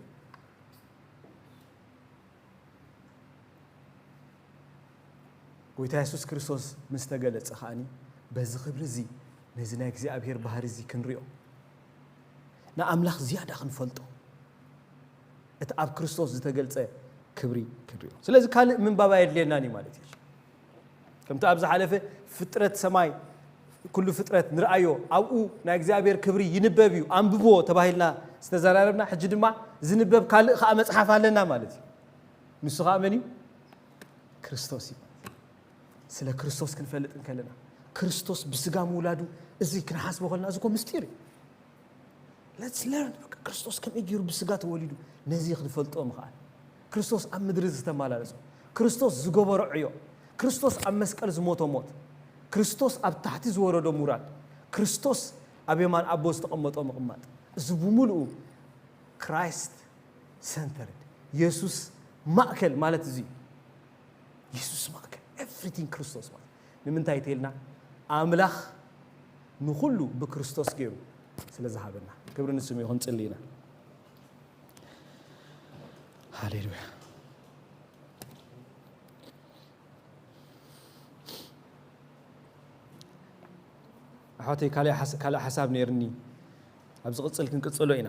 ጎይታ የሱስ ክርስቶስ ምስ ተገለጸ ከኣኒ በዚ ክብሪ እዚ ነዚ ናይ እግዚኣብሔር ባህሪ እዚ ክንሪኦ፣ ንኣምላኽ ዝያዳ ክንፈልጦ፣ እቲ ኣብ ክርስቶስ ዝተገልጸ ክብሪ ክንሪኦ። ስለዚ ካልእ ምንባብ ኣየድልየናን እዩ ማለት እዩ። ከምቲ ኣብ ዝሓለፈ ፍጥረት ሰማይ፣ ኩሉ ፍጥረት ንርኣዮ፣ ኣብኡ ናይ እግዚኣብሔር ክብሪ ይንበብ እዩ፣ ኣንብብዎ ተባሂልና ዝተዘራረብና፣ ሕጂ ድማ ዝንበብ ካልእ ከኣ መጽሓፍ ኣለና ማለት እዩ። ንሱ ከኣ መን እዩ? ክርስቶስ እዩ። ስለ ክርስቶስ ክንፈልጥ እንከለና፣ ክርስቶስ ብስጋ ምውላዱ፣ እዚ ክንሓስቦ ከለና፣ እዚ እኮ ምስጢር እዩ። Let's learn። በቃ ክርስቶስ ከመይ ገይሩ ብስጋ ተወሊዱ፣ ነዚ ክንፈልጦ ምኽኣል። ክርስቶስ ኣብ ምድሪ ዝተመላለሶ፣ ክርስቶስ ዝገበሮ ዕዮ፣ ክርስቶስ ኣብ መስቀል ዝሞቶ ሞት፣ ክርስቶስ ኣብ ታሕቲ ዝወረዶ ምውራድ፣ ክርስቶስ ኣብ የማን ኣቦ ዝተቐመጦ ምቕማጥ፣ እዚ ብምሉኡ ክራይስት ሰንተርድ፣ የሱስ ማእከል ማለት እዚ እዩ። የሱስ ማእከል፣ ኤቭሪቲንግ ክርስቶስ ማለት። ንምንታይ ተይልና? ኣምላኽ ንኹሉ ብክርስቶስ ገይሩ ስለ ዝሃበና። ክብሪ ንስሙ ይኹን። ጽሊ ኢና። ሃሌሉያ። ኣሕዋተይ፣ ካልእ ሓስ-፣ ካልእ ሓሳብ ነይርኒ። ኣብ ዝቕጽል ክንቅጽሎ ኢና።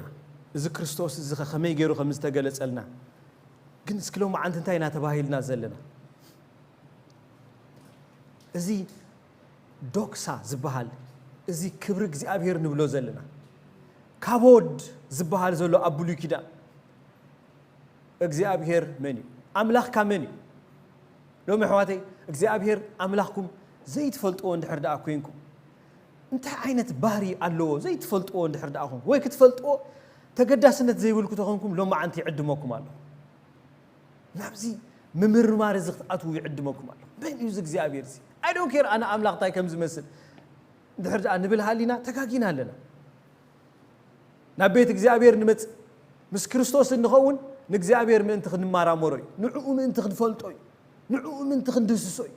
እዚ ክርስቶስ እዚ ኸ ከመይ ገይሩ ከም ዝተገለጸልና። ግን እስኪ ሎማዓንቲ እንታይ ኢና ተባሂልና ዘለና? እዚ ዶክሳ ዝበሃል፣ እዚ ክብሪ እግዚኣብሔር ንብሎ ዘለና፣ ካቦድ ዝበሃል ዘሎ ኣብ ብሉይ ኪዳን፣ እግዚኣብሔር መን እዩ? ኣምላኽካ መን እዩ? ሎሚ ኣሕዋተይ፣ እግዚኣብሔር ኣምላኽኩም ዘይትፈልጥዎ እንድሕር ደኣ ኮይንኩም፣ እንታይ ዓይነት ባህሪ ኣለዎ ዘይትፈልጥዎ እንድሕር ደኣ ኮንኩም፣ ወይ ክትፈልጥዎ ተገዳስነት ዘይብልኩ ተኾንኩም፣ ሎማዓንቲ ይዕድመኩም ኣለኹ። ናብዚ ምምርማር እዚ ክትኣትዉ ይዕድመኩም ኣለኹ። መን እዩ እዚ እግዚኣብሔር እዚ? I don't care ኣነ ኣምላኽ እንታይ ከም ዝመስል እንድሕር ደኣ ንብል ሃሊና፣ ተጋጊና ኣለና። ናብ ቤት እግዚኣብሔር ንመጽእ፣ ምስ ክርስቶስ እንኸውን ንእግዚኣብሔር ምእንቲ ክንመራመሮ እዩ። ንዕኡ ምእንቲ ክንፈልጦ እዩ። ንዕኡ ምእንቲ ክንድህስሶ እዩ።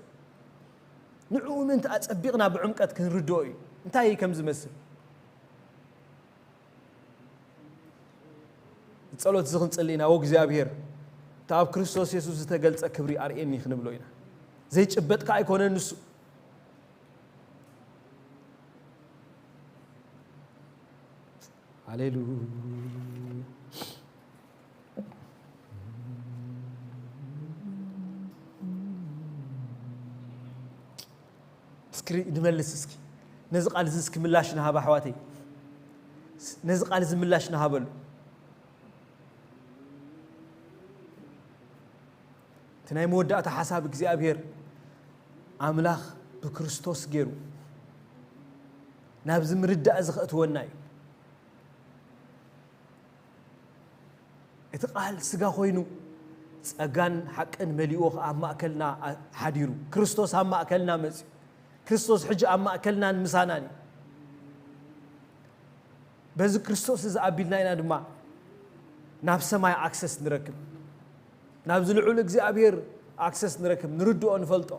ንዕኡ ምእንቲ ኣጸቢቕና ብዕምቀት ክንርድኦ እዩ። እንታይ እዩ ከም ዝመስል? ጸሎት እዚ ክንጽሊ ኢና። "ወ እግዚኣብሔር፣ እቲ ኣብ ክርስቶስ የሱስ ዝተገልጸ ክብሪ ኣርእየኒ" ክንብሎ ኢና። ዘይጭበጥ ከኣ ኣይኮነን ንሱ። ሃሌሉያ። እስኪ ንመልስ እስኪ። ነዚ ቃል እዚ እስኪ ምላሽ ንሃባ ኣሕዋተይ። ነዚ ቃል እዚ ምላሽ ንሃበሉ። እቲ ናይ መወዳእታ ሓሳብ እግዚኣብሔር ኣምላኽ ብክርስቶስ ገይሩ ናብዚ ምርዳእ እዚ ከእትወና እዩ። እቲ ቃል ስጋ ኮይኑ ጸጋን ሓቅን መሊኡ ከኣ ኣብ ማእከልና ሓዲሩ። ክርስቶስ ኣብ ማእከልና መጺኡ። ክርስቶስ ሕጂ ኣብ ማእከልናን ምሳናን እዩ። በዚ ክርስቶስ እዚ ኣቢልና ኢና ድማ ናብ ሰማይ ኣክሰስ ንረክብ። ናብዚ ልዑል እግዚኣብሔር ኣክሰስ ንረክብ፣ ንርድኦ፣ ንፈልጦ።